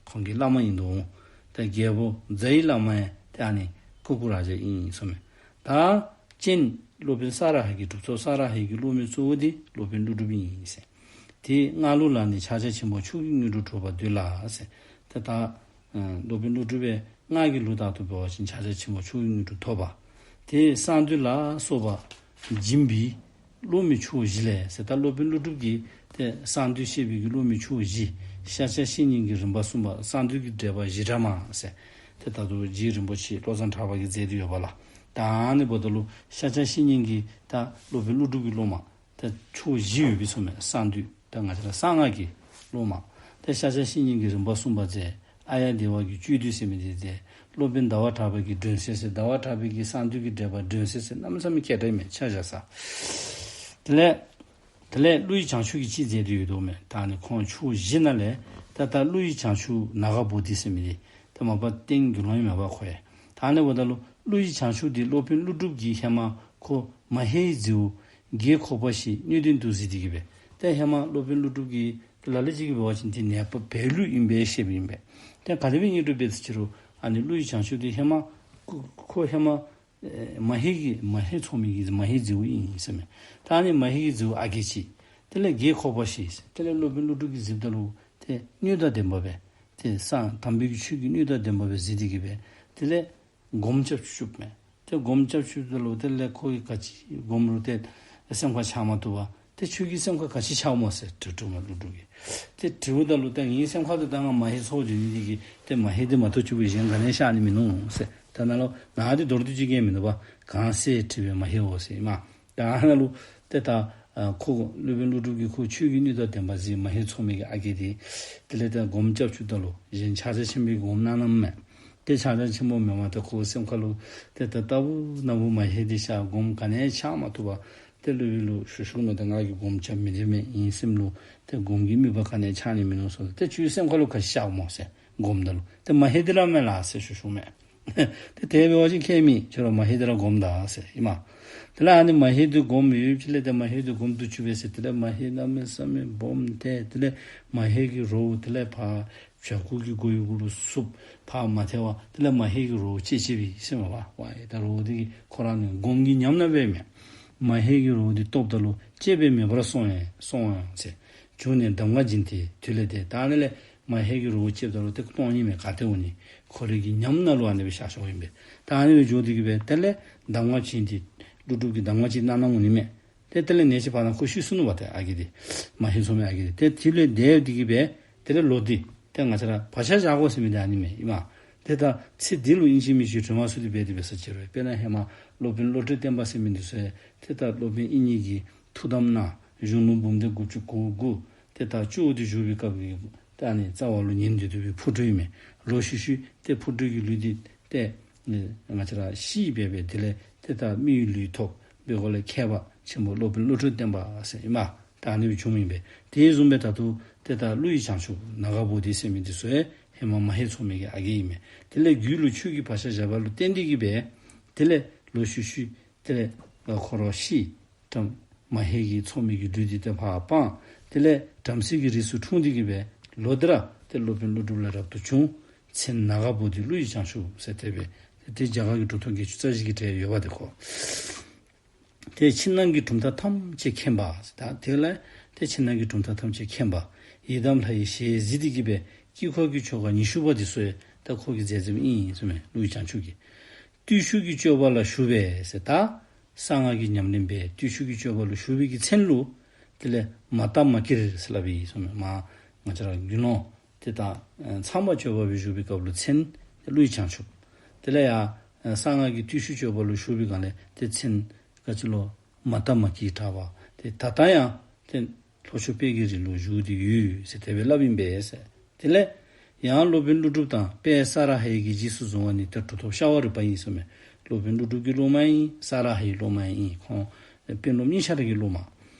ཁོང་གི་བླ་མ་ཨིན་འདུག། ད་རྒྱལ་པོ་རྫ་ཡི་བླ་མ་ཡང་ད་ཨ་ནི་ཀུ་ཀུ་ར་ཛ་ཨིན་ཟེར་མས། ད་སྤྱན་སློབ་དཔོན་ས་ར་ཧ་གི་གྲུབ་ཐོབ་ས་ར་ཧ་གི་སློབ་མའི་གཙོ་བོ་འདི་སློབ་དཔོན་ཀླུ་སྒྲུབ་ཨིན་ཟེར། དེའི་སྔགས་ལུགས་ལ་ནི་ཕྱག་རྒྱ་ཆེན་པོ་མཆོག་གི་དངོས་གྲུབ་སྒྲུབ་པར་འདོད་ལ་ཟེར། ཏེ་ད་ཨ་སློབ་དཔོན་ཀླུ་སྒྲུབ་པའི་སྔགས་ཀྱི་ལུགས་ལྟར་དུ་འབད་བ་ཅིན་ཕྱག་རྒྱ་ཆེན་པོ་མཆོག་གི་དངོས་གྲུབ་ཐོབ་པ། དེ་གསང་འདུས་ལ་སོགས་པ་སྦྱིན་པའི་སློབ་མའི་ཕྱོགས་བཞི་ལས་ཟེར། ད་སློབ་དཔོན་ཀླུ་སྒྲུབ་ཀྱིས་ཏེ་གསང་འདུས་བཤད་པའི་གི་སློབ་མའི་ཕྱོགས་བཞི། ཤཱཀྱ་བཤེས་གཉེན་གྱི་རིམ་པ་གསུམ་པ་གསང་འདུས་ཀྱི་འགྲེལ་པ་བཞི་སྦྲགས་མ་ཟེར། ཏེ་ད་ལྟོ་རྗེ་རིན་པོ་ཆེ་བློ་བཟང་གྲགས་པ་གིས་མཛད་དེ་ཡོད་པ་ལགས། ད་ཨ་ནི་འབདཝ་ད་ལུ་ཤཱཀྱ་བཤེས་གཉེན་གྱི་ད་སློབ་དཔོན་ཀླུ་སྒྲུབ་ཀྱི་སློབ་མ་ད་ཕྱོགས་བཞི་ཡོད་པའི་ཟེར་མས། གསང་འདུས་ད་ང་བཅས་ར་གསང་སྔགས་ཀྱི་སློབ་མ། ད་ཤཱཀྱ་བཤེས་གཉེན་གྱི་རིམ་པ་གསུམ་པ་མཛད། ཨཱརྱ་དེ་བ་གི་སྤྱོད་བསྡུས་ཟེར་མི་འདི་མཛད། སློབ་དཔོན་ཟླ་བ་གྲགས་པ་གི་སྒྲོན་གསལ་ཟེར། ཟླ་བ་གྲགས་པའི་གི་གསང་འདུས་ཀྱི་འགྲེལ་པ་སྒྲོན་གསལ་ཟེར། གནམ་མེད་ས་མེད་མཁས་དྲགས་མས། ཆ་བཞག་ས། དེ་ལས་དེ་ལས་ཀླུ་ཡི་བྱང་ཆུབ་ཀྱི་ཅིག་མཛད་དེ་ཡོད་དོ་མས། ད་ཨ་ནི་ཁོང་ཕྱོགས་བཞི་ནང་ལས་ད་ད་ཀླུ་ཡི་བྱང་ཆུབ་ནཱ་ག་བོ་དྷི་ཟེར་མི་འདི་ད་མ་པ་རྟེན་དགེ་སློང་ཨིན་མས་པ་ཁོ་ཡང་། ད་ཨ་ནི་འབདཝ་ད་ལུ་ཀླུ་ཡི་བྱང་ཆུབ་འདི་སློབ་དཔོན་ཀླུ་སྒྲུབ་ཀྱིས་ཧེ་མ་ཁོ་མ་ཧེའི་རྫིའུ་རྒས་ཁོག་པ་ཞིག་སྣོད་ལྡན་དུ་གཟིགས་ཏེ་གི་སྦེ། ཏེ་ཧེ་མ་སློབ་དཔོན་ཀླུ་སྒྲུབ་ཀྱིས་ལ་ལུ་ཅིག་གིས་འབད་བ་ཅིན་འདི་ནད་པ་བལ་ལུ་ཨིན་པས་ཞེས་པ་ཨིན་པས། ཏེ་ག་དེ་སྦེ་ཨིན་རུང་འབད་ཟེར་ཅི་རུང་ཨ་ནི་ཀླུ་ཡི་བྱང་ཆུབ་འདི་ཧེ་མ་ཁོ་ཁོ་ཧེ་མ་ཨེ་མ་ཧེ་གི་མ་ཧེ་འཚོ་མི་གི་མ་ཧེའི་རྫིའུ་ཨིན་ཟེར་མས། ད་ཨ་ནི་མ་ཧེ་གི་རྫིའུ་ཨ་རྒས་ཅིག། དེ་ལས་རྒས་ཁོག་པ་ཞིག། དེ་ལས་སློབ་དཔོན་ཀླུ་སྒྲུབ་ཀྱིས་གཟིགསཔ་ད་ལུ་ཏེ་སྣོད་དང་ལྡན་པ་སྦེ་ཏེ་གསང་དམ་པའི་གི་ཆོས་ཀྱི་སྣོད་དང་ལྡན་པ་སྦེ་གཟིགས་ཏེ་གི་སྦེ་དེ་ལས་སྒོམ་རྐྱབ་བཅུགཔ་མས། ཏེ་སྒོམ་རྐྱབ་བཅུགཔ་ད་ལུ་དེ་ལས་ཁོ་གིས་ག་ཅི་སྒོམ་རུང་ཏེ་སེམས་ཁར་ཆགས་མ་བཏུབ་པར་ཏེ་ཁྱོད་ཀྱི་སེམས་ཁར་ག་ཅི་ཆགས་སྨོ་ཟེར་དྲི་དྲིཝ་མས་ཀླུ་སྒྲུབ་ཀྱིས། ཏེ་དྲིཝ་ད་ལུ་ཏེ་ངེའི་སེམས་ཁར་ཏེ་ད་ང་མ་ཧེ་འཚོ་སྡོད་ནི་འདི་གིས་ཏེ་མ་ཧེ་འདི་མ་གཏོགས་ཅིག་སྦེ་གཞན་ག་ནི་ཡང་ཤར་ནི་མིན་ནུག་ཟེར། ད་ནཱ་ལུ་ནཱ་འདི་མདོར་བསྡུས་ཅིག་གིས་མིན་འདུག་པ། གང་ཟེར་དྲི་བའི་མ་ཧེའོ་ཟེར་ཨིན་མས། ད་ཨ་ནཱ་ལུ་ཏེ་ད་ཨ་ཁོ་སློབ་དཔོན་ཀླུ་སྒྲུབ་ཀྱིས་ཁོ་ཆོས་ཀྱི་སྣོད་དང་ལྡན་པ་གཟིགས། མ་ཧེ་འཚོ་མི་གི་ཨ་རྒས་འདི། དེ་ལས་ཏེ་སྒོམ་རྐྱབ་བཅུགཔ་ད་ལུ་གཞན་ཕྱག་རྒྱ་ཆེན་པོའི་སྒོམ་གནང་གནངམ་མས། ཏེ་ཕྱག་རྒྱ་ཆེན་པོ་མེན་པར་ཏེ་ཁོ་སེམས་ཁར་ལུ་ཏེ་ད་ལྟ་བུ་ན་བུ་མ་ཧེ་འདི་ཤར། སྒོམ་ག་ནི་ཡང་རྐྱབ་མ་བཏུབ་པར་ཏེ་སློབ་དཔོན་ལུ་ཞུ་ཞུཝ་མས། ཏེ་ང་གིས་སྒོམ་རྐྱབ་མི་བདེ་མས། ཨིན་སེམས་ལུ་ཏེ་སྒོམ་གྱི་དམིགས་པ་ག་ནི་ཡང་ཆགས་ནི་མིན་ནུག་ཟེར། ཏེ་ཁྱོད་སེམས་ཁར་ལུ་ག་ཅི་ཤརཝ་སྨོ་ཟེར་སྒོམ་ད་ལུ། ཏེ་མ་ཧེ་འདི་ར་མས་ལགས་ཟེར་ཞུ་ཞུཝ་མས། ཏེ་དེ་འབད་བ་ཅིན་ཁྱད་མེད། ཁྱོད་ར་མ་ཧེ་འདི་ར་སྒོམ་ད་ཟེར་ཨིན་མས། དེ་ལས་ཨ་ནི་མ་ཧེ་འདི་སྒོམ་ཡོད་ཅི་ལས་ཏེ་མ་ཧེ་འདི་སྒོམ་དུ་བཅུག་པས་ཟེར། དེ་ལས་མ་ཧེ་གནམ་མེད་ས་མེད་སྦོམ་ཏེ་དེ་ལས་མ་ཧེ་གི་རོ་དེ་ལས་ཕར་བྱག་ཀུ་གི་མགོ་ཡི་གུ་ལུ་ཚུདཔ་ཕར་མ་ཐལ་བར་དེ་ལས་མ་ཧེ་གི་རོ་བཅད་བཅདཔ་ཨིན་ཟེར་མས་པ། ཝའི་ད་རོ་འདི་གིས་ཁོ་ར་ནི་སྒོམ་གྱི་ཉམས་ལེན་འབདཝ་མས། མ་ཧེ་གི་རོ་འདི་བཏོགཔ་ད་ལུ་བཅད་པས་མེད་པར་སོང་ཡང་སོང་ཡང་ཟེར། བྱུང་ནས་གདམས་ངག་བྱིན་ཏེ་དུས་ལས་འདས། ད་ཨ་ནི་ལས་མ་ཧེ་གི་རོ་བཅདཔ་ད་ལུ་ཏེ་སྟོང་ཉིད་མས། ག་ཏེ་འོང་ནི། ཁོ་རའི་གི་ཉམས་ནང་ལུ་ཨ་ནི་སྦེ་ཤར་ཤརཝ་ཨིན་པས། ད་ཨ་ནི་སྦེ་འགྱོ་སྟེ་གི་སྦེ་དེ་ལས་གདམས་ངག་བྱིན་ཏེ་ཀླུ་སྒྲུབ་ཀྱིས་གདམས་ངག་ཅིག་གནང་གནངམ་འོང་ནི་མས། ཏེ་དེ་ལས་ནད་གཞི་བར་ན་ཁོ་ཤི་སོ་ནུག་པ། ཏེ་ཨ་རྒས་འདི་མ་ཧེ་འཚོ་མི་ཨ་རྒས་འདི་ཏེ་དེ་ལས་འདས་ཏེ་གི་སྦེ་དེ་ལས་ལོག་སྟེ་ཏེ་ང་བཅས་ར་བག་ཆགས་བཞག་དགོ་ཟེར་མི་འདི་ཨ་ནི་མས་ཨིན་མས། ཏེ་ད་ཚེ་འདི་ལུ་ཨིན་ཅི་མིན་ཅི་དྲི་མ་ཚུ་འདི་འབད་དེ་འབད་ས་ཅིག་རུང་དཔེར་ན་ཧེ་མ་སློབ་དཔོན་བློ་གྲོས་བརྟན་པ་ཟེར་མི་འདི་ཚུ་ཡང་ཏེ་ད་སློབ་དཔོན་དབྱིག་གཉེན་གྱིས་ཐུགས་དམ་གནང་གཞུང་ལུགས་འབུམ་སྡེ་དགུ་བཅུ་གོ་དགུ་ཏེ་ད་བཅུ་འདི་བཞུགས་པའི་སྐབས་ཀྱི་ད་ཨ་ནི་རྩ་བ་ལུ་ཉན་ཏེ་སྡོད་པའི་ཕོ་བྲང་ཨིན་མས། ལོག་ཤུལ་ཤུལ་ཏེ་ཕོ་བྲང་གི་ལུས་འདི་ཏེ་ང་བཅས་ར་ཤི་སྦེ་སྦེ་དེ་ལས་ཏེ་ད་མི་ཡི་ལུས་ཐོབ་པའི་སྒོ་ལས་མཁས་པ་ཆེན་པོ་སློབ་དཔོན་བློ་གྲོས་བརྟན་པ་ཟེར་ཨིན་མས། ད་ཨ་ནི་སྦེ་བྱུངམ་ཨིན་པས། དེ་བཟུམ་སྦེ་ད་ལྟོ་ཏེ་ད་ཀླུ་ཡི་བྱང་ཆུབ་ནཱ་ག་བོ་དྷི་ཟེར་མི་འདི་ཚུ་ཡང་ཧེ་མ་མ་ཧེ་འཚོ་མི་གི་ཨ་རྒས་ཨིན་མས། དེ་ལས་རྒྱུད་ལུ་ཆོས་ཀྱི་བག་ཆགས་བཞག་པ་ལུ་བརྟེན་ཏེ་གི་སྦེ་དེ་ལས་ལོག་ཤུལ་ཤུལ་དེ་ལས་ཁོ་ར་ཤི། ཏེ་མ་ཧེ་གི་འཚོ་མི་གི་ལུས་འདི་ཏེ་ཕར་སྤངས། དེ་ལས་བྲམ་ཟེ་གི་རིགས་སུ་འཁྲུངས་ཏེ་གི་སྦེ་ལོག་སྟེ་ར་ཏེ་སློབ་དཔོན་ཀླུ་སྒྲུབ་ལས་རབ་ཏུ་བྱུང་། མཚན་ནཱ་ག་བོ་དྷི་ཀླུ་ཡི་བྱང་ཆུབ་ཟེར་དེ་སྦེ་ཏེ་རྒྱ་གར་གྱི་གྲུབ་ཐོབ་བརྒྱད་ཅུ་རྩ་བཞི་གི་གྲས་ཡོད་པ་ཏེ་ཁོ། ཏེ་ཕྱི་ནང་གི་གྲུབ་མཐའ་ཐམས་ཅད་མཁྱེན་པ་ཟེར། ད་དེ་ལས་ཏེ་ཕྱི་ནང་གི་གྲུབ་མཐའ་ཐམས་ཅད་མཁྱེན་པ། ཡི་དམ་ལྷ་ཡི་ཞལ་གཟིགས་ཏེ་གི་སྦེ་དཀྱིལ་འཁོར་གྱི་ཆོ་ག་ཉི་ཤུ་པ་འདི་ཚུ་ཡང་ད་ཁོ་གིས་མཛད་མཛདཔ་ཨིན་ཟེར་མས། ཀླུ་ཡི་བྱང་ཆུབ་ཀྱིས། བརྟུལ་ཞུགས་ཀྱི་སྤྱོད་པ་ལ་ཞུགས་པས་ཟེར། ད་གསང་སྔགས་ཀྱི་ཉམས་ལེན་འབད་བརྟུལ་ཞུགས་ཀྱི་སྤྱོད་པ་ལུ་ཞུགས་པའི་གི་མཚན་ལུ་དེ་ལས་མ་བརྟགས་མ་དཀྱིས་ཟེར་སླབ་ཨིན་ཟེར་མས། མ་ང་བཅས་ར་དགེ་སློང་དེ་དང་ཚངས་པ་སྤྱོད་པ་སྦེ་བཞུགས་པའི་སྐབས་ལུ་མཚན་ཀླུའི་བྱང་ཆུབ། དེ་ལས་ཡང་གསང་སྔགས་ཀྱི་བརྟུལ་ཞུགས་སྤྱོད་པ་ལུ་ཞུགས་པའི་སྒང་ལས་ཏེ་མཚན་ག་ཅི་ལོ་མ་བརྟགས་མ་དཀྱིས་དྲག་པ། ཏེ་ད་ལྟ་ཡང་ཏེ་ལྷོ་ཕྱོགས་དཔལ་གྱི་རི་ལུ་བཞུགས་ཏེ་ཡོད་ཟེར་དེ་སྦེ་སླབ་ཨིན་པས་ཟེར། དེ་ལས་ཡང་སློབ་དཔོན་ཀླུ་སྒྲུབ་དང་དཔལ་ས་ར་ཧའི་གི་རྗེས་སུ་བཟུང་བ་ནི་ཏེ་གྲུབ་ཐོབ་ཤ་བ་རི་པ་ཨིན་ཟེར་མས། སློབ་དཔོན་ཀླུ་སྒྲུབ་ཀྱི་སློབ་མ་ཨིན། ས་ར་ཧའི་སློབ་མ་ཨིན། ཁོང་དཔོན་སློབ་གཉིས་ཆ་ར་གི་སློབ་མ།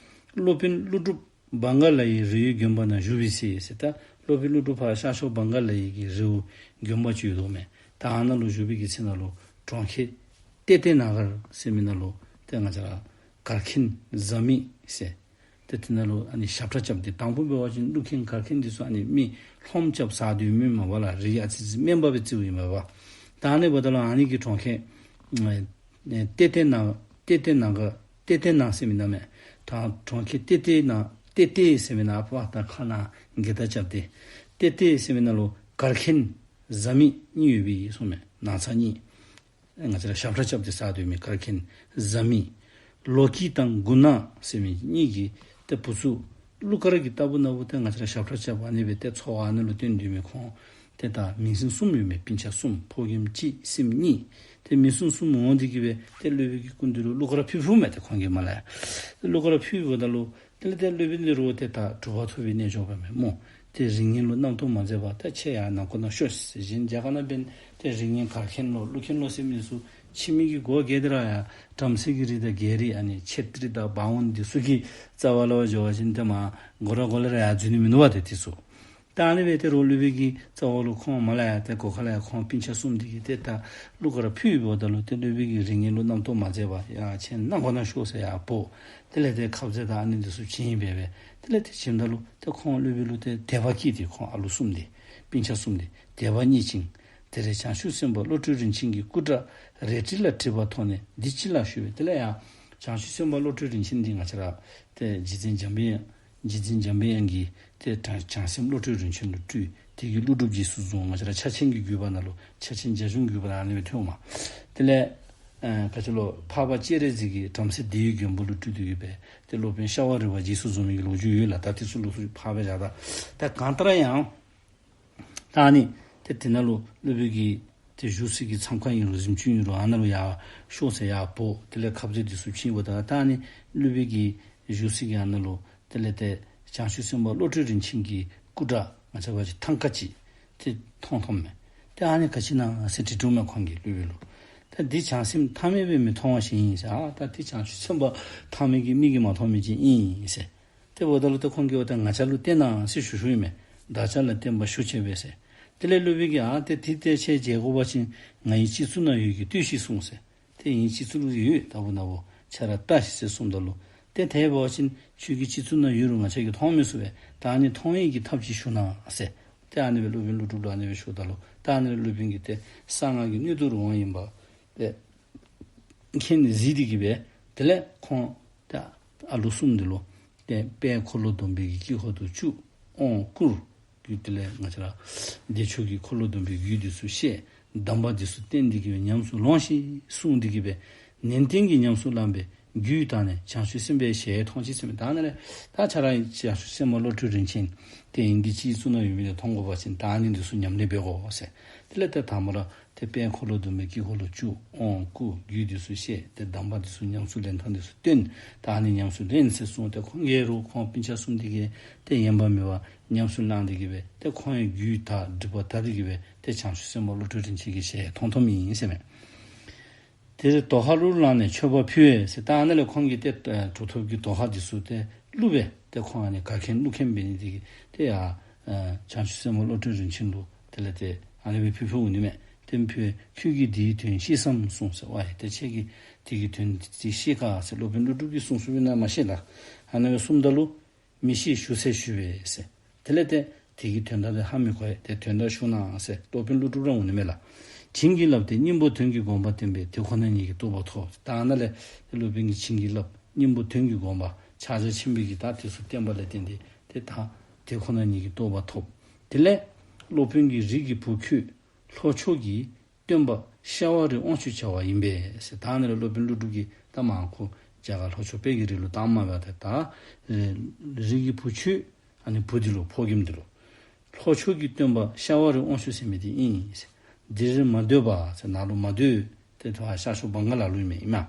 སློབ་དཔོན་ཀླུ་སྒྲུབ་བང་ག་ལ་ཡི་རི་བོའི་དགོན་པ་ན་བཞུགས་པའི་ཚེ་ཟེར། ད་སློབ་དཔོན་ཀླུ་སྒྲུབ་ཕར་ཤར་ཕྱོགས་བང་ག་ལ་ཡི་གི་རི་བོ་དགོན་པ་ཅིག་ཡོདཔ་མས། ད་ཨ་ནཱ་ལུ་བཞུགས་པའི་གི་ཚེ་ན་ལུ་གྲོང་ཁྱེར་ཏེ་ཏེ་ན་གར་ཟེར་མི་ནང་ལུ་ཏེ་ང་བཅས་ར་གར་མཁན་བཟའ་མི་ཟེར། ཏེ་དེ་ནང་ལུ་ཨ་ནི་ཞབས་ཁྲ་རྐྱབ་སྟེ་དང་པོ་འབད་བ་ཅིན་ཀླུ་མཁན་གར་མཁན་འདི་ཚུ་ཨ་ནི་མི་ལྷངམ་རྐྱབ་ཟ་སྡོད་མི་མས་པ་ལགས། རི་ཨ་ཙི་ཙི་དམན་པ་སྦེ་བརྩིཝ་ཨིན་མས་པ། ད་ཨ་ནི་འབདཝ་ད་ལུ་ཨ་ནི་གི་གྲོང་ཁྱེར་ཨེ་ཏེ་ཏེ་ན་ཏེ་ཏེ་ན་ག་ཏེ་ཏེ་ན་ཟེར་མི་ནང་མས། ད་གྲོང་ཁྱེར་ཏེ་ཏེ་ན་ཏེ་ཏེ་ཟེར་མི་ནང་ཨ་ཕར་ད་ཁ་ནང་འགྱེལ་ད་རྐྱབ་སྟེ་ཏེ་ཏེ་ཟེར་མི་ནང་ལུ་གར་མཁན་བཟའ་མི་གཉིས་ཡོད་པའི་གསུངམ་མས། ནགས་ཚལ་གཉིས། ང་བཅས་ར་ཞབས་ཁྲ་རྐྱབ་སྟེ་ཟ་སྡོད་མི་གར་མཁན་བཟའ་མི་ལོ་ཀི་དང་གུ་ན་ཟེར་མི་གཉིས་ཀྱི་ཏེ་བུ་ཚུ་ཀླུ་མཁར་གྱི་ལྟ་བུ་ན་བུ་ཏེ་ང་བཅས་ར་ཞབས་ཁྲ་རྐྱབ་ཨ་ནི་སྦེ་ཏེ་འཚོ་བ་ཨ་ནི་ལུ་བརྟེན་སྡོད་མི་ཁོང་ཏེ་ད་མིང་སྲིང་གསུམ་ཡོད་མས། སྤུན་ཆ་གསུམ་ཕོ་རྒནམ་གཅིག་སྲིངམ་གཉིས། ཏེ་མིང་སྲིང་གསུམ་འོང་སྟེ་གི་སྦེ་ཏེ་སློབ་དཔོན་གྱི་སྐུ་མདུན་ལུ་ཀླུ་མཁར་ཕུལ་ཕུལཝ་མས། ཏེ་ཁོང་གིས་མ་ལ་ཡ་ཀླུ་མཁར་ཕུལཝ་ད་ལུ་དེ་ལས་ཏེ་སློབ་དཔོན་འདི་རུང་ཏེ་ད་གྲུབ་པ་ཐོབ་པའི་རྣལ་འབྱོར་པ་མས་སྨོ། ཏེ་རིགས་ངན་ལུ་རྣམ་རྟོག་མ་མཛད་པར་ད་ཁྱེད་ཡར་ནང་ཁོག་ནང་ཤོག་ཟེར། གཞན་རྒྱ་གར་ནང་འབདན་ཏེ་རིགས་ངན་གར་མཁན་ལོ་ཀླུ་མཁན་ལོ་ཟེར་མི་ཚུ་ཕྱི་མི་གི་འགོ་འགྱེལ་ཏེ་ར་ཡར་བྲམ་ཟེ་གི་རིགས་དང་རྒྱལ་རིགས་ཨ་ནི་ཆེ་ཏྲི་དང་བ་ཝུན་འདི་ཚུ་གི་རྩ་བ་ལུ་འབད་བ་ཅིན་ཏེ་མར་སྒོ་ར་སྒོ་ལས་ར་ཡར་འཛུལ་ནི་མིན་འདུག་པ་ཏེ་འདི་ཚུ། ད་ཨ་ནི་སྦེ་ཏེ་རུང་སློབ་དཔོན་གྱི་རྩ་བ་ལུ་ཁོང་མ་ལ་ཡ་ཏེ་སྒོ་ཁ་ལས་ཡར་ཁོང་སྤུན་ཆ་གསུམ་འདི་གིས་ཏེ་ད་ཀླུ་མཁར་ཕུལཝ་ད་ལུ་ཏེ་སློབ་དཔོན་གྱིས་རིགས་ངན་ལུ་རྣམ་རྟོག་མ་མཛད་པར་ཡར་ཁྱེད་ནང་ཁོག་ནང་ཤོག་ཟེར་ཡར་འབོ། དེ་ལས་ཏེ་ཁབ་ཟས་དང་ཨ་ནི་འདི་ཚུ་བྱིན་སྦེ་སྦེ་དེ་ལས་ཏེ་བྱིནམ་ད་ལུ་ཏེ་ཁོང་སློབ་དཔོན་ལུ་ཏེ་དད་པ་སྐྱེས་ཏེ་ཁོང་ཨ་ལུ་གསུམ་འདི་སྤུན་ཆ་གསུམ་འདི་དད་པ་རྙེད་ཅིང་། དེར་བྱང་ཆུབ་སེམས་དཔའ་བློ་གྲོས་རིན་ཆེན་གྱི་སྐུ་འདྲ་རལ་གྲི་ལ་བྲིས་པ་མཐོང་ནས་འདི་ཅི་ལགས་ཞུས་པས། དེ་ལས་ཡང་བྱང་ཆུབ་སེམས་དཔའ་བློ་གྲོས་རིན་ཆེན་འདི་ང་བཅས་ར་ཏེ་རྗེ་བཙུན་འཇམ་པའི་དབྱངས་རྗེ་བཙུན་འཇམ་པའི་དབྱངས་ཀྱིས་ཏེ་བྱང་བྱང་སེམས་བློ་གྲོས་རིན་ཆེན་ལུ་སྤྲུལ། དེ་གིས་ཀླུ་སྒྲུབ་རྗེས་སུ་བཟུང་། ང་བཅས་ར་ཕྱག་ཆེན་གྱི་བརྒྱུད་པ་ནང་ལུ་ཕྱག་ཆེན་རྒྱ་གཞུང་བརྒྱུད་པ་ཨ་ནི་སྦེ་ཐོནམ་མས། དེ་ལས་ཨ་ག་ཅི་ལོ་འཕགས་པ་སྤྱན་རས་གཟིགས་ཀྱིས་བྲམ་ཟེ་བདེ་བའི་མགོན་པོ་ལུ་སྤྲུལ་ཏེ་གི་སྦེ་ཏེ་སློབ་དཔོན་ཤ་བ་རི་པ་རྗེས་སུ་བཟུང་མི་གི་ལོ་རྒྱུས་ཡོད་ལགས། ད་དེ་ཚུ་ལོགས་སུ་ཕར་སྦེ་བཞག། ད་ད་གང་ལྟར་ཡང་ད་ཨ་ནི་ཏེ་དེ་ནང་ལུ་སློབ་དཔོན་གྱི་ཏེ་བཞུགས་སའི་གི་མཚམས་ཁང་ཨིན་རུང་གཟིམ་ཆུང་ཨིན་རུང་ཨ་ནཱ་ལུ་ཡར་ཤོག་ཟེར་ཡར་འབོ། དེ་ལས་ཁབ་ཟས་འདི་ཚུ་བྱིན་འབདཝ་ད་ད་ཨ་ནི་སློབ་དཔོན་གྱི་བཞུགས་སའི་གི་ཨ་ནཱ་ལུ་དེ་ལས་ཏེ་བྱང་ཆུབ་སེམས་དཔའ་བློ་གྲོས་རིན་ཆེན་གྱི་སྐུ་འདྲ་ང་བཅས་འབད་བ་ཅིན་ཐང་ཀ་ཅིག་ཏེ་མཐོང་མཐོངམ་མས། ཏེ་ཨ་ནི་ག་ཅི་ཨིན་ན་ཟེར་དྲི་དྲིཝ་མས་ཁོང་གིས་སློབ་དཔོན་ལུ། ད་འདི་བྱང་སེམས་ཐ་མལ་པའི་མིག་མཐོང་བ་ཞིག་ཨིན་ཟེར། ཨ་ད་འདི་བྱང་ཆུབ་སེམས་དཔའ་ཐ་མལ་གྱི་མིག་གིས་མ་མཐོང་མི་ཅིག་ཨིན་ཟེར། ཏེ་འབདཝ་ད་ལུ་ཏེ་ཁོང་གིས་འབདཝ་ད་ང་བཅས་ལུ་བསྟན་གནང་ཟེར་ཞུ་ཞུཝ་ཨིན་མས། བདག་ཅག་ལ་བསྟན་པ་ཞུ་བྱེད་པས་ཟེར། དེ་ལས་སློབ་དཔོན་གྱིས་ཨ་ཏེ་དེ་ཏེ་ཁྱེད་མཇལ་དགོ་པ་ཅིན་ང་ཡི་སྤྱི་གཙུག་ན་ཡོད་ཀྱི་ལྟོས་ཤིག་གསུངས་ཟེར། ཏེ་ངེའི་སྤྱི་གཙུག་ལུ་ཡོད་ལྟ་བུ་ན་བུ་ཁྱེད་ར་བལྟ་ཤིག་ཟེར་གསུངམ་ད་ལུ་ཏེ་དེ་འབད་བ་ཅིན་ཁྱོད་ཀྱི་སྤྱི་གཙུག་ན་ཡོད་རུང་ང་བཅས་ཀྱིས་མཐོང་མི་ཚུགས་པས། ད་ཨ་ནི་མཐོང་ནི་གི་ཐབས་ཅིག་ཞུ་གནང་ཟེར། ཏེ་ཨ་ནི་སྦེ་སློབ་དཔོན་ཀླུ་སྒྲུབ་ལུ་ཨ་ནི་སྦེ་ཞུཝ་ད་ལུ་ད་ཨ་ནི་སློབ་དཔོན་གྱིས་ཏེ་གསང་སྔགས་ཀྱི་སྣོད་དུ་རུང་བ་ཡིན་པ་ཏེ་མཁྱེན་གཟིགས་ཏེ་གི་སྦེ་དེ་ལས་ཁོང་ཏེ་ཨ་ལོ་གསུམ་འདི་ལུ་ཏེ་དཔལ་འཁོར་ལོ་སྡོམ་པའི་གི་དཀྱིལ་འཁོར་དུ་བཅུག། དབང་བསྐུར། རྒྱུད་དེ་ལས་ང་བཅས་ར་བདེ་མཆོག་གི་འཁོར་ལོ་སྡོམ་པའི་རྒྱུད་འདི་ཚུ་བཤད། གདམས་པ་འདི་ཚུ་བསྟན་ཏེ་གི་སྦེ་ཉམས་སུ་ལོངས་ཤིག་གསུངས་ཏེ་གི་སྦེ་ནན་ཏན་གྱིས་ཉམས་སུ་བླངས་པས། རྒྱུད་དག་ནས་བྱང་ཆུབ་སེམས་དཔའི་ཞལ་མཐོང་ཅིག་ཟེར་མི་ད་ཨ་ནི་ལས་ད་ཁྱེད་ར་བྱང་ཆུབ་སེམས་དཔའ་བློ་གྲོས་རིན་ཆེན་དེ་ཨིན་གྱི་སྤྱི་གཙུག་ན་ཡོད་མི་དེ་མཐོང་དགོ་པ་ཅིན་ད་ཨ་ནི་འདི་ཚུ་ཉམས་ལེན་འབད་དགོ་ཟེར། དེ་ལས་ཏེ་དང་པ་ར་ཏེ་དཔལ་འཁོར་ལོ་སྡོམ་པའི་དཀྱིལ་འཁོར་ལུ་བཅུག། དབང་བསྐུར། རྒྱུད་འདི་ཚུ་བཤད། ཏེ་གདམས་པ་འདི་ཚུ་ཉམས་སུ་ལེན་ཐངས་འདི་ཚུ་སྟོན། ད་ཨ་ནི་ཉམས་སུ་ལེན་ཟེར་གསུངས། ཏེ་ཁོང་གིས་རུང་ཁོང་སྤུན་ཆ་གསུམ་འདི་གིས་ཏེ་ཡེངས་པ་མེད་པར་ཉམས་སུ་བླངས་ཏེ་གི་སྦེ་ཏེ་ཁོང་གིས་རྒྱུད་དག་སྒྲིབ་པ་དག་སྟེ་གི་སྦེ་ཏེ་བྱང་ཆུབ་སེམས་དཔའ་བློ་གྲོས་རིན་ཆེན་གྱི་ཞལ་མཐོང་མཐོངམ་ཨིན་ཟེར་མས། དེར་དོ་ཧ་རུ་ལངས་ནས་མཆོད་པ་ཕུལ་བས་ཟེར། ད་ཨ་ནཱ་ལས་ཁོང་གིས་ཏེ་ཨ་གྲུབ་ཐོབ་ཀྱི་དོ་ཧ་འདི་ཚུ་ཏེ་བླུགས་སྦེ་ཏེ་ཁོང་ཨ་ནི་གར་མཁན་བླུག་མཁན་འབད་ནི་དེ་གིས་ཏེ་ཡར་ཨ་བྱང་ཆུབ་སེམས་དཔའ་བློ་གྲོས་རིན་ཆེན་ལུ་དེ་ལས་ཏེ་ཨ་ནི་སྦེ་ཕུལ་ཕུལཝ་ཨིན་མས། ཏེ་ཕུལ་བས། ཁྱོད་ཀྱིས་འདིའི་དོན་ཤེས་སམ་གསུངས་ཟེར། ཝའི་ཏེ་ཁྱེད་ཀྱིས་དེ་གི་དོན་དེ་ཤེས་ག་ཟེར་སློབ་དཔོན་ཀླུ་སྒྲུབ་ཀྱིས་གསུངས་གསུངསམ་ཨིན་ན་མ་ཤེས་ལགས། ཨ་ནི་སྦེ་གསུངམ་ད་ལུ་མི་ཤེས་ཞུ་ཟེར་ཞུ་བས་ཟེར། དེ་ལས་ཏེ་དེ་གི་དོན་དག་དེ་ཧ་མི་གོ་བས། ཏེ་དོན་དག་ཞུ་གནང་ཟེར་སློབ་དཔོན་ཀླུ་སྒྲུབ་ར་འོང་ནི་མས་ལགས། བྱིན་གྱིས་བརླབས་ཏེ་སྙིང་པོ་དོན་གྱི་དགོངས་པ་བསྟན་པས། དེ་ཁོ་ན་ཉིད་ཀྱི་རྟོགས་པ་ཐོབ། ད་ཨ་ནཱ་ལས་སློབ་དཔོན་གྱིས་བྱིན་གྱིས་བརླབས། སྙིང་པོ་དོན་གྱི་དགོངས་པ་ཕྱག་རྒྱ་ཆེན་པོའི་གི་ད་དེ་ཚུ་བསྟན་པ་ལས་བརྟེན་ཏེ་ཏེ་ད་དེ་ཁོ་ན་ཉིད་ཀྱི་རྟོགས་པ་ཐོབ། དེ་ལས་སློབ་དཔོན་གྱི་རིགས་ཀྱི་བུ་ཁྱོད་ལྷོ་ཕྱོགས་ཀྱི་ སྟོན་པ་ཤ་བ་རི་དབང་ཕྱུག་བྱ་བ་ཡིན་པས་ཟེར། ད་ཨ་ནི་ལུ་སློབ་དཔོན་ཀླུ་སྒྲུབ་ཀྱིས་ད་མར་ཁོ་རྒྱ་གར་ལྷོ་ཕྱོགས་དཔལ་གྱི་རི་ལུ་བཏངམ་མས་པ། ཏེ་ད་རི་གི་བུ་ཁྱོད་ཨ་ནི་བུ་འདི་ལུ་ཕོ་རྒནམ་འདི་ལུ། ལྷོ་ཕྱོགས་ཀྱི་སྟོན་པ་ཤ་བ་རི་དབང་ཕྱུག་ཟེར་མི་འདི་ཨིན་ཟེར། འདིར་མ་སྡོད་པ་ཟེར། ནཱ་ལུ་མ་སྡོད། ཏེ་ད་ཤར་ཕྱོགས་བང་ག་ལ་ལུ་ཨིན་མས་ཨིན་མས།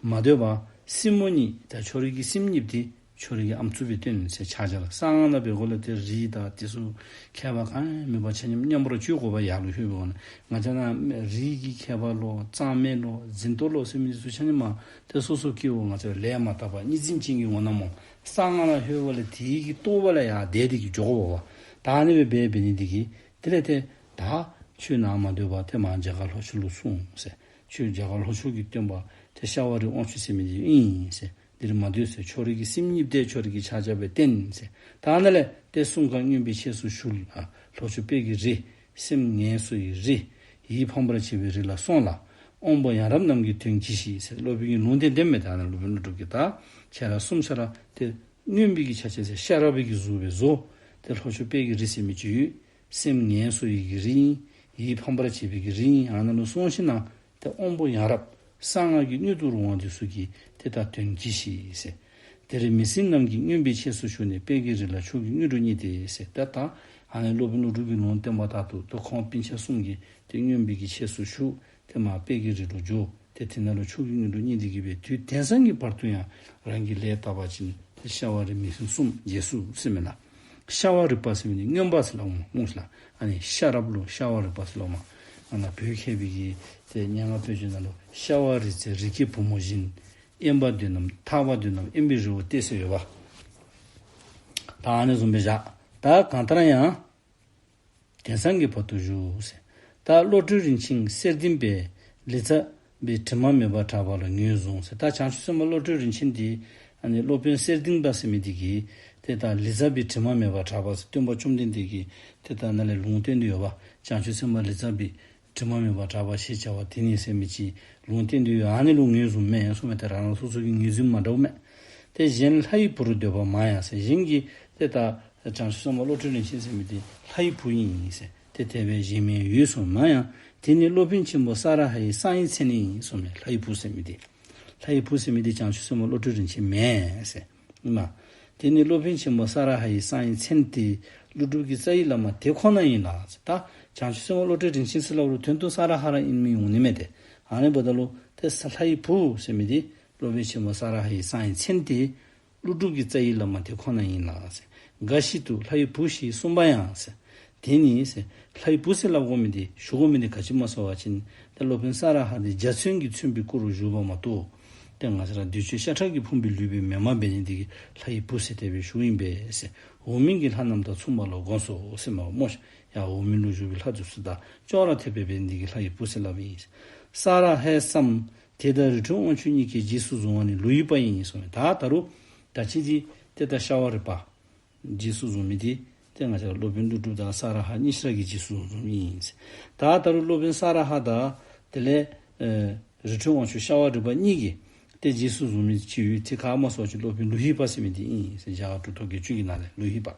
མ་སྡོད་པར་སྲིངམོ་གཉིས། ད་ཁྱོད་རའི་གི་སྲིངམོ་གཉིས་འདི་ཁྱོད་རའི་གི་ཨམ་སྲུ་སྦེ་བསྟེན་ཟེར། ཕྱག་རྒྱ་ལ་གསང་སྔགས་ནང་འབད་དགོ་ལགས། ཏེ་རི་དང་དེ་ཚུ་ཁྱད་པར་གང་ཡང་མེད་པར་ཆ་མཉམ་མཉམ་པར་སྤྱོད་དགོ་པ། ཡར་ལུ་ལྷོད་པའི་སྒང་ལུ་ང་བཅས་ནཱ་རི་གི་ཁྱད་པར་ལོ་གཙང་མ་ལོ་འཛིན་ཏོག་ལོ་ཟེར་མི་འདི་ཚུ་ཆ་མཉམ་མ་ཏེ་སོ་སོ་སྐྱེ་བོ་ང་བཅས་ལས་མ་དག་པ་གཉིས་འཛིན་ཅན་གྱི་ངོ་ནང་སྨོ། གསང་སྔགས་ནང་ལྷོད་པ་ལས་དེ་གི་རྟོགས་པ་ལས་ཡར་འདས་ཏེ་གི་འགྱོ་དགོ་པ། ད་ཨ་ནི་སྦེ་འབད་འབད་ནི་འདི་གིས་དེ་ལས་ཏེ་ད་ཁྱོད་ནཱ་མ་སྡོད་པར་ཏེ་མར་རྒྱ་གར་ལྷོ་ཕྱོགས་ལུ་སོང་ཟེར། ཁྱོད་རྒྱ་གར་ལྷོ་ཕྱོགས་ཀྱི་སྟོན་པ་ཏེ་ཤ་བ་རི་དབང་ཕྱུག་ཟེར་མི་འདི་ཨིན་ཟེར། འདིར་མ་སྡོད་ཟེར། ཁྱོད་རའི་གི་སྲིངམོ་གཉིས་འདི་ཁྱོད་རའི་གི་ཕྱག་རྒྱ་སྦེ་བསྟེན་ཟེར། ད་ཨ་ནཱ་ལས་ཏེ་གསུམ་ཀ་མངོན་པའི་ཆས་སུ་ཞུགས། ཨ་ལྷོ་ཕྱོགས་དཔལ་གྱི་རི། སེམས་ངལ་གསོ་ཡི་རི། ཡིད་ཕམ་པར་བྱེད་པའི་རི་ལ་སོང་ལ། དབང་པོ་ཡང་རབ་རྣམས་ཀྱི་དོན་གྱིས་ཤིག་ཟེར། སློབ་དཔོན་གྱིས་ལུང་བསྟན་དེ་མས། ད་ཨ་ནཱ་སློབ་དཔོན་ཀླུ་སྒྲུབ་ཀྱིས་ད་ཁྱེད་ར་གསུམ་ཆ་ར་ཏེ་མངོན་པའི་གི་ཆ་ཅན་ཟེར་ཤེས་རབ་པའི་གི་གཟུགས་སྦེ་བཟོ། ཏེ་ལྷོ་ཕྱོགས་དཔལ་གྱི་རི་ཟེར་མི་ཅིག་ཡོད། སེམས་ངལ་གསོ་ཡི་གི་རི་ཨིན། ཡིད་ཕམ་པར་བྱེད་པའི་གི་རི་ཨིན། ཨ་ནཱ་ལུ་སོང་ཞིནམ་ན་ཏེ་དབང་པོ་ཡང་རབ་གསང་སྔགས་ཀྱི་སྣོད་དུ་རུང་བ་འདི་ཚུ་གི་ཏེ་ད་དོན་གྱིས་ཤིག་ཟེར། དེར་མི་སྲིན་རྣམས་ཀྱི་མངོན་པའི་ཆས་སུ་ཞུགས་ནས། དཔལ་གྱི་རི་ལ་མཆོག་གི་དངོས་གྲུབ་བརྙེས་ཏེ་ཟེར། ཏེ་ད་ཨ་ནི་སློབ་དཔོན་ཀླུ་སྒྲུབ་ཀྱིས་ལུང་བསྟན་པ་ལྟར་དུ་ཏེ་ཁོང་སྤུན་ཆ་གསུམ་གྱིས་ཏེ་མངོན་པའི་གི་ཆས་སུ་ཞུགས། ཏེ་མར་དཔལ་གྱི་རི་ལུ་འགྱོ། ཏེ་དེ་ནང་ལུ་མཆོག་གི་དངོས་གྲུབ་བརྙེས་ཏེ་གི་སྦེ་དུས་དེང་སང་གི་བར་དུ་ཡང་རང་གིས་ལས་བསགས་པ་ཅིན་ཏེ་ཤ་བ་རི་མི་སྲིན་གསུམ་རྒྱལ་སོ་ཟེར་མས་ལགས། ཤ་བ་རི་པ་ཟེར་མི་འདི་མངོན་པ་ཟེར་སླབ་མས་སྨོ་ལགས། ཨ་ནི་ཤེས་རབ་ལུ་ཤ་བ་རི་པ་ཟེར་སླབ་མས། ཨ་ནཱ་བོད་མཁས་པའི་གི་ཏེ་སྙན་ངག་དཔེ་ཆ་ནང་ལུ། ཤ་བ་རི་རྩེར་རི་སྐྱེས་བུ་མོ་བཞིན། དབེན་པ་འདོད་རྣམས་ཐར་པ་འདོད་རྣམས། དབེན་པའི་རི་བོ་སྟེ་ཟེར་ཡོདཔ། ད་ཨ་ནི་བཟུམ་སྦེ་བཞག། ད་གང་ལྟར་ཡང་དེང་སང་གི་བར་དུ་བཞུགས་ཟེར། ད་བློ་གྲོས་རིན་ཆེན་གསེར་ལྡན་པས། ལི་ཙྪ་བའི་དྲི་མ་མེད་པར་གྲགས་པ་ལ་ངོས་བཟུང་ཟེར། ད་བྱང་ཆུབ་སེམས་དཔའ་བློ་གྲོས་རིན་ཆེན་འདི་ཨ་ནི་སློབ་དཔོན་གསེར་ལྡན་པ་ཟེར་མི་འདི་གིས་ཏེ་ད་ལི་ཙྪ་བའི་དྲི་མ་མེད་པར་གྲགས་པ་ཟེར་སྟོན་པ་བཅོམ་ལྡན་འདས་ཀྱིས་ཏེ་ད་ནཱ་ལས་ལུང་བསྟན་ཏེ་ཡོདཔ། བྱང་ཆུབ་སེམས་དཔའ་ལི་ཙྪ་བའི་དྲི་མ་མེད་པར་གྲགས་པ་ཞེས་བྱ་བ་དེ་ནི་ཟེར་མི་ཅིག་ལུང་བསྟན་ཏེ་ཡོད། ཨ་ནི་ལུ་ངོས་བཟུང་མས་གསུངས་མས། ཏེ་རང་རང་སོ་སོ་གི་ངོས་འཛིན་མ་འདྲཝ་མས། ཏེ་གཞན་ལྷ་ཡི་བུར་འདོད་པ་མང་ཡང་ཟེར། གཞན་གྱིས་ཏེ་ད་བྱང་ཆུབ་སེམས་དཔའ་བློ་གྲོས་རིན་ཆེན་ཟེར་མི་འདི་ལྷ་ཡི་བུ་ཨིན་ཟེར་ཏེ་དེ་སྦེ་བཞེད་མི་ཡོད་གསུངས་མས། ཡང་དེ་ནི་སློབ་དཔོན་ཆེན་པོ་ས་ར་ཧ་ཡི་གསང་བའི་མཚན་ཨིན་གསུངས་མས། ལྷ་ཡི་བུ་ཟེར་མི་འདི་ལྷ་ཡི་བུ་ཟེར་མི་འདི་བྱང་ཆུབ་སེམས་དཔའ་བློ་གྲོས་རིན་ཆེན་མེན་ཟེར་ཨིན་མས། དེ་ནི་སློབ་དཔོན་ཆེན་པོ་ས་ར་ཧ་ཡི་གསང་བའི་མཚན་ཏེ། ཀླུ་སྒྲུབ་ཀྱི་རྩ་བའི་བླ་མ་དེ་ཁོ་ན་ཡིན་ལ་ཟེར། ད་བྱང་ཆུབ་སེམས་དཔའ་བློ་གྲོས་རིན་ཆེན་ཟེར་སླབ་རུང་དོན་དུ་ས་ར་ཧ་ར་ཨིན་མི་འོང་ནི་མས་ཏེ། ཨ་ནི་འབདཝ་ད་ལུ་ཏེ་ས་ལྷ་ཡི་བུ་ཟེར་མི་འདི་སློབ་དཔོན་ཆེན་པོ་ས་ར་ཧ་ཡི་གསང་བའི་མཚན་ཏེ། ཀླུ་སྒྲུབ་ཀྱི་རྩ་བའི་བླ་མ་དེ་ཁོ་ན་ཡིན་ལ་ཟེར། འགའ་ཞིག་ཏུ་ལྷ་ཡི་བུ་ཞེས་གསུངས་པ་ཡང་ཟེར། དེ་ནི་ཟེར་ལྷ་ཡི་བུ་ཟེར་སླབ་དགོ་མི་འདི་ཞུ་དགོ་མི་འདི་ག་ཅི་སྨོ་ཟེར་བ་ཅིན་ད་སློབ་དཔོན་ས་ར་ཧ་འདི་འཇའ་ཚོན་གྱིས་མཚོན་པའི་སྐུ་རུ་བཞུགས་པ་མ་གཏོགས། ཏེ་ང་བཅས་ར་འདོད་ཆེན་ཤ་ཁྲག་གིས་ཕོངས་པའི་ལུས་པའི་མེན་མ་འབད་ནི་འདི་གིས་ལྷ་ཡི་བུ་ཟེར་དེ་སྦེ་ཞུཝ་ཨིན་པས་ཟེར། འོག་མིན་གྱི་ལྷ་རྣམས་དང་མཚུངས་པ་ལ་དགོངས་སོ་ཟེར་མས་སྨོ། ཡང་འོག་མིན་ལུ་བཞུགས་པའི་ལྷ་འདི་ཚུ་དང་ཅོག་ར་འཐདཔ་སྦེ་འབད་ནི་འདི་གིས་ལྷ་ཡི་བུ་ཟེར་སླབ་ཨིན་ཟེར། ས་ར་ཧས་སམ། དེ་དང་རི་ཁྲོད་དབང་ཕྱུག་གཉིས་ཀྱིས་རྗེས་སུ་བཟུང་བ་ནི་ལོ་ཡི་པ་ཨིན་གསུངས་མས། ད་ད་རུང་ད་ཅི་འདི་ཏེ་ད་ཤ་བ་རི་པ་རྗེས་སུ་བཟུང་མི་འདི་ཏེ་ང་བཅས་ར་སློབ་དཔོན་ཀླུ་སྒྲུབ་དང་ས་ར་ཧ་གཉིས་ཆ་ར་གིས་རྗེས་སུ་བཟུང་མི་ཨིན་ཟེར། ད་ད་རུང་སློབ་དཔོན་ས་ར་ཧ་དང་དེ་ལས་ཨེ་རི་ཁྲོད་དབང་ཕྱུག་ཤ་བ་རི་པ་གཉིས་ཀྱིས་ཏེ་རྗེས་སུ་བཟུང་མི་ཅིག་ཡོད། ཏེ་ག་སྨོ་ཟེར་བ་ཅིན་སློབ་དཔོན་ལོ་ཧི་པ་ཟེར་མི་འདི་ཨིན་ཟེར། རྒྱ་གར་གྲུབ་ཐོབ་བརྒྱད་ཅུ་གི་ནང་ལས་ལོ་ཧི་པ།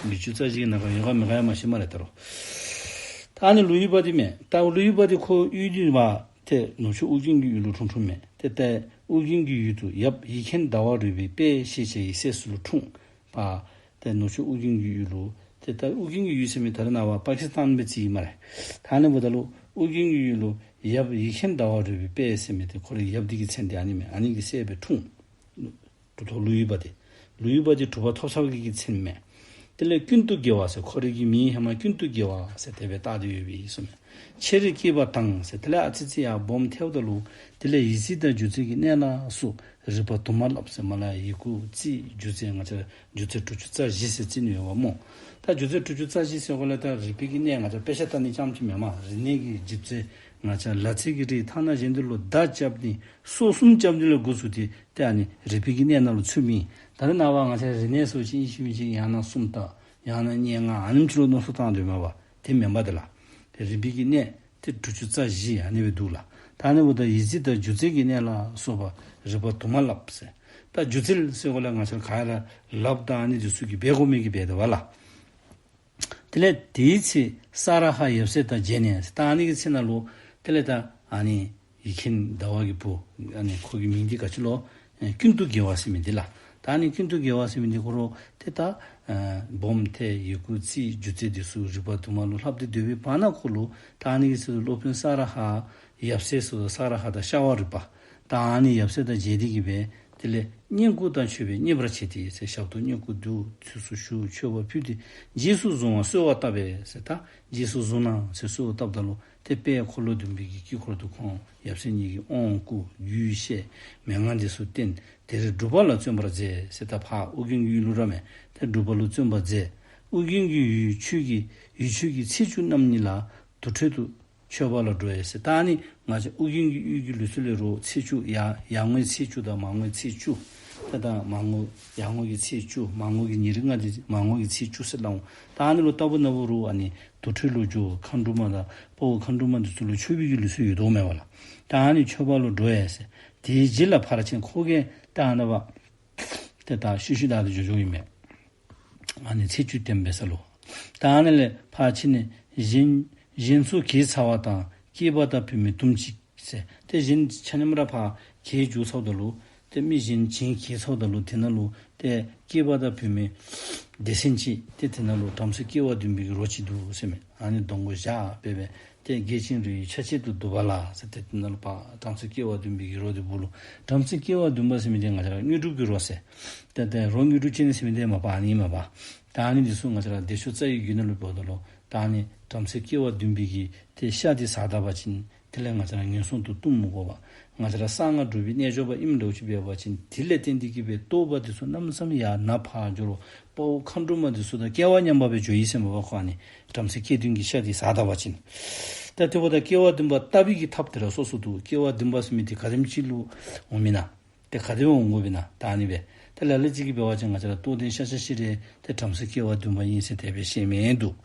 བརྒྱད་ཅུ་རྩ་བཞི་གི་ནང་ཡོད་ག་མེད་ག་ཡང་མ་ཤེས་སྨ་རེ་ད་རུང་། ད་ཨ་ནི་ལོ་ཧི་པ་འདི་མས། ད་ལོ་ཧི་པ་འདི་ཁོ་ཡུལ་འདི་མ་ཏེ་ནུབ་ཕྱོགས་ཨོ་རྒྱན་གྱི་ཡུལ་ལུ་འཁྲུངས་འཁྲུངསམ་མས། ཏེ་ཏེ་ཨོ་རྒྱན་གྱི་ཡུལ་དུ་ཡབ་ཡིག་མཁན་ཟླ་བ་རོལ་པའི་དཔལ་ཞེས་བྱ་ཡི་སྲས་སུ་ལུ་འཁྲུངས་པ། ཏེ་ནུབ་ཕྱོགས་ཨོ་རྒྱན་གྱི་ཡུལ་ལུ་ཏེ་ད་ཨོ་རྒྱན་གྱི་ཡུལ་ཟེར་མི་ད་རེས་ནངས་པ་པ་ཀི་སི་ཐན་སྦེ་བརྩི་ཡི་སྨ་རེ། ད་ཨ་ནི་འབདཝ་ད་ལུ་ཨོ་རྒྱན་གྱི་ཡུལ་ལུ་ཡབ་ཡིག་མཁན་ཟླ་བ་རོལ་པའི་དཔལ་ཟེར་མི་འདི་ཁོ་རའི་ཡབ་འདི་གི་མཚན་འདི་ཨ་ནི་མས། ཨ་ནི་གི་སྲས་སྦེ་འཁྲུངས། གྲུབ་ཐོབ་ལོ་ཧི་པ་འདི། ལོ་ཧི་པ་འདི་གྲུབ་པ་ཐོབ་ཚར་བའི་གི་མཚན་མས། དེ་ལས་ཀུན་ཏུ་དགེ་བ་ཟེར་ཁོ་རའི་གི་མིང་ཧེ་མ་ཀུན་ཏུ་དགེ་བ་ཟེར་དེ་སྦེ་བཏགས་ཏེ་ཡོདཔ་ཨིན་གསུངས་མས། ཆེར་སྐྱེས་པ་དང་ཟེར་དེ་ལས་ཨ་ཙི་ཙི་ཡར་སྦོམ་ཐལཝ་ད་ལུ་དེ་ལས་ཡི་ཙི་དང་སྒྱུ་རྩལ་གྱི་གནས་ལ་སོགས་རིག་པ་དུ་མ་བསླབས་ཟེར་མ་ལ་ཡི་གུ་རྩིས་སྒྱུ་རྩལ་ང་བཅས་སྒྱུ་རྩལ་དྲུག་ཅུ་རྩ་བཞི་ཟེར་བརྩི་ནི་ཡོདཔ་སྨོ། ད་སྒྱུ་རྩལ་དྲུག་ཅུ་རྩ་བཞི་ཟེར་གོ་ལས་ད་རིག་པའི་གི་གནས་ང་བཅས་དཔེ་ཆ་ལྟ་ནི་རྐྱངམ་ཅིག་མེན་མས། རིག་གནས་ཀྱི་སྒྱུ་རྩལ་ང་བཅས་ལག་རྩལ་གྱི་རིགས་ཐ་ན་གཞན་དུ་ལུ་མདའ་རྐྱབ་ནི་སོ་གསུམ་རྐྱབ་ནི་ལས་འགོ་བཙུགས་ཏེ་ཏེ་ཨ་ནི་རིག་པའི་གི་གནས་ནང་ལུ་ཚུདཔ་ཨིན། ད་རེས་ནངས་པ་ང་བཅས་རིག་གནས་ཟེར་བ་ཅིན་ཨིན་ཅི་མིན་ཅི་ཡང་ན་སུམ་རྟགས་ཡང་ན་སྙན་ངག་ཨ་ནེམ་ཅིག་ལུ་མནོ་བསམ་བཏང་དོ་མས་པ། དེ་མེན་པ་དེ་ལགས། ཏེ་རིག་པའི་གི་གནས་ཏེ་དྲུག་ཅུ་རྩ་བཞི་ཨ་ནི་སྦེ་འདུག་ལགས། ད་ཨ་ནི་འབདཝ་ད་ཡི་ཙི་དང་སྒྱུ་རྩལ་གྱི་གནས་ལ་སོགས་པ་རིག་པ་དུ་མ་བསླབས་ཟེར། ད་སྒྱུ་རྩལ་ཟེར་གོ་ལས་ང་བཅས་ག་ར་ལགཔ་དང་ཨ་ནི་འདི་ཚུ་གིས་འབད་དགོ་མི་གིས་འབད་དེ་བ་ལགས། ད་ དེ་ལས་དེའི་ཚེ་ས་ར་ཧ་ཡབ་སྲས་དང་མཇལ་ནས་ཟེར། ད་ཨ་ནི་གི་ཚེ་ན་ལུ་དེ་ལས་ད་ཨ་ནི་ཡེ་མཁན་ཟླ་བ་གི་བུ་ཨ་ནི་ཁོ་གི་མིང་འདི་ག་ཅི་ལོ། ཨེ་ཀུན་ཏུ་དགེ་བ་ཟེར་མི་འདི་ལགས། ད་ཨ་ནི་ཀུན་ཏུ་དགེ་བ་ཟེར་མི་འདི་ཁོ་ར་ཏེ་ད་ཨེ་སྦོམ་ཏེ་ཡི་གུ་རྩིས་སྒྱུ་རྩལ་འདི་ཚུ་རིག་པ་དུ་མ་ལུ་ལྷབ་སྟེ་སྡོད་པའི་བར་ན་ཁོ་ལུ་ད་ཨ་ནི་གི་ཚེ་ལུ་སློབ་དཔོན་ས་ར་ཧ་ཡབ་སྲས་སུ་ས་ར་ཧ་དང་ཤ་བ་རི་པ་ད་ཨ་ནི་ཡབ་སྲས་དང་མཇལ་ཏེ་གི་སྦེ་དེ་ལས་བསྙེན་བཀུར་དང་མཆོད་པས་མཉེས་པར་བྱས་ཏེ་ཟེར། ཞབས་ཏོག་བསྙེན་བཀུར་བསྡུ་ཚུགས་སུ་ཞུ་མཆོད་པ་ཕུལ་ཏེ་རྗེས་སུ་བཟུང་བར་གསོལ་བ་བཏབ་པས་ཟེར། ད་རྗེས་སུ་བཟུང་གནང་ཟེར་གསོལ་བ་བཏབ་ད་ལུ་ཏེ་དཔལ་འཁོར་ལོ་སྡོམ་པའི་གི་དཀྱིལ་འཁོར་དུ་ཁོང་ཡབ་སྲས་གཉིས་ཀྱིས་དབང་བསྐུར་རྒྱུད་བཤད་མན་ངག་འདི་ཚུ་བསྟན། དེར་སྒྲུབ་པ་ལ་བརྩོན་པར་མཛད་ཟེར། ད་ཕར་ཨོ་རྒྱན་གྱི་ཡུལ་ལུ་ར་མས། ཏེ་སྒྲུབ་པ་ལུ་བརྩོན་པར་མཛད། ཨོ་རྒྱན་གྱི་ཡུལ་ཆོས་ཀྱི་ཡུལ་ཆོས་ཀྱི་ཚེས་བཅུ་རྣམ་གཉིས་ལ་དུར་ཁྲོད་དུ་མཆོད་པ་ལ་འགྲོ་བས་ཟེར། ད་ཨ་ནི་ང་བཅས་ཨོ་རྒྱན་གྱི་ཡུལ་གྱི་ལུགས་སྲོལ་ལས་རོགས་ཚེས་བཅུ་ཡར་ཡར་ངོའི་ཚེས་བཅུ་དང་མར་ངོའི་ཚེས་བཅུ། ད་ད་མར་ངོ་ཡར་ངོ་གི་ཚེས་བཅུ་མར་ངོ་གི་ཉེར་ལྔ་འདི་མར་ངོ་གི་ཚེས་བཅུ་ཟེར་སླབ་འོང་། ད་ཨ་ནི་ལུ་ལྟ་བུ་ན་བུ་རོགས་ཨ་ནི་དུར་ཁྲོད་ལུ་འགྱོ་མཁའ་འགྲོ་མ་དང་དཔའ་བོ་མཁའ་འགྲོ་མ་འདི་ཚུ་ལུ་མཆོད་པའི་གི་ལུགས་སྲོལ་ཡོད་དོ་མས་པ་ལགས། ད་ཨ་ནི་མཆོད་པ་ལུ་འགྲོ་ཡས་ཟེར། དེའི་རྗེས་ལ་ཕར་ཕྱིན་ཁོ་གིས་ད་ཨ་ནི་བ་ཏེ་ད་ཤུལ་ཤུལ་ད་ཏེ་འགྱོ་འགྱོཝ་ཨིན་མས། ཨ་ནི་ཚེས་བཅུ་བསྟན་པའི་ས་ལུ། ད་ཨ་ནི་ལས་ཕར་ཕྱིན་ནས་གཞན་གཞན་ཚོ་གྱེས་ཚར་བ་དང་སྐྱེས་པ་དང་བུད་མེད་དུམ་གཅིག་ཟེར། ཏེ་གཞན་ཆ་མཉམ་ར་ཕར་གྱེས་འགྱོ་ཚརཝ་ད་ལུ་ཏེ་མི་གཞན་གྱེས་ཚརཝ་ད་ལུ་དེ་ནང་ལུ་ཏེ་སྐྱེས་པ་དང་བུད་མེད་སྡེ་ཚན་གཅིག་ཏེ་དེ་ནང་ལུ་བྲམ་ཟེ་སྐྱེ་བ་བདུན་པའི་གི་རོ་གཅིག་འདུག་ཟེར་མས། ཨ་ནི་གདོང་ཁར་བཞག་སྦེ་སྦེ་ཏེ་བརྒྱ་བྱིན་རོ་ཡི་ཆ་བྱད་དུ་བསྡུ་བ་ལ་ཟེར། ཏེ་དེ་ནང་ལུ་ཕར་བྲམ་ཟེ་སྐྱེ་བ་བདུན་པའི་གི་རོ་འདི་འབུལ་ལོ། བྲམ་ཟེ་སྐྱེ་བ་བདུན་པ་ཟེར་མི་འདི་ང་བཅས་ར་དངོས་གྲུབ་ཀྱི་རོ་ཟེར། ཏེ་ཏེ་རོ་དངོས་གྲུབ་ཅན་ཟེར་མི་འདི་མ་པ་ཨ་ནི་མ་པ། ད་ཨ་ནི་འདི་ཚུ་ང་བཅས་ར་བདེ་མཆོག་རྩ་བའི་རྒྱུད་ནང་ལུ་འབདཝ་ད་ལུ་ད་ཨ་ནི་བྲམ་ཟེ་སྐྱེ་བ་བདུན་པའི་གི་ཏེ་ཤ་འདི་ཟ་ད་པ་ཅིན་དེ་ལས་ང་བཅས་ར་ངན་སོང་དུ་ལྟུང་མི་དགོ་པ། ང་བཅས་ར་གསང་སྔགས་སྒྲུབ་པའི་རྣལ་འབྱོར་པ་ཨིནམ་འདྲཝ་ཅིག་འབད་བ་ཅིན་དེ་ལས་བརྟེན་ཏེ་གི་སྦེ་རྟོགས་པ་འདི་ཚུ་གནམ་མེད་ས་མེད་ཡར་ནཱ་ཕར་འགྱོ་རུང་དཔའ་བོ་མཁའ་འགྲོ་མ་འདི་ཚུ་དང་སྐལ་བ་མཉམ་པ་སྦེ་འགྱོ་ཡི་ཟེར་མས་པ། ཁོ་ཨ་ནི་བྲམ་ཟེ་སྐྱེ་བདུན་གྱི་ཤ་འདི་ཟ་ད་པ་ཅིན། ད་དེ་འབདཝ་ད་སྐྱེ་བ་བདུན་པ་བཏབ་པའི་གི་ཐབས་དེ་ར་སོ་སོ་འདུག། སྐྱེ་བ་བདུན་པ་ཟེར་མི་འདི་ག་དེམ་ཅིག་ལུ་འོང་མེན་ན། ཏེ་ག་དེ་སྦེ་འོང་དགོཔ་ཨིན་ན་ད་ཨ་ནི་སྦེ། ཏེ་ལ་ལུ་ཅིག་གིས་འབད་བ་ཅིན་ང་བཅས་ར་རྟོགས་ལྡན་ཤཱཀྱ་ཤྲཱི་ཏེ་བྲམ་ཟེ་སྐྱེ་བ་བདུན་པ་ཨིན་ཟེར་དེ་སྦེ་བཤད་མི་འདུག།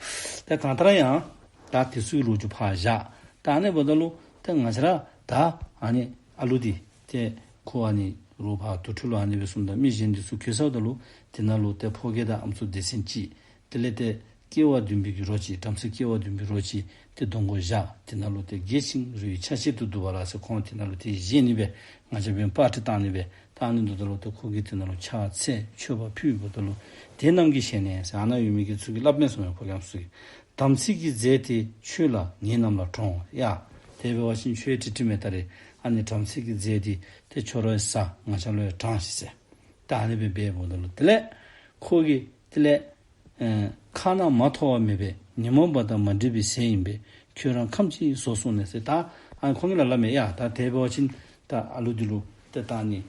ཏེ་གང་ལྟར་ཡང་ད་དེ་ཚུ་གི་ལོ་རྒྱུས་ཕར་བཞག། ད་ཨ་ནི་འབདཝ་ད་ལུ་ཏེ་ང་བཅས་ར་ད་ཨ་ནི་ཨ་ལུ་འདི་ཏེ་ཁོ་ཨ་ནི་རོགས་ཕར་དུར་ཁྲོད་ལུ་ཨ་ནི་སྦེ་སོངམ་ད་མི་གཞན་འདི་ཚུ་གྱེས་ཚརཝ་ད་ལུ་དེ་ནང་ལུ་ཏེ་ཕོ་སྐྱེས་དང་ཨམ་སྲུ་སྡེ་ཚན་གཅིག། དེ་ལས་ཏེ་སྐྱེ་བ་བདུན་པའི་གི་རོ་གཅིག། བྲམ་ཟེ་སྐྱེ་བ་བདུན་པའི་རོ་གཅིག་ཏེ་གདོང་ཁར་བཞག། དེ་ནང་ལུ་ཏེ་བརྒྱ་བྱིན་རོ་ཡི་ཆ་བྱད་དུ་བསྡུ་བ་ལ་ཟེར་ཁོང་དེ་ནང་ལུ་ཏེ་བཞེས་ནི་སྦེ་ང་བཅས་འབདན་པར་ཏི་བཏང་ནི་སྦེ་ད་ཨ་ནི་འདུག། ད་ལུ་ཏེ་ཁོ་གིས་དེ་ནང་ལུ་ཕྱག་འཚལ་མཆོད་པ་ཕུལཝ་ད་ལུ་དེ་རྣམས་ཀྱི་ཞལ་ནས་ཟེར་ཨ་ནཱ་ཡོད་མི་གི་ཚུ་གིས་སླབ་མས་ཟེར་མས། ཕོ་སྐྱེས་ཚུ་གིས། དམ་ཚིག་གི་རྫས་དེ་ཁྱོད་ལ་ངེད་རྣམས་ལ་དྲོངས། ཡ་དེ་འབད་བ་ཅིན་ཁྱོད་ཁྲིག་ཁྲི་མེད་ད་རེ་ཨ་ནི་དམ་ཚིག་གི་རྫས་འདི་ཏེ་ཁྱོད་ར་ཡང་ཟ། ང་བཅས་ལུ་ཡང་དྲངས་ཤིག་ཟེར། ད་ཨ་ནི་སྦེ་འབདཝ་ད་ལུ་དེ་ལས་ཁོ་གིས་དེ་ལས་ཨེ་ཁ་ན་མ་ཐོ་བ་མེད་པས། ཉོན་མོངས་པ་དང་མ་འདྲེས་པའི་ཟས་ཡིན་པས། ཁྱོད་རང་ཁམས་ཀྱི་ཟོག་བསྲུངས་ནས་ཟེར། ད་ཨ་ནི་ཁོང་གིས་ལ་ལ་མས། ཡ་ད་དེ་འབད་བ་ཅིན་ད་ཨ་ལུ་འདི་ལུ་ཏེ་ད་ཨ་ནི་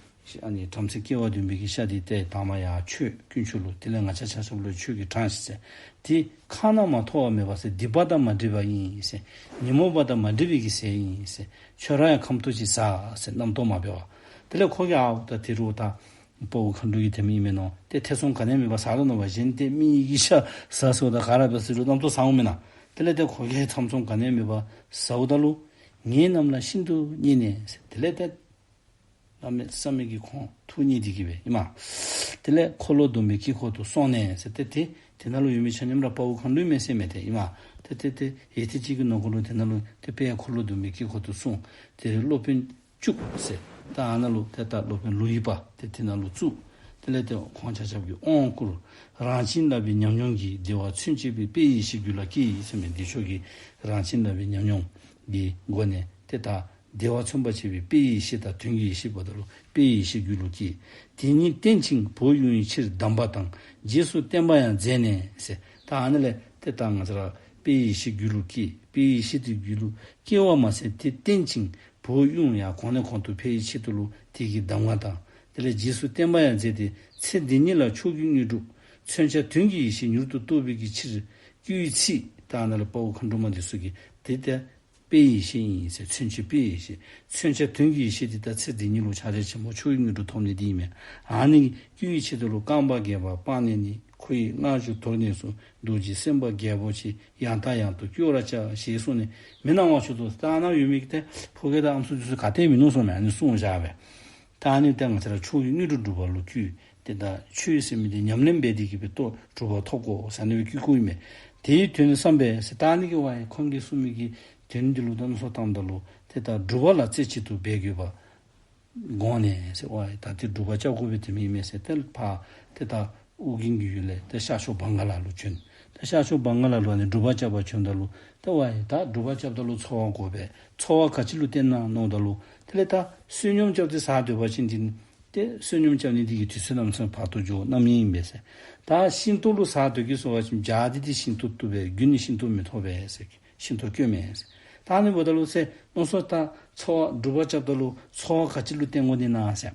ཨ་ནི་བྲམ་ཟེ་སྐྱེ་བ་བདུན་པའི་གི་ཤ་འདི་ཏེ་དང་པ་ཡར་མཆོད་དཀོན་མཆོག་ལུ། དེ་ལས་ང་བཅས་ཆ་ཁྱབ་ལུ་ཁྱོད་ཀྱིས་དྲངས་ཤིག་ཟེར། དེ་ཁ་ན་མ་ཐོ་བ་མེད་པ་ཟེར་སྡིག་པ་དང་མ་འདྲེས་པ་ཨིན་ཟེར། ཉོན་མོངས་པ་དང་མ་འདྲེས་པའི་གི་ཟས་ཨིན་ཟེར། ཁྱོད་ར་ཡང་ཁམས་ཐོག་ཅིག་ཟ་ཟེར་རྣམ་རྟོག་མ་འབད་བར། དེ་ལས་ཁོ་གིས་ཨའོ་ད་དེ་རུང་ད་དཔའ་བོ་མཁའ་འགྲོ་གི་དེ་མི་ཨིན་མས་མནོ་སྟེ་ཐེ་ཚོམ་ག་ནི་ཡང་མེད་པར་ཟ་དོ་མནོ་བ་ཅིན་ཏེ་མི་གི་ཤ་ཟ་ཟེརཝ་ད་ག་ར་འབད་ཟེར་རུང་རྣམ་རྟོག་ཟཝ་མེན་ན། དེ་ལས་ཏེ་ཁོ་གིས་ཐེ་ཚོམ་ག་ནི་ཡང་མེད་པར་ཟཝ་ད་ལུ་ངེད་རྣམས་ལ་ཤིན་ཏུ་མཉེས་ནས་ཟེར། དེ་ལས་ཏེ་གནམ་མེད་ས་མེད་ཀྱི་ཁོང་ཐུགས་མཉེས་ཏེ་གི་སྦེ་ཨིན་མས། དེ་ལས་འཁོར་ལོ་སྡོམ་པའི་དཀྱིལ་འཁོར་དུ་སོང་ནས་ཟེར། ཏེ་ཏེ་དེ་ནང་ལུ་ཡོད་མི་ཆ་མཉམ་ར་དཔའ་བོ་མཁའ་འགྲོ་མས་ཟེར་མས་ཏེ་ཨིན་མས། ཏེ་ཏེ་ཏེ་ཡུད་ཐེངས་ཅིག་གི་ནང་འཁོད་ལུ་དེ་ནང་ལུ་ཏེ་དཔལ་འཁོར་ལོ་སྡོམ་པའི་དཀྱིལ་འཁོར་དུ་སོང་། དེར་སློབ་དཔོན་བཅུག་ཟེར། ད་ཨ་ནཱ་ལུ་ཏེ་ད་སློབ་དཔོན་ལོ་ཡི་པ་ཏེ་དེ་ནང་ལུ་བཙུགས། དེ་ལས་ཏེ་ཁོང་ཆ་ཁྱབ་ཀྱིས་དབང་བསྐུར། རང་བྱིན་བརླབས་པའི་ཉམས་མྱོང་གིས་བདེ་བ་མཚོན་བྱེད་པའི་དཔེའི་ཡེ་ཤེས་རྒྱུད་ལ་སྐྱེས་ཟེར་མས། བདེ་མཆོག་གིས་རང་བྱིན་བརླབས་པའི་ཉམས་མྱོང་གི་སྒོ་ནས་ཏེ་ད་བདེ་བ་མཚོན་པར་བྱེད་པའི་དཔེའི་ཡེ་ཤེས་དང་དོན་གྱི་ཡེ་ཤེས་འབདཝ་ད་ལུ་དཔེའི་ཡེ་ཤེས་རྒྱུད་ལུ་སྐྱེས། དེ་ཉིད་བསྟེན་ཅིང་བོད་དབྱུང་བའི་ཕྱིར་གདམས་པ་དང་རྗེས་སུ་བསྟན་པ་ཡང་མཛད་ནས་ཟེར། ད་ཨ་ནི་ལས་ཏེ་ད་ང་བཅས་ར་དཔེའི་ཡེ་ཤེས་རྒྱུད་ལུ་སྐྱེས། དཔེའི་ཡེ་ཤེས་དེ་རྒྱུད་ལུ་སྐྱེ་བ་མ་ཟད་དེ་བསྟེན་ཅིང་བོད་དབྱུང་ཡང་གོང་ནས་གོང་དུ་འཕེལ་བའི་ཆེད་དུ་ལུ་དེ་གི་གདམས་ངག་དང་། དེ་ལས་རྗེས་སུ་བསྟན་པ་ཡང་མཛད་དེ་ཚེ་འདི་ཉིད་ལ་མཆོག་གི་དངོས་གྲུབ་མཚོན་བྱ་དོན་གྱི་ཡེ་ཤེས་མྱུར་དུ་རྟོགས་པའི་གི་ཕྱིར་བསྐུལ་བའི་ཚིག། ད་ཨ་ནཱ་ལུ་དཔའ་བོ་མཁའ་འགྲོ་མ་འདི་ཚུ་གིས་དེ་ལྟར་དཔེའི་ཡེ་ཤེས་ཨིན་ཟེར། མཚོན་བྱེད་དཔེའི་ཡེ་ཤེས། མཚོན་བྱ་དོན་གྱི་ཡེ་ཤེས་འདི་ད་ཚེ་འདི་ཉིད་ལུ་ཕྱག་རྒྱ་ཆེན་པོ་མཆོག་གི་དངོས་གྲུབ་ཐོབ་ནི་འདི་ཨིན་མས། ཨ་ནི་བསྐུལ་བའི་ཆེད་དུ་ལུ་རྐང་པ་བརྒྱད་པ་སྤངས་ནས་ནི། ཁོ་ཡི་སྔགས་ཀྱི་དོན་ནི་གསུངས། རྡོ་རྗེ་སེམས་དཔའ་རྒྱལ་པོ་ཆེ། ཡང་དང་ཡང་དུ་སྐྱོར་བར་བྱ། ཞེས་གསུངས་ནས་མི་སྣང་བ་མཆོག་ཏུ། ད་ཨ་ནཱ་ཡོད་མི་གི་ཏེ་ཕོ་སྐྱེས་དང་ཨམ་སྲུ་འདི་ཚུ་ག་ཏེ་མིན་ནུག་གསུངས་མས། ཨ་ནི་གསུངས་བཞག་པས། ད་ཨ་ནི་ཏེ་ང་བཅས་ར་མཆོག་གི་དངོས་གྲུབ་སྒྲུབ་པ་ལུ་བསྐུལ། ཏེ་ད་ཆོས་ཟེར་མི་འདི་ཉམས་ལེན་འབད་དེ་གི་སྦེ་ཏོ་གྲུབ་པ་ཐོབ་དགོ་ཟེར་ཨ་ནི་སྦེ་བསྐུལ་བསྐུལཝ་ཨིན་མས། དེའི་དོན་བསམ་པས་ཟེར། ད་ཨ་ནི་གི་བ་ཡི་ཁོང་གིས་གསུངས་མི་གི་དོན་འདི་ལུ་ད་མནོ་བསམ་བཏངམ་ད་ལུ་ཏེ་ད་སྒྲུབ་པ་ལ་རྩེ་གཅིག་ཏུ་འབད་དགོས་པ་དགོངས་ནས་ཟེར། ཝའི་ད་ཏེ་སྒྲུབ་པ་རྐྱབ་དགོ་པས་ཏེ་མི་མེད་ཟེར། ཏེ་ཕར་ཏེ་ད་ཨོ་རྒྱན་གྱི་ཡུལ་ལས་ཏེ་ཤར་ཕྱོགས་བང་ག་ལ་ལུ་བྱོན། ཏེ་ཤར་ཕྱོགས་བང་ག་ལ་ལུ་ཨ་ནི་སྒྲུབ་པ་རྐྱབ་པར་བྱོནམ་ད་ལུ་ཏེ་ཝའི་ད་སྒྲུབ་པ་རྐྱབ་ད་ལུ་འཚོ་བ་དགོ་པས། འཚོ་བ་ག་ཅི་ལུ་བརྟེན་ན་མནོཝ་ད་ལུ་དེ་ལས་ད་བསོད་སྙོམས་རྐྱབ་སྟེ་ཟ་སྡོད་པ་ཅིན་འདི་ཏེ་བསོད་སྙོམས་རྐྱབ་ནི་འདི་གིས་དུས་ཚོད་རྣམ་གསུམ་བར་དོ་འགྱོ་རྣམ་གཡེང་ཨིན་པས་ཟེར། ད་ཤིང་ཏོག་ལུ་ཟ་སྡོད་གེ་ཟེར་བ་ཅིན་བྱཱ་འདི་ཏེ་ཤིང་ཏོག་བཏུབ་པས། རྒྱུ་ནི་ཤིང་ཏོག་མི་ཐོབ་པས་ཟེར། ཤིང་ཏོག་སྐྱོན་མས་ཟེར། ད་ཨ་ནི་འབདཝ་ད་ལུ་ཟེར་མནོ་བསམ་ད་འཚོ་བ་སྒྲུབ་པ་རྐྱབ་ད་ལུ་འཚོ་བ་ག་ཅི་ལུ་བརྟེན་དགོ་ནི་ན་ཟེར་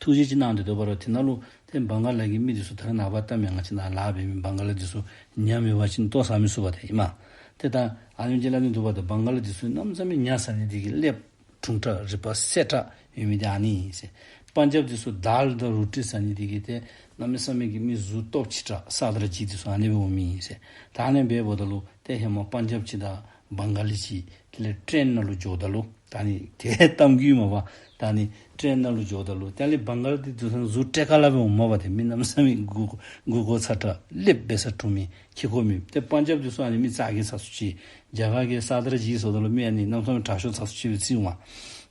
ཐུགས་རྗེ་ཅིག་གནང་སྟེ་སྡོད་པ་རུང་དེ་ནང་ལུ་ཏེ་བང་ག་ལ་གི་མི་འདི་ཚུ་ད་རེས་ནངས་པ་ལྟ་མི་ང་བཅས་ནཱ་ལཱ་འབད་མི་བང་ག་ལ་འདི་ཚུ་ཉ་མེད་པ་ཅིན་ལྟོ་ཟ་མི་ཚུགས་པ་ཏེ་ཨིན་མས། ཏེ་ད་ཨ་ནི་ཅིག་སླབ་ནི་འདུག་པ། ཏེ་བང་ག་ལ་འདི་ཚུ་གནམ་མེད་ས་མེད་ཉ་ཟ་ནི་འདི་གིས་ཀླདཔ་དྲུང་དྲགས་རིག་པ་གསལ་དྲགས་ཡོད་མི་འདི་ཨ་ནི་ཨིན་ཟེར། པན་ཇབ་འདི་ཚུ་དཱལ་དང་རོ་ཊི་ཟ་ནི་འདི་གིས་ཏེ་གནམ་མེད་ས་མེད་ཀྱི་མི་གཟུགས་སྟོབས་ཆེ་དྲགས་སར་དར་ཇི་འདི་ཚུ་ཨ་ནི་སྦེ་འོང་མི་ཨིན་ཟེར། ད་ཨ་ནི་སྦེ་འབདཝ་ད་ལུ་ཏེ་ཧེ་མ་པན་ཇབ་ཅིག་དང་བང་ག་ལ་ཅིག་དེ་ལས་ཊེན་ནང་ལུ་འགྱོཝ་ད་ལུ་ད་ཨ་ནི་ཏེ་གཏམ་རྒྱུད་མས་པ། ད་ཨ་ནི་ཊེན་ནང་ལུ་འགྱོཝ་ད་ལུ་དེ་ལས་བང་ག་ལ་འདི་ཚུ་གཟུགས་ཏེ་ཀ་ལ་སྦེ་འོངམ་མས་པ། ཏེ་མི་གནམ་མེད་ས་མེད་མགུ་མགུ་སྐོར་ཚ་དྲགས་ཀླདཔ་འབད་ས་དྲུང་མི་ཁེ་ཀོ་མི། ཏེ་པན་ཇབ་འདི་ཚུ་ཨ་ནི་མི་ཙག་གེ་ཚ་སུ་ཅིག་རྒྱ་གར་གྱི་སར་དར་ཇི་ཟེརཝ་ད་ལུ་མི་ཨ་ནི་གནམ་མེད་ས་མེད་དྲག་ཤོས་ཚ་སུ་ཅིག་སྦེ་བརྩིཝ་མས།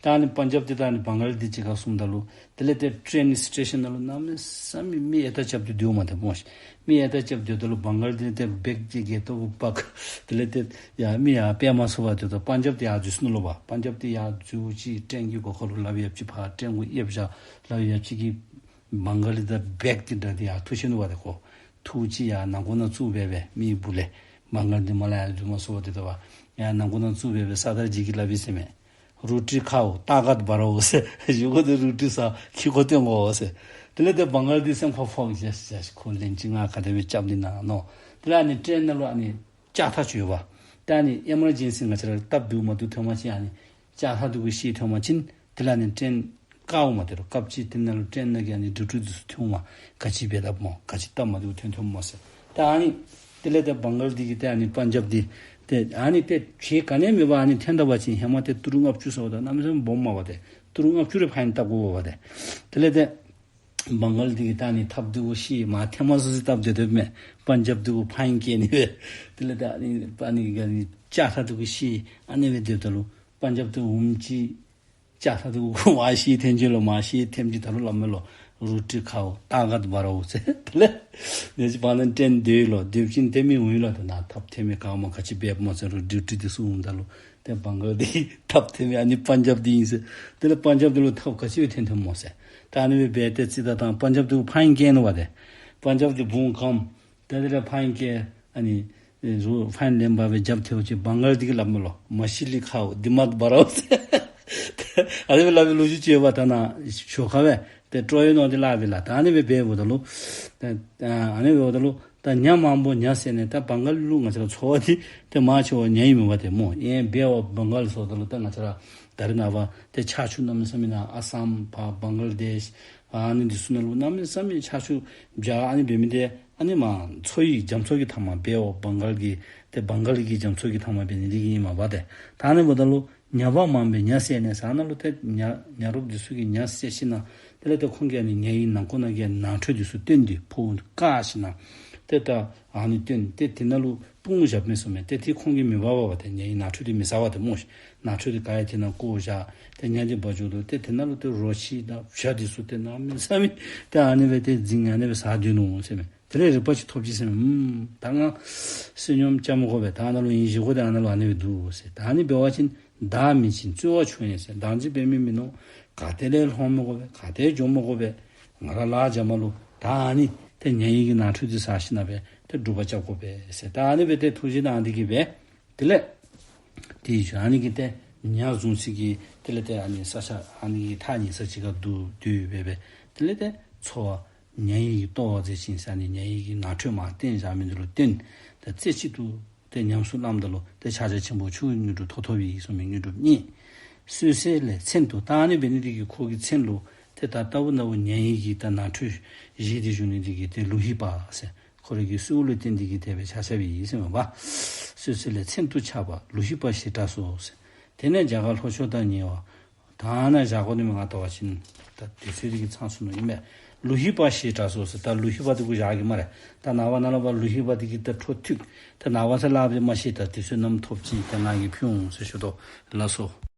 ད་ཨ་ནི་པན་ཇབ་འདི་དང་ཨ་ནི་བང་ག་ལ་འདི་གཅིག་ཁར་སོངམ་ད་ལུ་དེ་ལས་ཏེ་ཊེན་སི་ཊེ་ཤཱན་ནང་ལུ་གནམ་མེད་ས་མེད་མི་ཨེ་ཏ་རྐྱབ་སྟེ་སྡོདཔ་མས་ཏེ་སྨོ་ཤིག། མི་ཨེ་ཏ་རྐྱབ་སྟེ་སྡོདཔ་ད་ལུ་བང་ག་ལ་འདི་ཏེ་བེག་ཅིག་གིས་ཏོ་བུ་པག་དེ་ལས་ཏེ་ཡར་མི་ཡར་ཕར་མ་སོང་བར་ཏེ་ད་པན་ཇབ་འདི་ཡར་འཛུལ་སོ་ནུག་ལོ་པ། པན་ཇབ་འདི་ཡར་འཛུལཝ་ཅིག་ཊེན་གྱི་སྒོ་ཁར་ལུ་ལགཔ་ཡ་གཅིག་ཕར་ཊེན་གུ་ཡ་གཅིག་ལགཔ་ཡ་གཅིག་གིས་བང་ག་ལ་འདི་བེག་འདི་དྲངས་ཏེ་ཡར་འཐུ་ཆི་ནུག་པ་ཏེ་ཁོ། འཐུཝ་ཅིག་ཡར་ནང་ཁོག་ནང་བཙུགས་སྦེ་སྦེ་མི་སྦུག་ལས་བང་ག་ལ་འདི་མར་ལས་ཡར་འཛུལ་མ་སོང་བར་ཏེ་ད་པ་ཡར་ནང་ཁོག་ནང་བཙུགས་སྦེ་སྦེ་སར་དར་ཇི་གིས་སླབ་ཡི་ཟེར་མས། རོ་ཊི་ཁའོ་ཏཱ་ཀཏ་བར་ཝར་ཟེར། བཞེས་སྒོ་འདི་རོ་ཊི་ཟ་ཁེ་ཀོ་སྟོན་དགོ་ཟེར། དེ་ལས་ཏེ་བང་ག་ལ་འདི་སེམས་ཁར་ཕོག་ཡི་ཟེར། ཁོ་ལན་ཅིག་ང་ག་དེ་སྦེ་རྐྱབ་ནི་ན་མནོ། དེ་ལས་ཨ་ནི་ཊེན་ནང་ལུ་ཨ་ནི་ལྕགས་ཐག་ཅིག་ཡོད་པ། ད་ཨ་ནི་ཨེ་མར་ཇེན་སི་ང་བཅས་ར་སྟབས་བདེཝ་མ་བདེཝ་ཐོན་པ་ཅིན་ཨ་ནི་ལྕགས་ཐག་འདི་གུ་བཤེད་ཐོན་པ་ཅིན་དེ་ལས་ཨ་ནི་ཊེན་བཀག་འོང་མས། ཏེ་རུང་སྐབས་ཅིག་དེ་ནང་ལུ་ཊེན་ནང་གི་ཨ་ནི་ཌིའུ་ཊི་འདི་ཚུ་ཐོན་འོང་མས། ག་ཅི་འབད་དཔ་སྨོ། ག་ཅི་སྟབས་མ་བདེཝ་ཐོན་ཐོནམ་སྨོ་ཟེར། ད་ཨ་ནི་དེ་ལས་ཏེ་བང་ག་ལ་འདི་གིས་ཏེ་ཨ་ནི་པན་ཇབ་འདི་ཏེ་ཨ་ནི་ཏེ་ཁྱོད་ག་ནི་མེད་པར་ཨ་ནི་འཐོན་ད་པ་ཅིན་ཧེ་མ་ཏེ་ཏི་རུ་ལྔ་བཅུ་ཟེརཝ་ད་གནམ་མེད་ས་མེད་སྦོམ་མས་པ་ཏེ། ཏི་རུ་ལྔ་བཅུ་རེ་ཕའིན་བཏབ་དགོ་པ་ཏེ། དེ་ལས་ཏེ་བང་ག་ལ་འདི་གིས་ད་ཨ་ནི་ཐགཔ་འདི་གུ་བཤེད་མར་འཐེན་མ་ཚུགས་ས་བཏབ་སྡོད་སྡོདཔ་མས། པན་ཇབ་འདི་གུ་ཕའིན་བཀལ་ནི་སྦེ། དེ་ལས་ད་ཨ་ནི་ཨ་ནི་ཨ་ནི་ལྕགས་ཐག་འདི་གུ་བཤེད་ཨ་ནི་སྦེ་སྡོདཔ་ད་ལུ་པན་ཇབ་འདི་འོངམ་ཅིག་ལྕགས་ཐག་འདི་གུ་མར་བཤེད་འཐེན་ཅི་ལོ། མར་བཤེད་འཐེནམ་ཅིག་ད་རུང་སླབ་མས་ལོ། རོ་ཊི་ཁའོ་ཏཱ་ཀཏ་བར་ཝར་ཟེར། དེ་ལས་ནེ་ཅིག་བར་ན་ཊེན་སྡོད་ཡི་ལོ། སྡོད་པ་ཅིན་ཏེ་མི་འོང་ཡི་ལོ། ཏེ་ནཱ་ཐགཔ་འཐེན་མི་ག་སྨོ་ག་ཅི་འབདཝ་སྨོ་ཟེར་རུང་ཌིའུ་ཊི་འདི་ཚུ་འོངམ་ད་ལུ་ཏེ་བང་ག་ལ་འདི་ཐགཔ་འཐེན་མི་ཨ་ནི་པན་ཇབ་འདི་ཨིན་ཟེར། དེ་ལས་པན་ཇབ་འདི་ལུ་ཐགཔ་ག་ཅི་སྦེ་འཐེན་འཐེནམ་སྨོ་ཟེར། ད་ཨ་ནི་སྦེ་འབད་དེ་ཅིག་ད་ད་པན་ཇབ་འདི་གུ་ཕའིན་བཀལ་ནུག་པ་ཏེ། པན་ཇབ་འདི་བུང་ཁམས་ཏེ་དེ་ལས་ཕའིན་བཀལ་ཨ་ནི་རུང་ཕའིན་ལེན་པ་སྦེ་རྒྱབ་ཐལཝ་ཅིག་བང་ག་ལ་འདི་གིས་སླབ་མས་ལོ། མ་ཤི་ལི་ཁའོ་དི་མཱཏ་བར་ཝར་ཟེར། ཨ་ནི་སྦེ་སླབ་པའི་ལོ་རྒྱུས་ཅིག་ཡོད་པ། ད་ནཱ་ཞོར་ཁར་སྦེ་ཏེ་སྤྲོ་ཡི་ནོ་འདི་སླབ་པས་ལགས། ད་ཨ་ནི་སྦེ་འབདཝ་ད་ལུ་ཏེ་ཨ་ནི་སྦེ་འབདཝ་ད་ལུ་ད་ཉ་མང་པོ་ཉ་བསད་ནི་ད་བང་ག་ལ་ལུ་ང་བཅས་ར་འཚོ་བ་འདི་ཏེ་མང་ཆེ་བ་ཉ་ཨིན་མས་པ་ཏེ་སྨོ། ཨེ་འབདཝ་བང་ག་ལ་ཟེརཝ་ད་ལུ་ད་ང་བཅས་ར་ད་རེས་ནངས་པ་ཏེ་ཆར་ཆུ་གནམ་མེད་ས་མེད་ནཱ་ཨ་སམ་ཕར་བང་ག་ལ་དེཤ་ཨ་ནི་འདི་ཚུ་ནང་ལུ་གནམ་མེད་ས་མེད་ཆར་ཆུ་འཇགས་ཨ་ནི་འབད་མི་འདི་ཨ་ནི་མར་མཚོ་ཡི་རྒྱ་མཚོ་གི་མཐའ་མར་འབདཝ་བང་ག་ལ་གི་ཏེ་བང་ག་ལ་གི་རྒྱ་མཚོ་གི་མཐའ་མར་འབད་ནི་འདི་གིས་ཨིན་མས་པ་ཏེ། ད་ཨ་ནི་འབདཝ་ད་ལུ་ཉ་པ་མང་པོས་ཉ་བསད་ནི་ཟེར་ནང་ལུ་ཏེ་ཉ་ཉ་རོགསཔ་འདི་ཚུ་གིས་ཉ་བསད་ཞིནམ་ལས་དེ་ལས་ཏེ་ཁོང་གིས་ཨ་ནི་ཉ་ཡི་ནང་ཁོག་ནང་གི་ནང་ཁྲོལ་འདི་ཚུ་བཏོན་ཏེ་ཕོཝ་བཀག་ཞིནམ་ལས་ཏེ་ད་ཨ་ནི་བཏོན་ཏེ་དེ་ནང་ལུ་སྤུངས་བཞག་མས་ཟེར་མས། ཏེ་དེ་ཁོང་གིས་མི་འབག་པ་པ་ཏེ། ཉ་ཡི་ནང་ཁྲོལ་འདི་མི་ཟ་བ་ཏེ་སྨོ་ཤིག། ནང་ཁྲོལ་འདི་ག་ཡང་དེ་ནང་བཀོ་བཞག། ཏེ་ཉ་འདི་འབག་འགྱོཝ་ད་ཏེ་དེ་ནང་ལུ་ཏེ་རོ་ཁྱི་དང་བྱ་འདི་ཚུ་ཏེ་གནམ་མེད་ས་མེད་ཏེ་ཨ་ནི་སྦེ་ཏེ་འཛིང་ཨ་ནི་སྦེ་ཟ་སྡོད་ནུག་ཟེར་མས། དེ་ལས་རིག་པ་ཅིག་ཐོབ་ཅི་ཟེར་མས། ཨུམ་ད་ང་བསོད་སྙོམས་རྐྱབ་མི་དགོ་པས། ད་ཨ་ནཱ་ལུ་ཨིན། བཞེས་སྒོ་འདི་ཨ་ནཱ་ལུ་ཨ་ནི་སྦེ་འདུག་ཟེར། ད་ཨ་ནི་འབད་བ་ཅིན་བདག་མིན་ཕྱིར་རྩོལ་བ་ཆུང་ཡིན་ཟེར། བདག་འཛིན་འབད་མི་མིན་ནུག། ག་ཏེ་ལས་ལྷོད་མི་དགོ་པས། ག་ཏེ་འགྱོ་མི་དགོ་པས། ང་ར་ལཱ་འབད་མ་ལུ་ད་ཨ་ནི་ཏེ་ཉ་ཡི་གི་ནང་ཁྲོལ་འདི་ཟ་ཞིནམ་ལས་སྦེ་ཏེ་སྒྲུབ་པ་རྐྱབ་དགོ་པས་ཟེར། ད་ཨ་ནི་སྦེ་ཏེ་ཐུགས་བཞེད་གནང་སྟེ་གིས་སྦེ་དེ་ལས་དེ་ཡང་ཨ་ནི་གི་ཏེ་ཉ་བཟུང་སའི་གི་དེ་ལས་ཏེ་ཨ་ནི་ས་ཆ་ཨ་ནི་གི་ཐག་ཉེ་ས་ཅིག་ཁར་བསྡུ་བསྡུ་སྦེ་སྦེ་དེ་ལས་ཏེ་འཚོ་བ་ཉ་ཡི་གི་ལྟོ་བ་མཛད་ཅིང་ཟེར་ཨ་ནི་ཉ་ཡི་གི་ནང་ཁྲོལ་མར་བཏོན་བཞག་མི་འདི་ལུ་བརྟེན་ཏེ་རྩེ་གཅིག་ཏུ་ཏེ་ཉམས་སུ་བླངམ་ད་ལུ་ཏེ་ཕྱག་རྒྱ་ཆེན་པོ་མཆོག་གི་དངོས་གྲུབ་ཐོབ་ཐོབ་པའི་གསུངས་མི་དངོས་གྲུབ་བརྙེས། གསོད་བསད་ལས་མཚན་དུ་ད་ཨ་ནི་འབད་ནི་འདི་གིས་ཁོ་གི་མཚན་ལུ་ཏེ་ད་ལྟ་བུ་ན་བུ་ཉ་ཡི་གི་ད་ནང་ཁྲོལ་བཞེས་ཏེ་བཞུགས་ནི་འདི་གིས་ཏེ་ལུ་ཧི་པ་ཟེར། ཁོ་རའི་གི་གསོལཝ་ལུ་བརྟེན་ཏེ་གིས་དེ་སྦེ་ཆགས་ཆགསཔ་ཨིན་ཟེར་མས་པ། གསོད་བསད་ལས་མཚན་དུ་ཆགས་པ་ལུ་ཧི་པ་ཞེས་གྲགས་སོ་ཟེར། དེ་ནས་རྒྱ་གར་ལྷོ་ཕྱོགས་དང་ཉེ་བ། ད་ནཱ་བཞག་དགོ་ནི་མས། ང་བལྟ་བ་ཅིན་ད་དུས་ཚོད་འདི་གིས་ཚང་སོ་ནུག་ཨིན་པས། ལུ་ཧི་པ་ཞེས་གྲགས་སོ་ཟེར། ད་ལུ་ཧི་པ་འདི་གུ་བཞག་གེ་སྨ་རེ། ད་ནངས་པ་ནངས་པ་ལུ་ཧི་པ་འདི་གིས་ད་འཕྲོ་མཐུད། ད་ནངས་པ་ཚེ་ལཱ་འབད་མ་ཤེས། ད་དེ་ཚུ་ནམ་ཐོབ་ཅི། ད་ང་གིས་ཕུལ་འོང་ཟེར་ཞུ་དོ། ལགས་སོ།